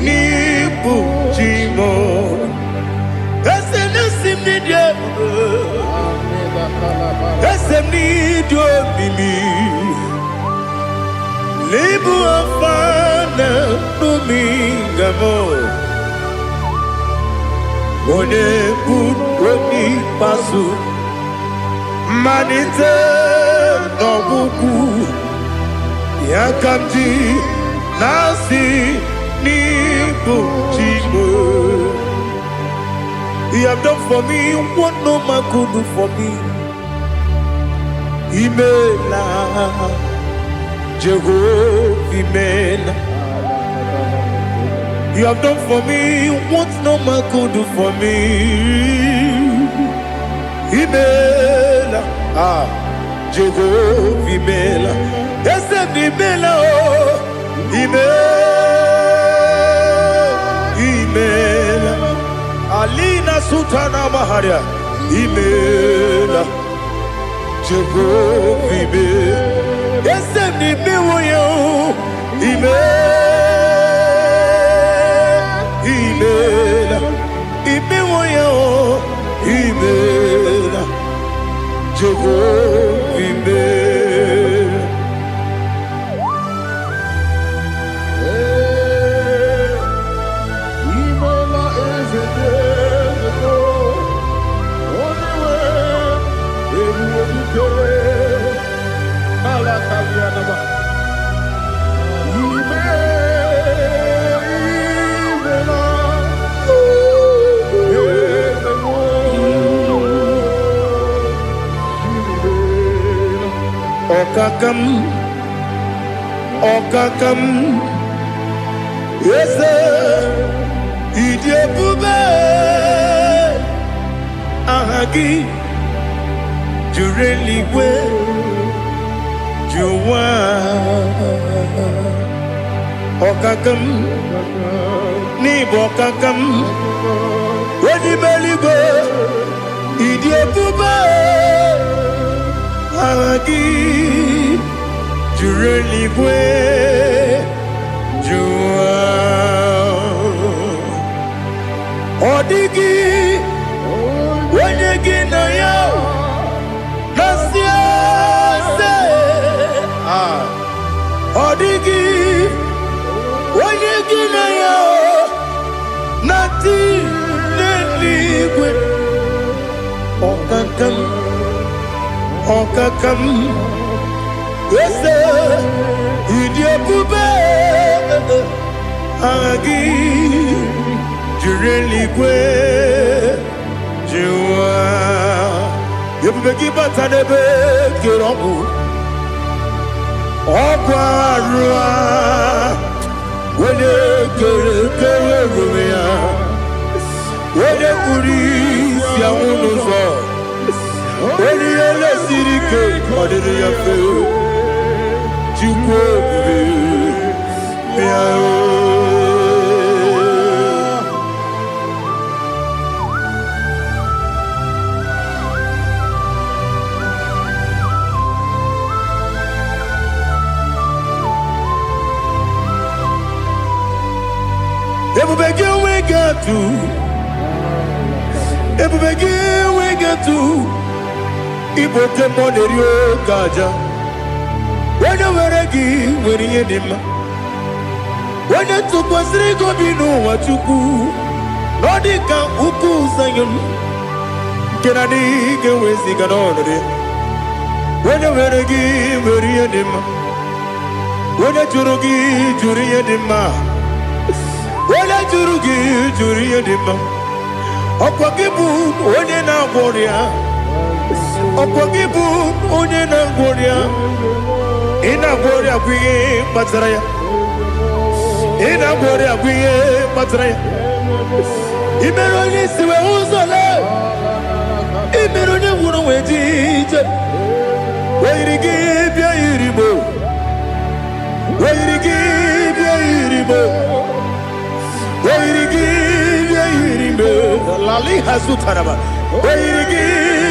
n'ịbụ chi m. Eze na-esi m n'ịdị ebube, eze m, n'ịdị omimi. N'ịbụ Alfa na Omega m, onye bụ onye ikpeazụ, mmalite n'ọgwụgwụ. Ya ka m ji na-asị n'ịbụ chi m. You have done for me what no man could do for me. Imela, Jehovah, Imela. You have done for me what no man could do for me. Imela, ah, Jehovah, Imela. Eze m, Imela, oh, Imela, Imela. Alina Sultana Maharia, Imela, Jehovah, Imela. Eze m, imewo ya o, Imela, Imela, imewo ya o, Imela, Jehovah, Imela. Ee, imela, eze dị eze, onye nwe ebube dike ala kalianaba. Ime, imela, eze m, imela. Ọkaka m, ọkaka m, eze, ịdị ebube. Aha gị juru eluigwe ju ụwa. Ọkaka m, n'ịbụ ọkaka m, onye ime eluigwe, ịdị ebube. Aha gị juru eluigwe ju ụwa. Ọ dịghị onye gị na ya na-asị eze. Ah, ọ dịghị onye gị na ya na-atị n'eluigwe. Ọkaka m, ọkaka m, eze, ịdị ebube. Aha gị juru eluigwe ju ụwa. Ebube gị bata n'ebe kere ọgwụ, ọgwụ arụ a, onye kere kere onwe ya, onye kpuru isi anwụ n'ụzọ, onye ihe siri ike ọ dịrị ya mfe. Chukwu ebube, bịa o. Ebube gị enweghị atụ, ebube gị enweghị atụ. Ịbụ oke mmụọ na-eri oke aja. Onye nwere gị nwere ihe dị mma. Onye tụkwasịrị gị obi n'ụwa, Chukwu, na ọ dị ka ugwu Zayọn nke na adịghị ga-eweziga n'ọnọdụ ya. Onye nwere gị nwere ihe dị mma. Onye jụrụ gị jụrụ ihe dị mma. Onye jụrụ gị jụrụ ihe dị mma. Ọkwa gị bụ onye na-agwọ ọrịa. Ọkwa gị bụ onye na-agwọ ọrịa. Ị na-agwọ ọrịa bụ ihe kpatara ya. Ị na-agwọ ọrịa bụ ihe kpatara ya. Ị mere onye isi wee ụzọ lee. Ị mere onye ngwụrọ wee ji ije. O yiri gị bịa yiri mo. O yiri gị bịa yiri mo. O yiri gị bịa yiri mo. Lali hazutaraba. O yiri gị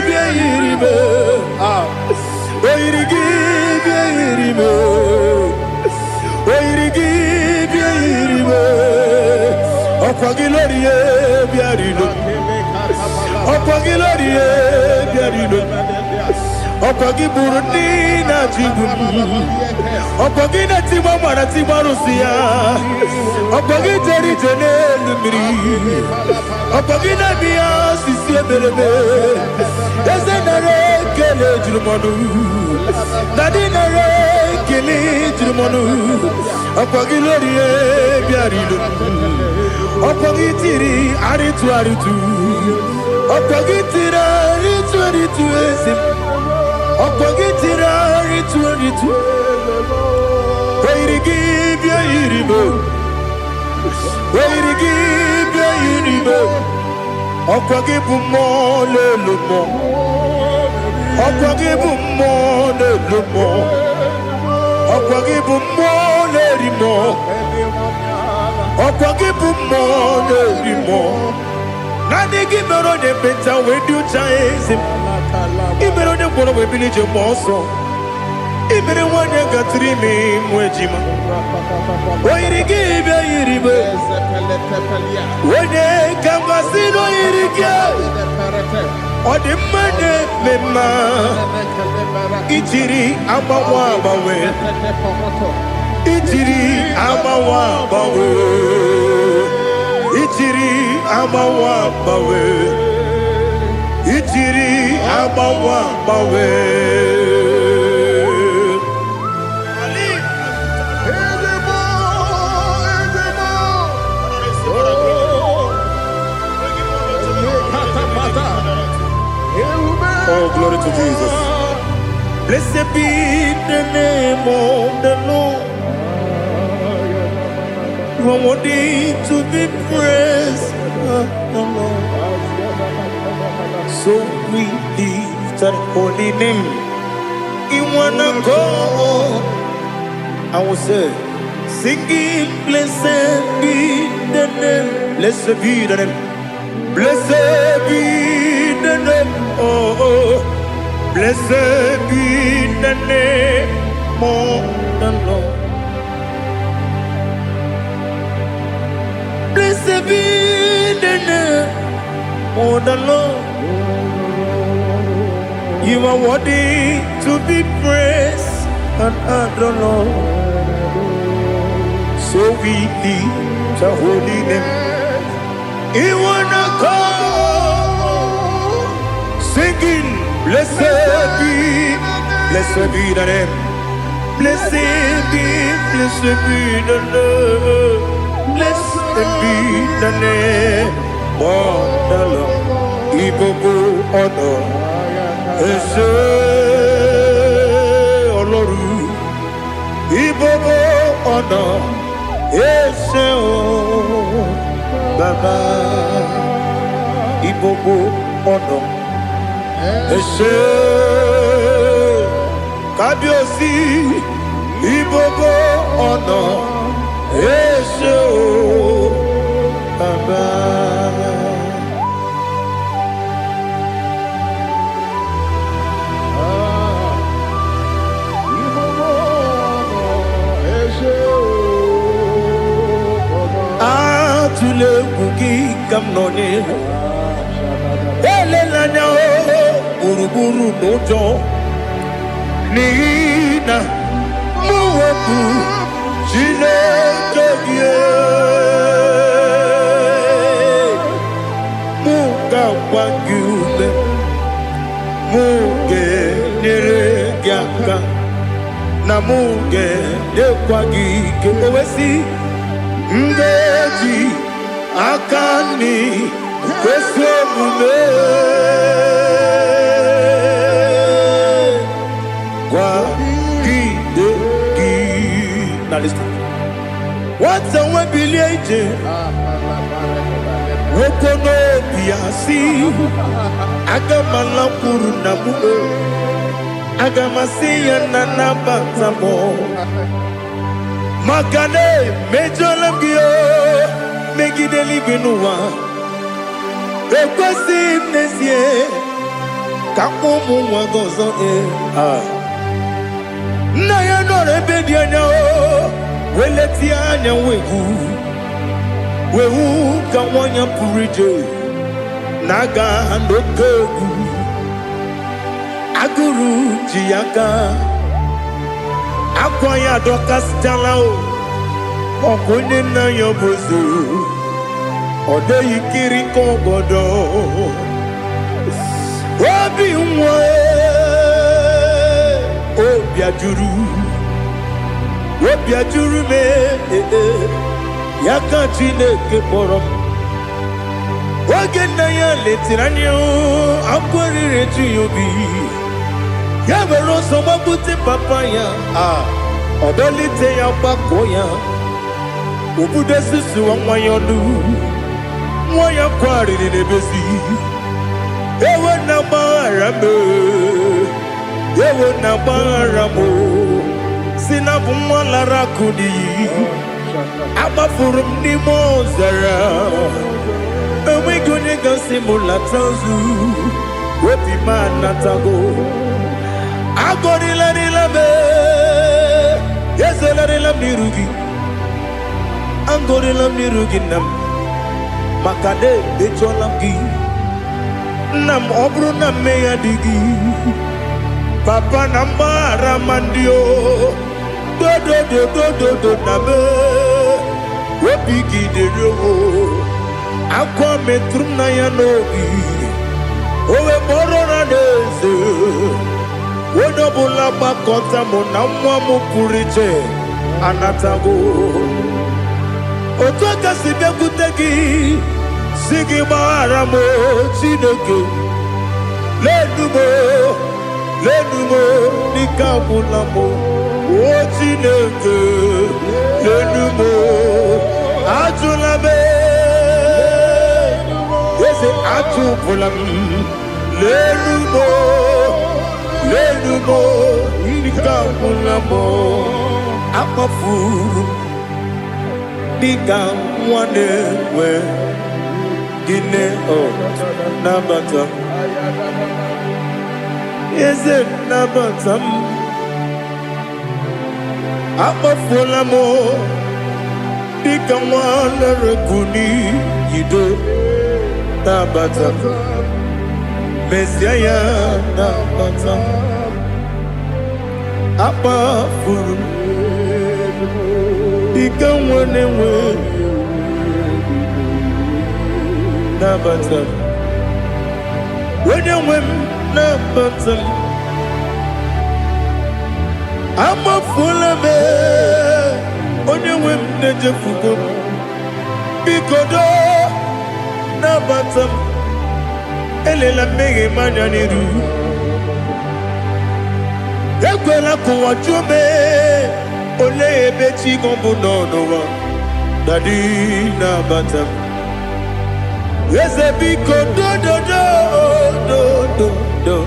bịa yiri mo. Ah. O yiri gị bịa yiri mo. O yiri gị bịa yiri mo. Ọkwa gị lórí e bịa rilo. Ọkwa gị lórí e bịa rilo. Ọkwa gị gburu ndị na-achịgbu m. Ọkwa gị na-etigbu mara tigbu arụsị ya. Ọkwa gị jere ije n'elu mmiri. Ọkwa gị na-eme ya osisi emereme. Eze, nara ekele juru m ọnụ. Daddy, nara ekele juru m ọnụ. Ọkwa gị lórí e bịara ilo. Ọkwa gị tiri arịtụ arịtụ. Ọkwa gị tiri arịtụ arịtụ, eze m. Ọkwa gị tiri arịtụ arịtụ. O yiri gị bịa yiri m. O yiri gị bịa yiri m. Ọkwa gị bụ mmụọ n'elu mmụọ. Ọkwa gị bụ mmụọ n'elu mmụọ. Ọkwa gị bụ mmụọ na-eri mmụọ. Ọkwa gị bụ mmụọ na-eri mmụọ. Naanị gị mere onye ekpenta wee dị ụcha, eze m. Ị mere onye ngwọrọ wee bili ije mgbe ọsọ. Ị mere nwanyị gatụrụ ime mụ ejima. O yiri gị bịa yiri m. Onye ka m gasị na o yiri gị? Ọ dị mma na-eme mma. Ijiri agbanwe agbanwe. Ijiri agbanwe agbanwe. Ijiri agbanwe agbanwe. Ijiri agbanwe agbanwe. Ezemo, Ezemo. Oh, Lekatapata. Ewume. Oh, glory to Jesus. Blessed be the name of the Lord. You are worthy to be praised, the Lord. So we lift that holy name in one accord. I will say, singing, blessed be the name, blessed be the name, blessed be the name, oh, blessed be the name of the Lord. Blessed be the name of the Lord. You are worthy to be praised and adored, Lord. So we lift the holy name. In one accord, singing, blessed be the name. Blessed be the Lord. Blessed be the name of the Lord. Ìgbogbo ọ̀nà ẹ ṣé Ọlọ́run. Ìgbogbo ọ̀nà ẹ ṣé o Bàbá. Ìgbogbo ọ̀nà ẹ ṣé Kábíyèsí. Ìgbogbo ọ̀nà ẹ ṣé o Bàbá. Ah, ìgbogbo ọ̀nà ẹ ṣé o Bàbá. Atụla egwu, gị ka m nọ n'ihu. Elela anya o gburugburu n'ụjọ, n'ihi na mụ bụ Chineke gị. Mụ ga-agba gị ume, mụ ga-enyere gị aka. Na mụ ga-enyekwa gị ike. O wee sị, m ga-eji aka nri kwesị omume kwagide gị. Na listen. Nwata nwe bilie ije, nwoke n'obi ya si, aga m alakwuru nna m o, aga m asị ya na nabata m, maka na emejọla m gị o, megide eluigwe n'ụwa. Ekwesịghị m n'ezie ka mkpọ ụmụ nwa gị ọzọ. Ee, ah. Nna ya nọrọ ebe dị anya o, wee letie anya, wee hụ, wee hụ ka nwa ya pụrụ ije na-aga n'oke egwu. Agụrụ ji ya aka, akwa ya adọkasịchala o. Ọkwa onye nna ya bụ eze, ọ dịghị kiri ka ọgọdọ obi nwa. Obi ajụrụ, obi ajụrụ m. Ee, ya ka Chineke kpọrọ m. Oge nna ya letere anya, akwa riri eju ya obi. Ya were ọsọ gbapute papa ya. A ọ dọlite ya, gbakọọ ya, obudo susuwa nwa ya ọnụ. Nwa ya kwarịrị n'ebezi, ewe na gbaghara m, ewe na gbaghara m, si na bụ nwa lara akụ n'iyi, agbafuru m n'ime ọzara, enweghị onye gasị m lata ozu. Obi m anatago. Agọrịlarịla m, ezelarịla m n'iru gị, agọrịla m n'iru gị, nna m, maka na emejọla m gị, nna m. Ọ bụrụ na mmehie dị gị, papa, na mgbaghara ma ndị o dodododododo na me obi gị dịrị o. Akwa metụrụ m na ya n'obi, o wee kpọrọ na n'eze, onye ọbụla gbakọta mụ na nwa m pụrụ iche anatago. Otu aka si bịakwute gị, si gị gbaghara m o, Chineke. Lenu m o, lenu m o, n'ike agwụla m o. O Chineke, lenu m o, ajụla m, eze, ajụpụla m. Lenu m o, lenu m o, n'ike agwụla m o. Akpọfuru m dịka nwa na-enwe gịnị o. Nabata m, eze, nabata m. Akpọfuola m dịka nwa lere n'iyido. Nabata m, mezie ya, nabata m. Akpafuru m dịka nwa na-enwe, nabata m. Onye nwe m, nabata m. Amafuola m, onye nwe m, na-ejefugo m. Biko doo, nabata m. Elela mmehie m anya n'iru. Ekwela ka ụwa jụọ m, olee ebe chi gị bụ nọ n'ụwa. Daddy, nabata m. Eze, biko, dododo dododo.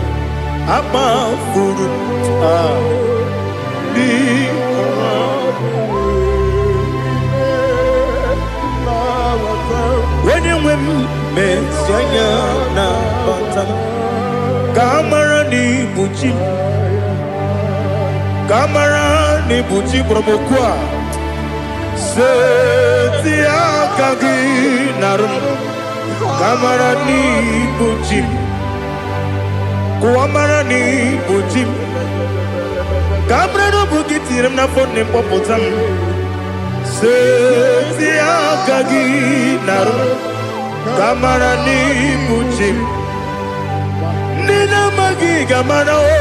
Amafuru m, ah, dịka nwa. Onye nwe m, mezi anya, nabata m, ka a mara na ibu chi m, ka a mara na ibu chi kpọrọ m okwu a. Seti aka gị narụ m, ka a mara na ibu chi m, kụwa mara na ibu chi m, ka a mara na ọ bụ gị tinyere m n'afọ nne m, kpọpụta m. Seti aka gị narụ m, ka a mara na ibu chi m. Ndị na-amaghị ga-amara o,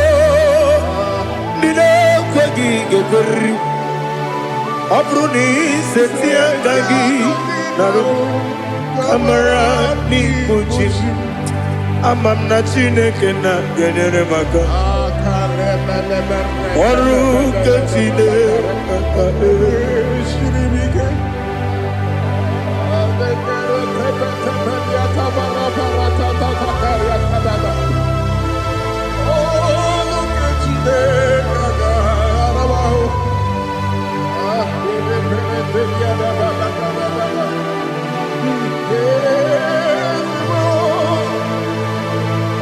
ndị na-ekweghị. gị ga-ekweriri. Ọ bụrụ na iseti aka gị narụ amara n'ikpuchi m, ama m na Chineke na ga-enyere m aka. Ọrụ nke Chineke ga.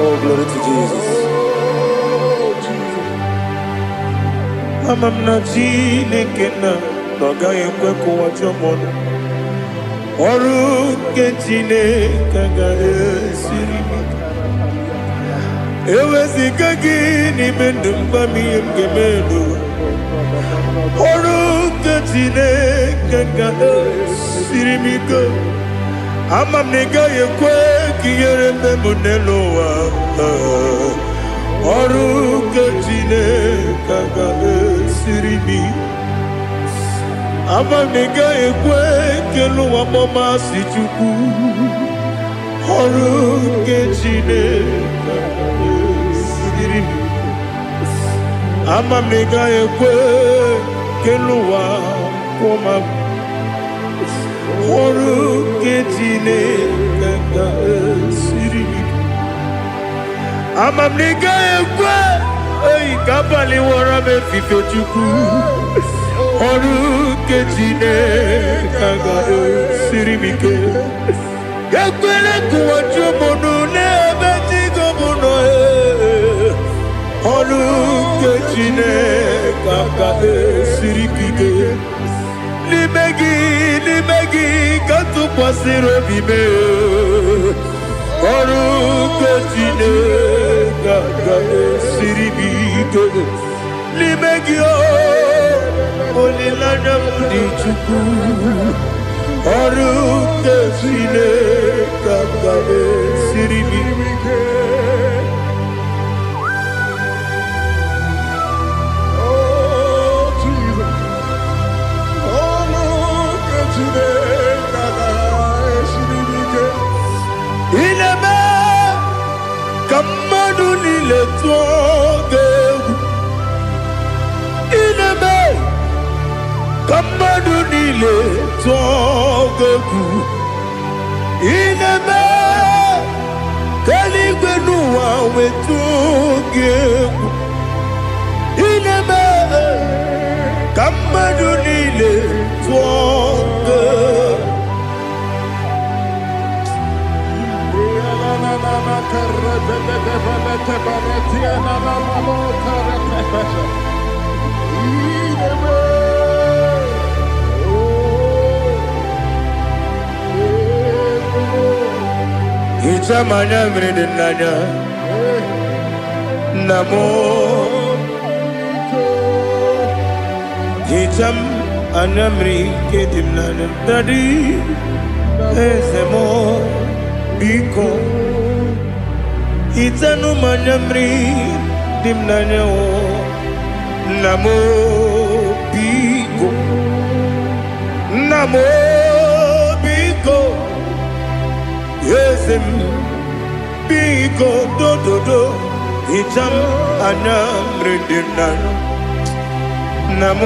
Oh, glory to Jesus. Ama m na Chineke na ọ gaghị ekwe ka ụwa jụọ m ọnụ. Ọrụ nke Chineke ga-esiri m ike. Eweziga gị n'ime ndụ m, gwa m ihe m ga-eme n'ụwa. Ọrụ nke Chineke ga-esiri m ike. Ama m na ị gaghị ekwe ka ihere mee m n'elu ụwa. Ọrụ nke Chineke ga-esiri m ike. Ama m na ị gaghị ekwe ka elu ụwa kpọọ m asị. Chukwu, ọrụ nke Chineke ga-esiri m ike. Ama m na ị gaghị ekwe ka elu ụwa kwụọ m abụ. Ọrụ nke Chineke ga-esiri m ike. Ama m na ị gaghị ekwe eyi ka abalị wọrọ m efife. Chukwu, ọrụ nke Chineke ga-esiri m ike. Ekwele ka ụwa jụọ m ọnụ n'ebe chi m nọ ee. Ọrụ nke Chineke ga-esiri m ike. N'ime gị, n'ime gị ka m tụkwasịrị obi m ee. Ọrụ nke Chineke ga-esiri m ike. N'ime gị o olileanya m dị. Chukwu, ọrụ nke Chineke ga-esiri m ike. Oh, Jesus. Oh, look at Chineke ga-esiri m ike. Ị na-eme ka mmadụ niile tụọ gị egwu. Ị na-eme ka mmadụ niile tụọ gị egwu. Ị na-eme ka eluigwe n'ụwa wetụọ gị egwu. Ị na-eme ka mmadụ niile tụọ gị egwu. Hichaa m anya mmiri dị n'anya, nna m. Hichaa m anya mmiri nke dị m n'anya. Daddy, eze m, biko hichanụ m anya mmiri dị m n'anya o. Nna m, biko. Nna m, biko. Eze m, biko, dododo, hichaa m anya mmiri dị m n'anya. Nna m,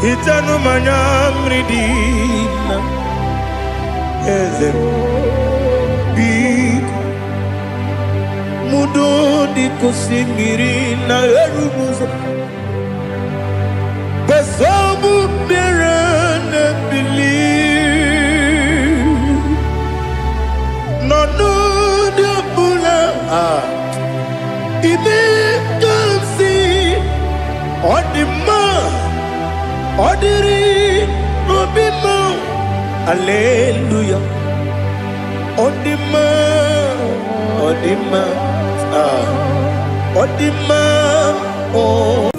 hichanụ m anya mmiri dị na. Eze m, biko. Mudo dịka osimiri na-eru n'ụzọ gbasọbụ mmiri na-ebili n'ọnọdụ ọbụla. Ah, ime ka m si ọ dị mma, ọ dịrị n'obi m. Aleluya, ọ dị mma, ọ dị mma. Ah, ọ dị mma oh.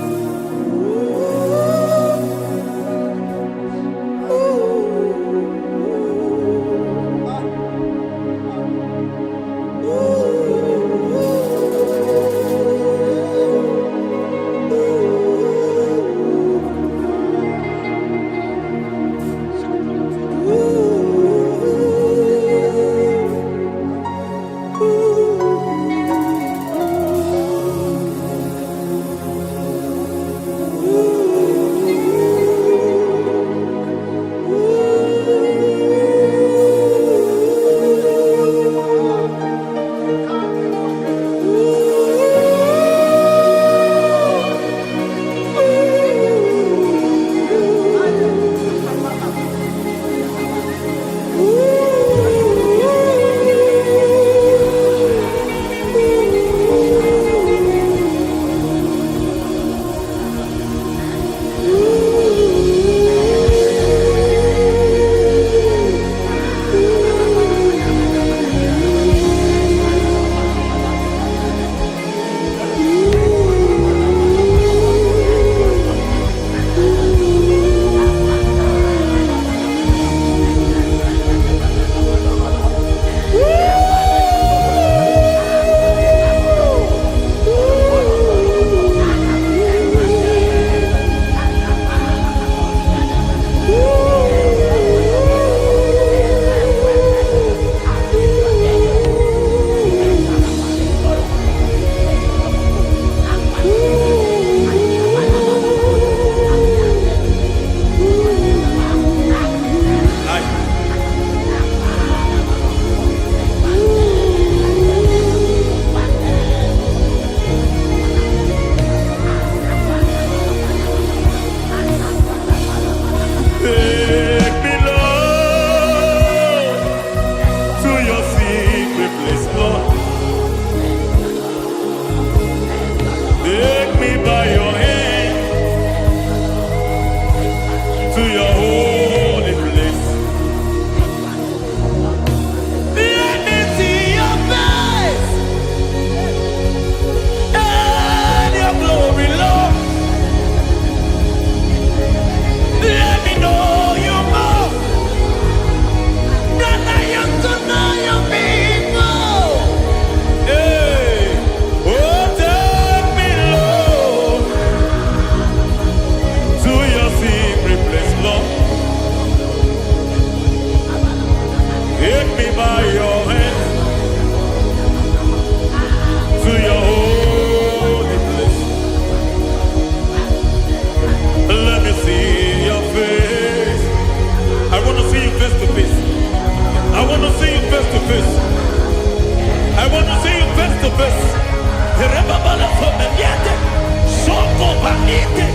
Manite,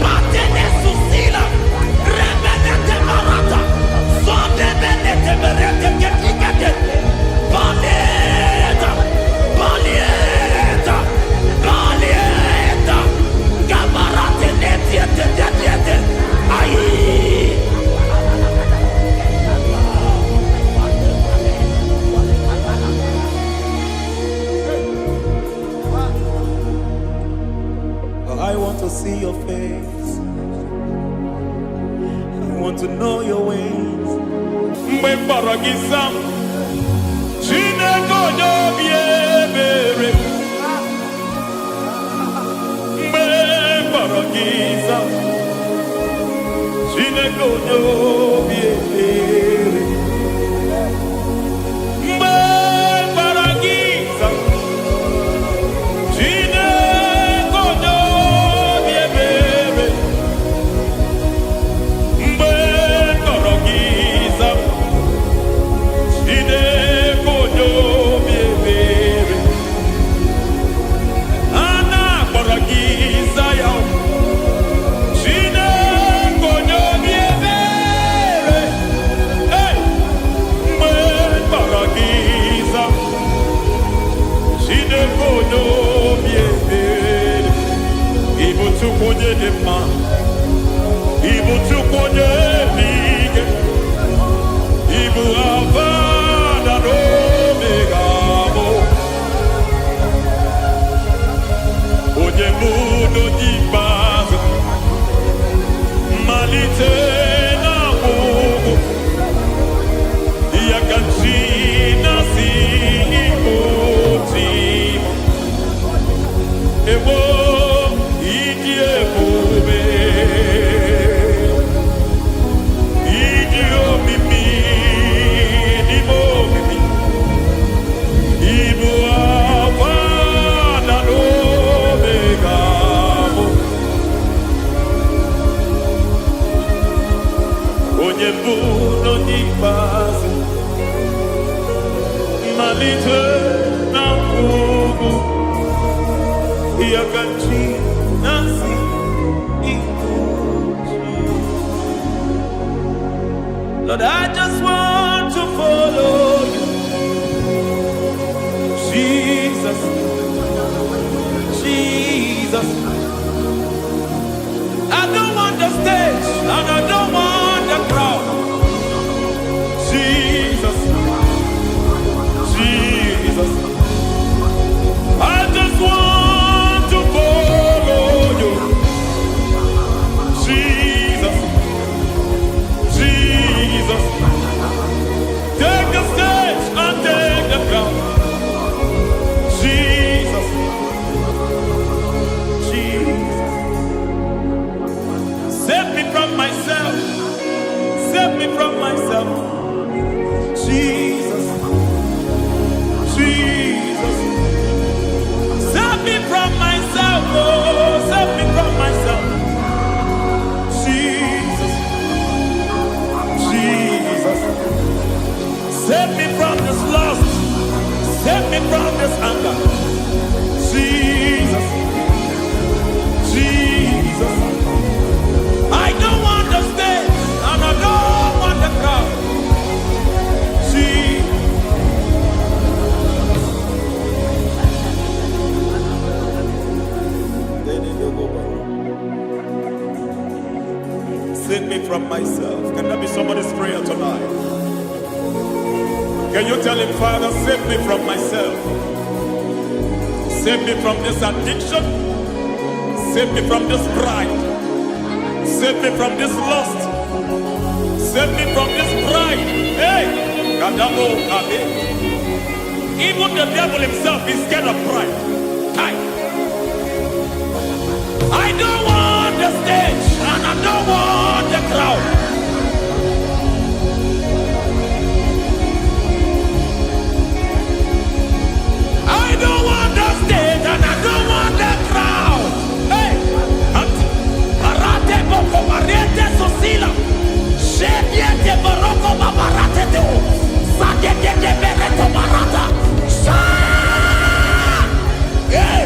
Patene Susila, Remenete Barata, Zodemenete Berete Ketikete, Baleta, Baleta, Baleta, Gabarate Netiete Tetiete, Aye. I want to see your face. I want to know your ways. Mgbe m kpọrọ gị zaa m, Chineke onye obi ebere. Mgbe m kpọrọ gị zaa m, Chineke onye obi ebere. Mgbe m kpọrọ gị zaa m, Chineke onye obi ebere. Mgbe m kpọrọ gị zaa m, Chineke onye obi ebere. A na-akpọrọ gị zaa ya. Chineke onye obi ebere. Hey! Mgbe m kpọrọ gị zaa m, Chineke onye obi ebere. Ị bụ Chukwu onye dị mma. Ị bụ Chukwu onye dị ike. Ị bụ Alfa na Omega mụ. Onye mbụ na onye ikpeazụ. Mmalite na ọgwụgwụ. Ya ka chi na-asị ịbụ chi m. Ewo ịdị ebube. Ịdị omimi n'ime omimi. Ịbụ Alfa na Omega mụ. Onye mbụ na onye ikpeazụ. Mmalite na ọgwụgwụ. Ya ka chi na-asị ịbụ chi. Lord, I just want to follow you. Jesus, Jesus. I don't want the stage and I don't want the crowd. Jesus, Jesus. I just want to follow you. Jesus, Jesus. Take the stage and take the crown. Jesus, Jesus. Save me from myself. Save me from myself. Jesus, Jesus. Save me from myself. Oh, save me from myself. Jesus, Jesus. Save me from this lust. Save me from this anger. Jesus, Jesus. I don't want the stage and I don't want the crowd. Jesus. Save me from myself. Can that be somebody's prayer tonight? Can you tell him, Father, save me from myself? Save me from this addiction. Save me from this pride. Save me from this lust. Save me from this pride. Hey, Kadamo Kabe. Even the devil himself is scared of pride. Kai. I don't want the stage and I don't want the crowd. I don't want the stage and I don't want the crowd. Hey, Parate boko barete sosila. Shebiete baroko babarate teo. Sadete de bereto barata. Sha! Hey!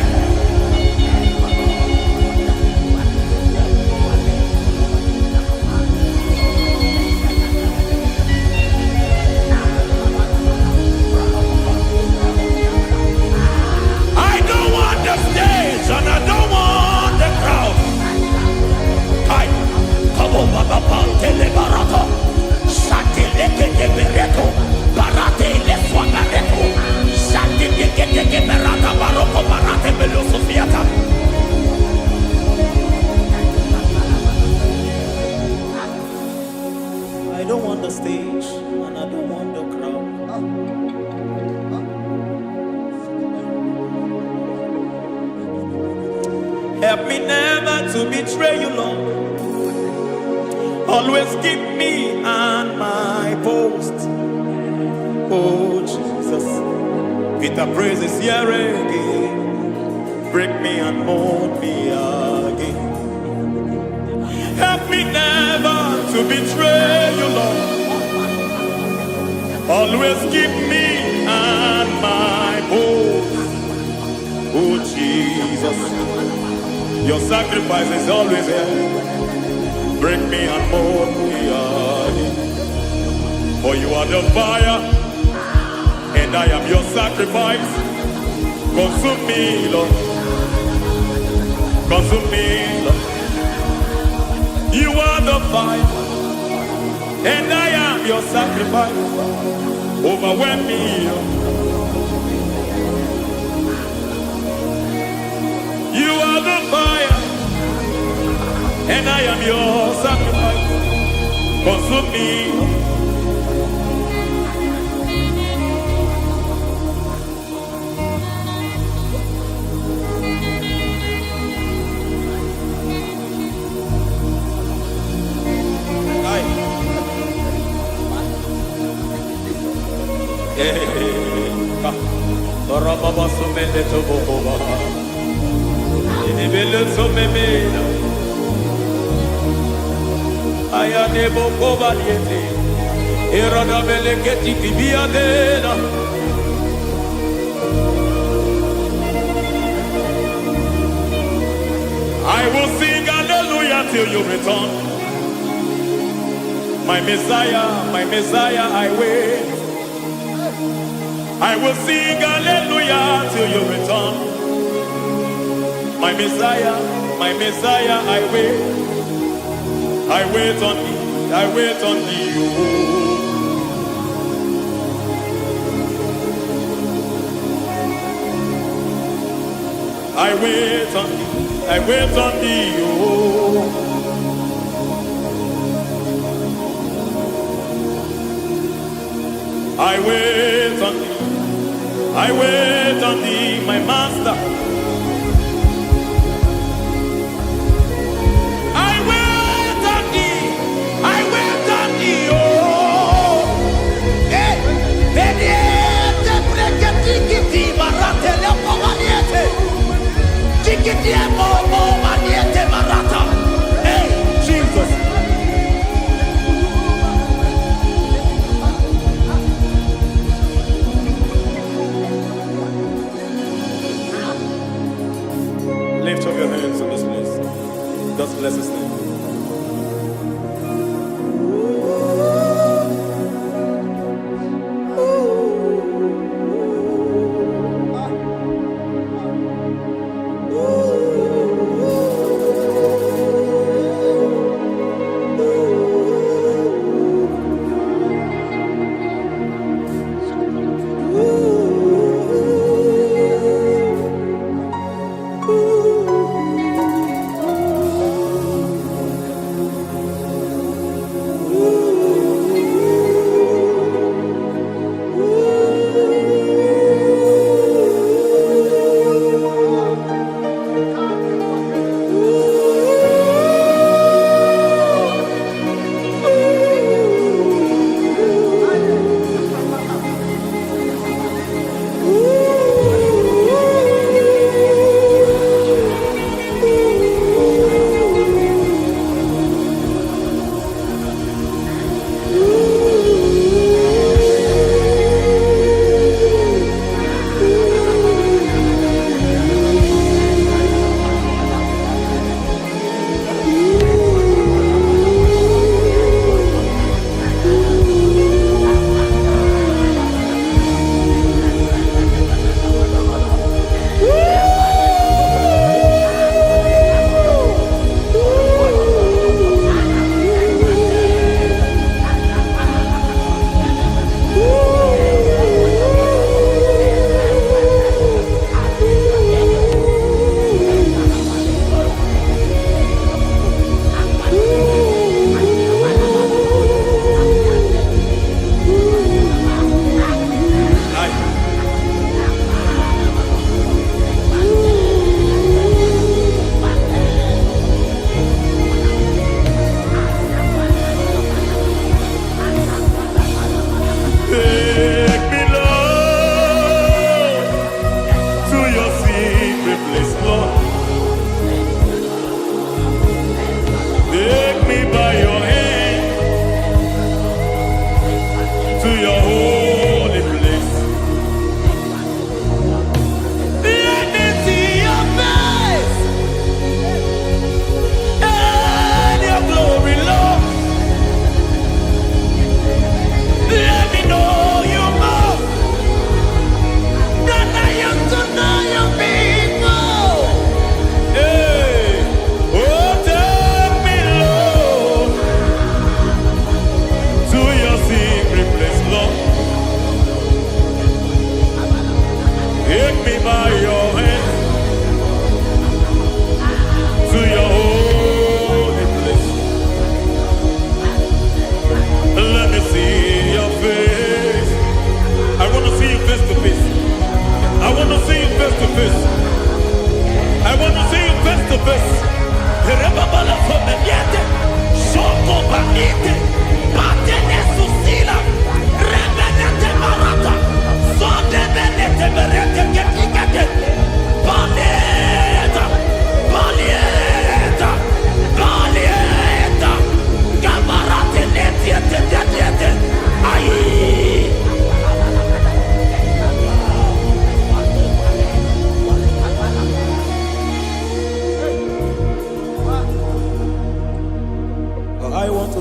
Help me never to betray you, Lord. Always keep me on my post. Oh, Jesus. Peter praises here again. Break me and mold me again. Help me never to betray you, Lord. Always keep me on my post. Oh, Jesus. Your sacrifice is always here. Break me and mold me again. For you are the fire, and I am your sacrifice. Consume me, Lord. Consume me, Lord. You are the fire, and I am your sacrifice. Overwhelm me, Lord. You are the fire, and I am your sacrifice. Consume me, Lord. Aye. Rababa sumele tobokoba. Inibele sumemela. Ayane bokoba liete. Iradabele keti kibiadela. I will sing hallelujah till you return. My Messiah, I wait. I will sing hallelujah till you return. My Messiah, I wait. I wait on thee, I wait on thee. Oh. I wait on thee, I wait on thee. Oh. I wait on thee, I wait on thee, my master. I wait on thee, I wait on thee. Oh. Eh, veniete preketikiti baratele pomaniete. Tikitie momo maniete barata. Hey, Jesus. Lift up your hands in this place. Just bless his name.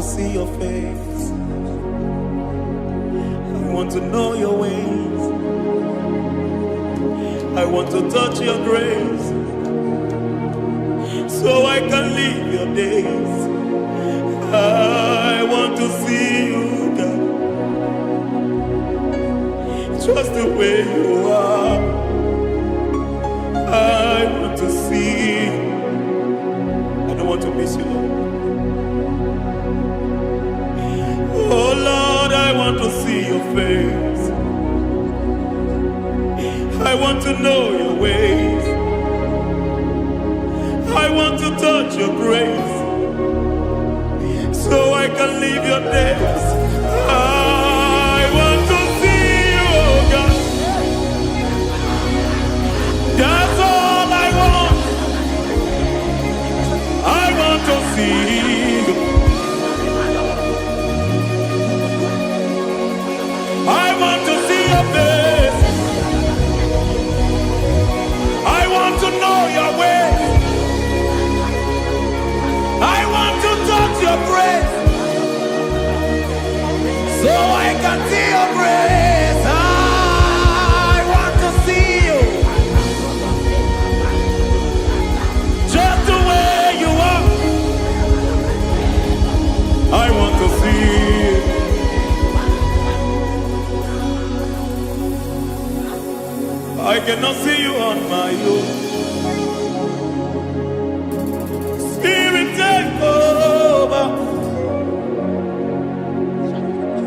to see your face. I want to know your ways. I want to touch your grace so I can live your days. I want to see you, God, just the way you are. I want to see you. I don't want to miss you, Lord. Oh Lord, I want to see your face. I want to know your ways. I want to touch your grace so I can live your days. I want to see you, oh God. That's all I want. I want to see you. I want to see your face. I want to know your ways. I want to touch your grace so I can see your grace. I want to see you just the way you are. I want to see you. I cannot see you on my own. Spirit, take over.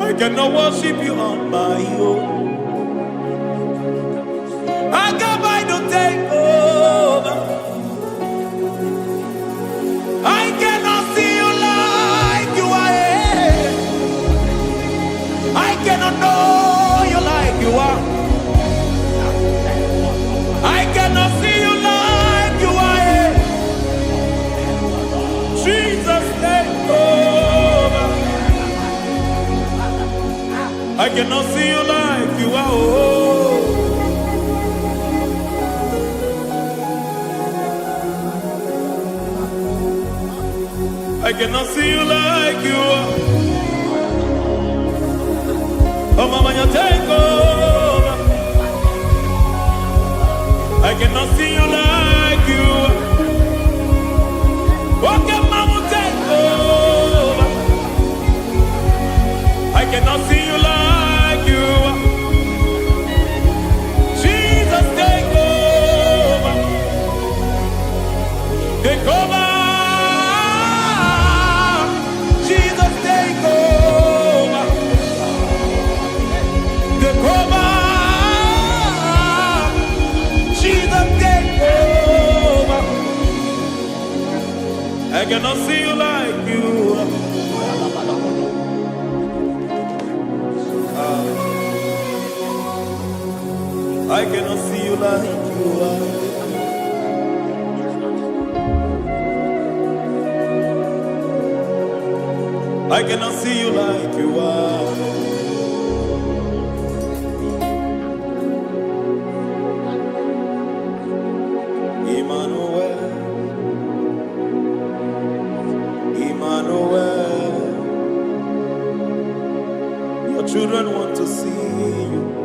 I cannot worship you on my own. I got by to take over. I cannot see you like you are. I cannot know you like you are. I cannot see you like you are. Jesus, take over. I cannot see you like you are. Oh. I cannot see you like you are. Oh, mama, you take over. I cannot see you like you are. Okay, mama, take over. I cannot see you like you are. Jesus, take over. Take over. Jesus, take over. Take over. Jesus, take over. I cannot see you like you are. I cannot see you like you are. I cannot see you like you are. Emmanuel, Emmanuel. Your children want to see you.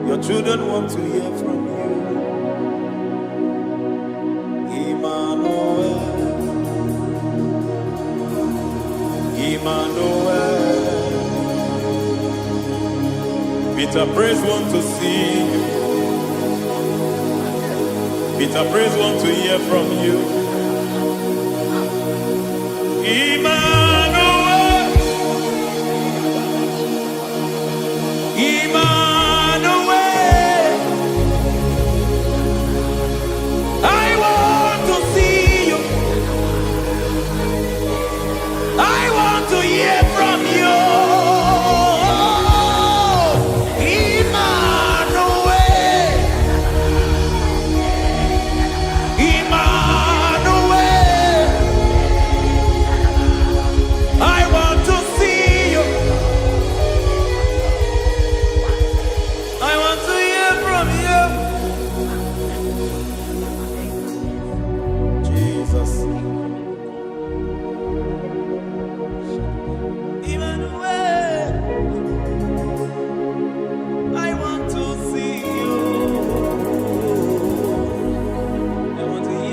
Your children want to hear from you. Emmanuel, Emmanuel. Peter Praise want to see you. Peter Praise want to hear from you. Emmanuel, Emmanuel. I want to see you. I want to hear from you. Emmanuel, Emmanuel.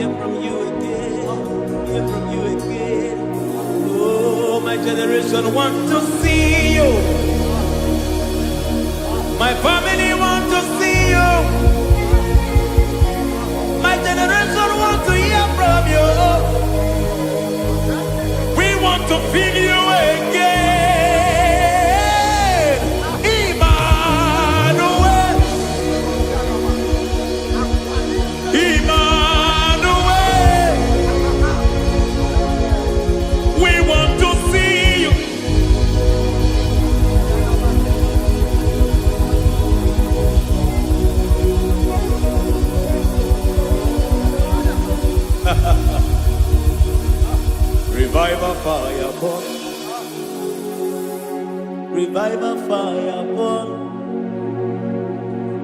hear from you again. Hear from you again. Oh, my generation want to see you. My family want to see you. My generation want to hear from you. We want to feel you again. Emmanuel. Emmanuel. We want to see you. Revival fire burn. Revival fire burn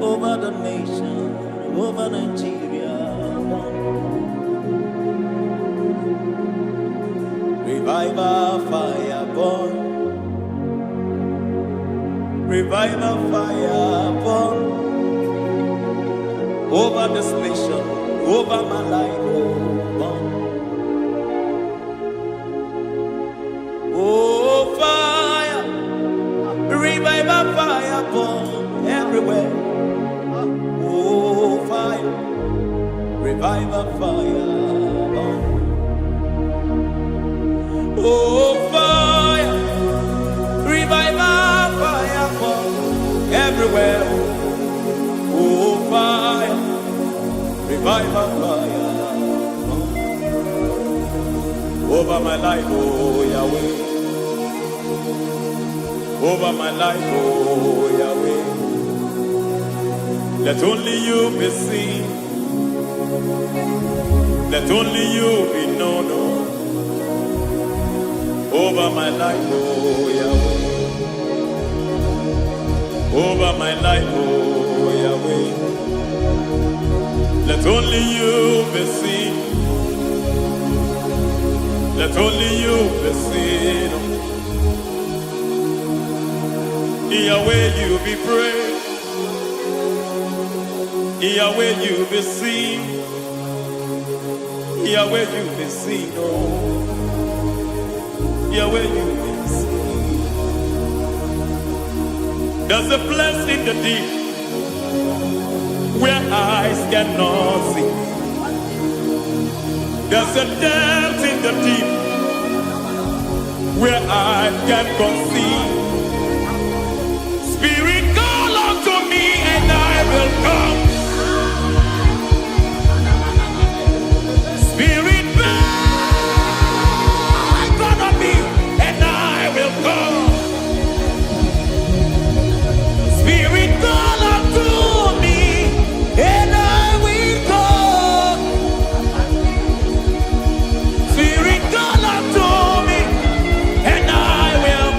over the nation, over Nigeria. Burn. Revival fire burn. Revival fire burn over this nation, over my life. Oh, burn. Oh, fire. Revival fire burn everywhere. Oh, fire. Revival fire burn. Oh, fire. Revival fire burn everywhere. Oh, fire. Revival fire burn. Over my life, oh Yahweh. Over my life, oh Yahweh. Let only you be seen. Let only you be known. Oh. Over my life, oh Yahweh. Over my life, oh Yahweh. Let only you be seen. Let only you be seen. Yahweh, you be praised. Yahweh, you be seen. Yahweh, you be seen. Oh, Yahweh, you be seen. There's a place in the deep where eyes cannot see. There's a depth in the deep where I can conceive. Spirit, call unto me and I will come. Spirit, beckon on me and I will come. Spirit, call unto me and I will come. Spirit, call unto me and I will.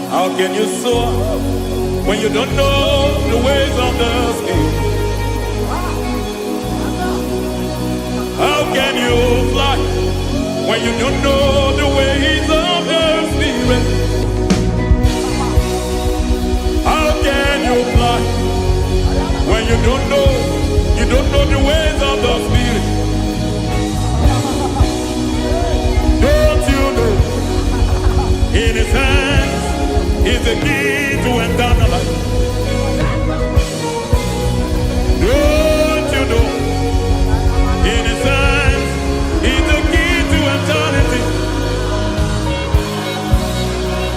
How can you soar when you don't know the ways of the Spirit? How can you fly when you don't know the ways of the Spirit? How can you fly when you don't know the ways of the Spirit? Don't you know in His hands is the key to eternal life? Don't you know in His hands is the key to eternity?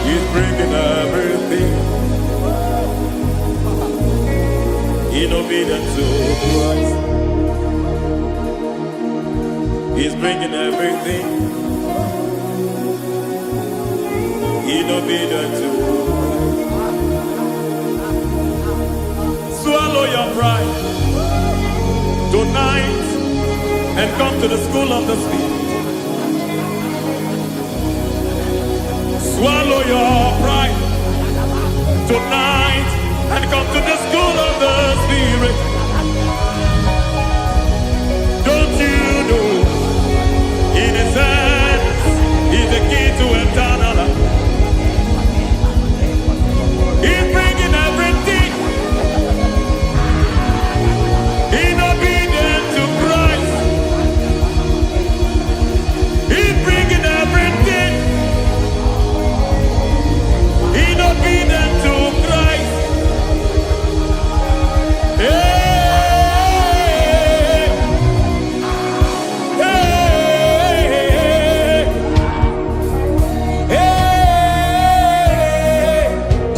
He's bringing everything in obedience to Christ. He's bringing everything in obedience to Christ. Swallow your pride tonight and come to the school of the Spirit. Swallow your pride tonight and come to the school of the Spirit. Don't you know in His hands is the key to eternal life? He's bringing everything in obedience to Christ. He's bringing everything in obedience to Christ. Hey, hey, hey, hey.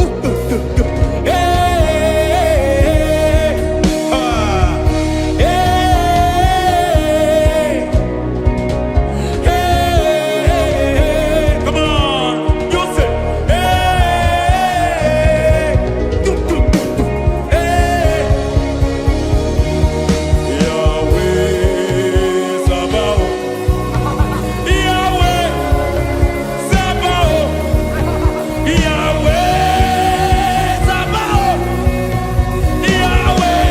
Ooh, ooh, ooh, ooh. Hey, ah, hey, hey. Come on, you say, hey, do, do, do, do. Hey. Yahweh Sabaoth, Yahweh Sabaoth, Yahweh Sabaoth, Yahweh,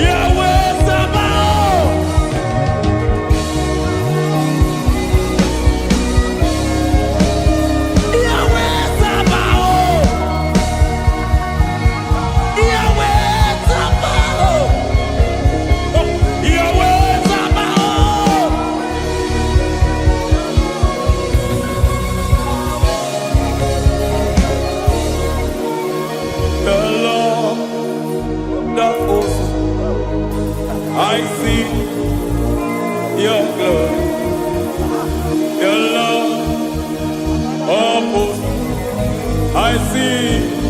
Yahweh Sabaoth. Yahweh Sabaoth, Yahweh Sabaoth, oh, Yahweh Sabaoth. The Lord of hosts, I see your glory. The Lord of hosts, I see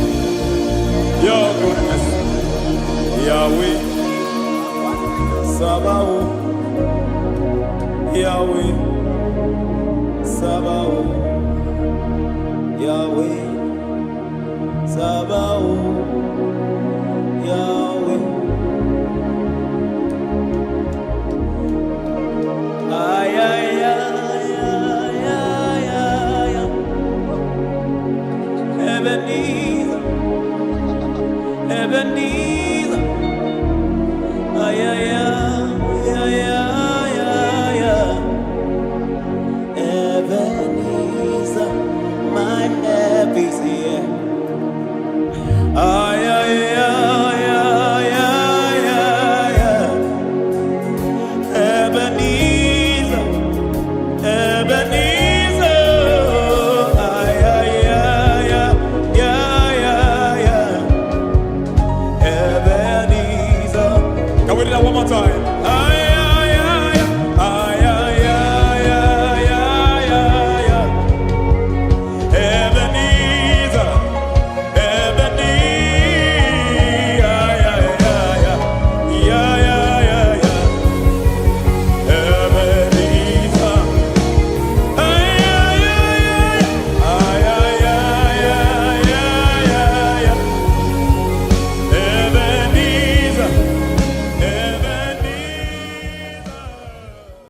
your goodness. Yahweh Sabaoth, Yahweh Sabaoth, Yahweh Sabaoth, Yahweh. Ay, ay, ay, ay, ay, ay, ay. Ebenezer, Ebenezer. Ay, ay, ay, ay, ay, ay, ay. Ebenezer, my help is here.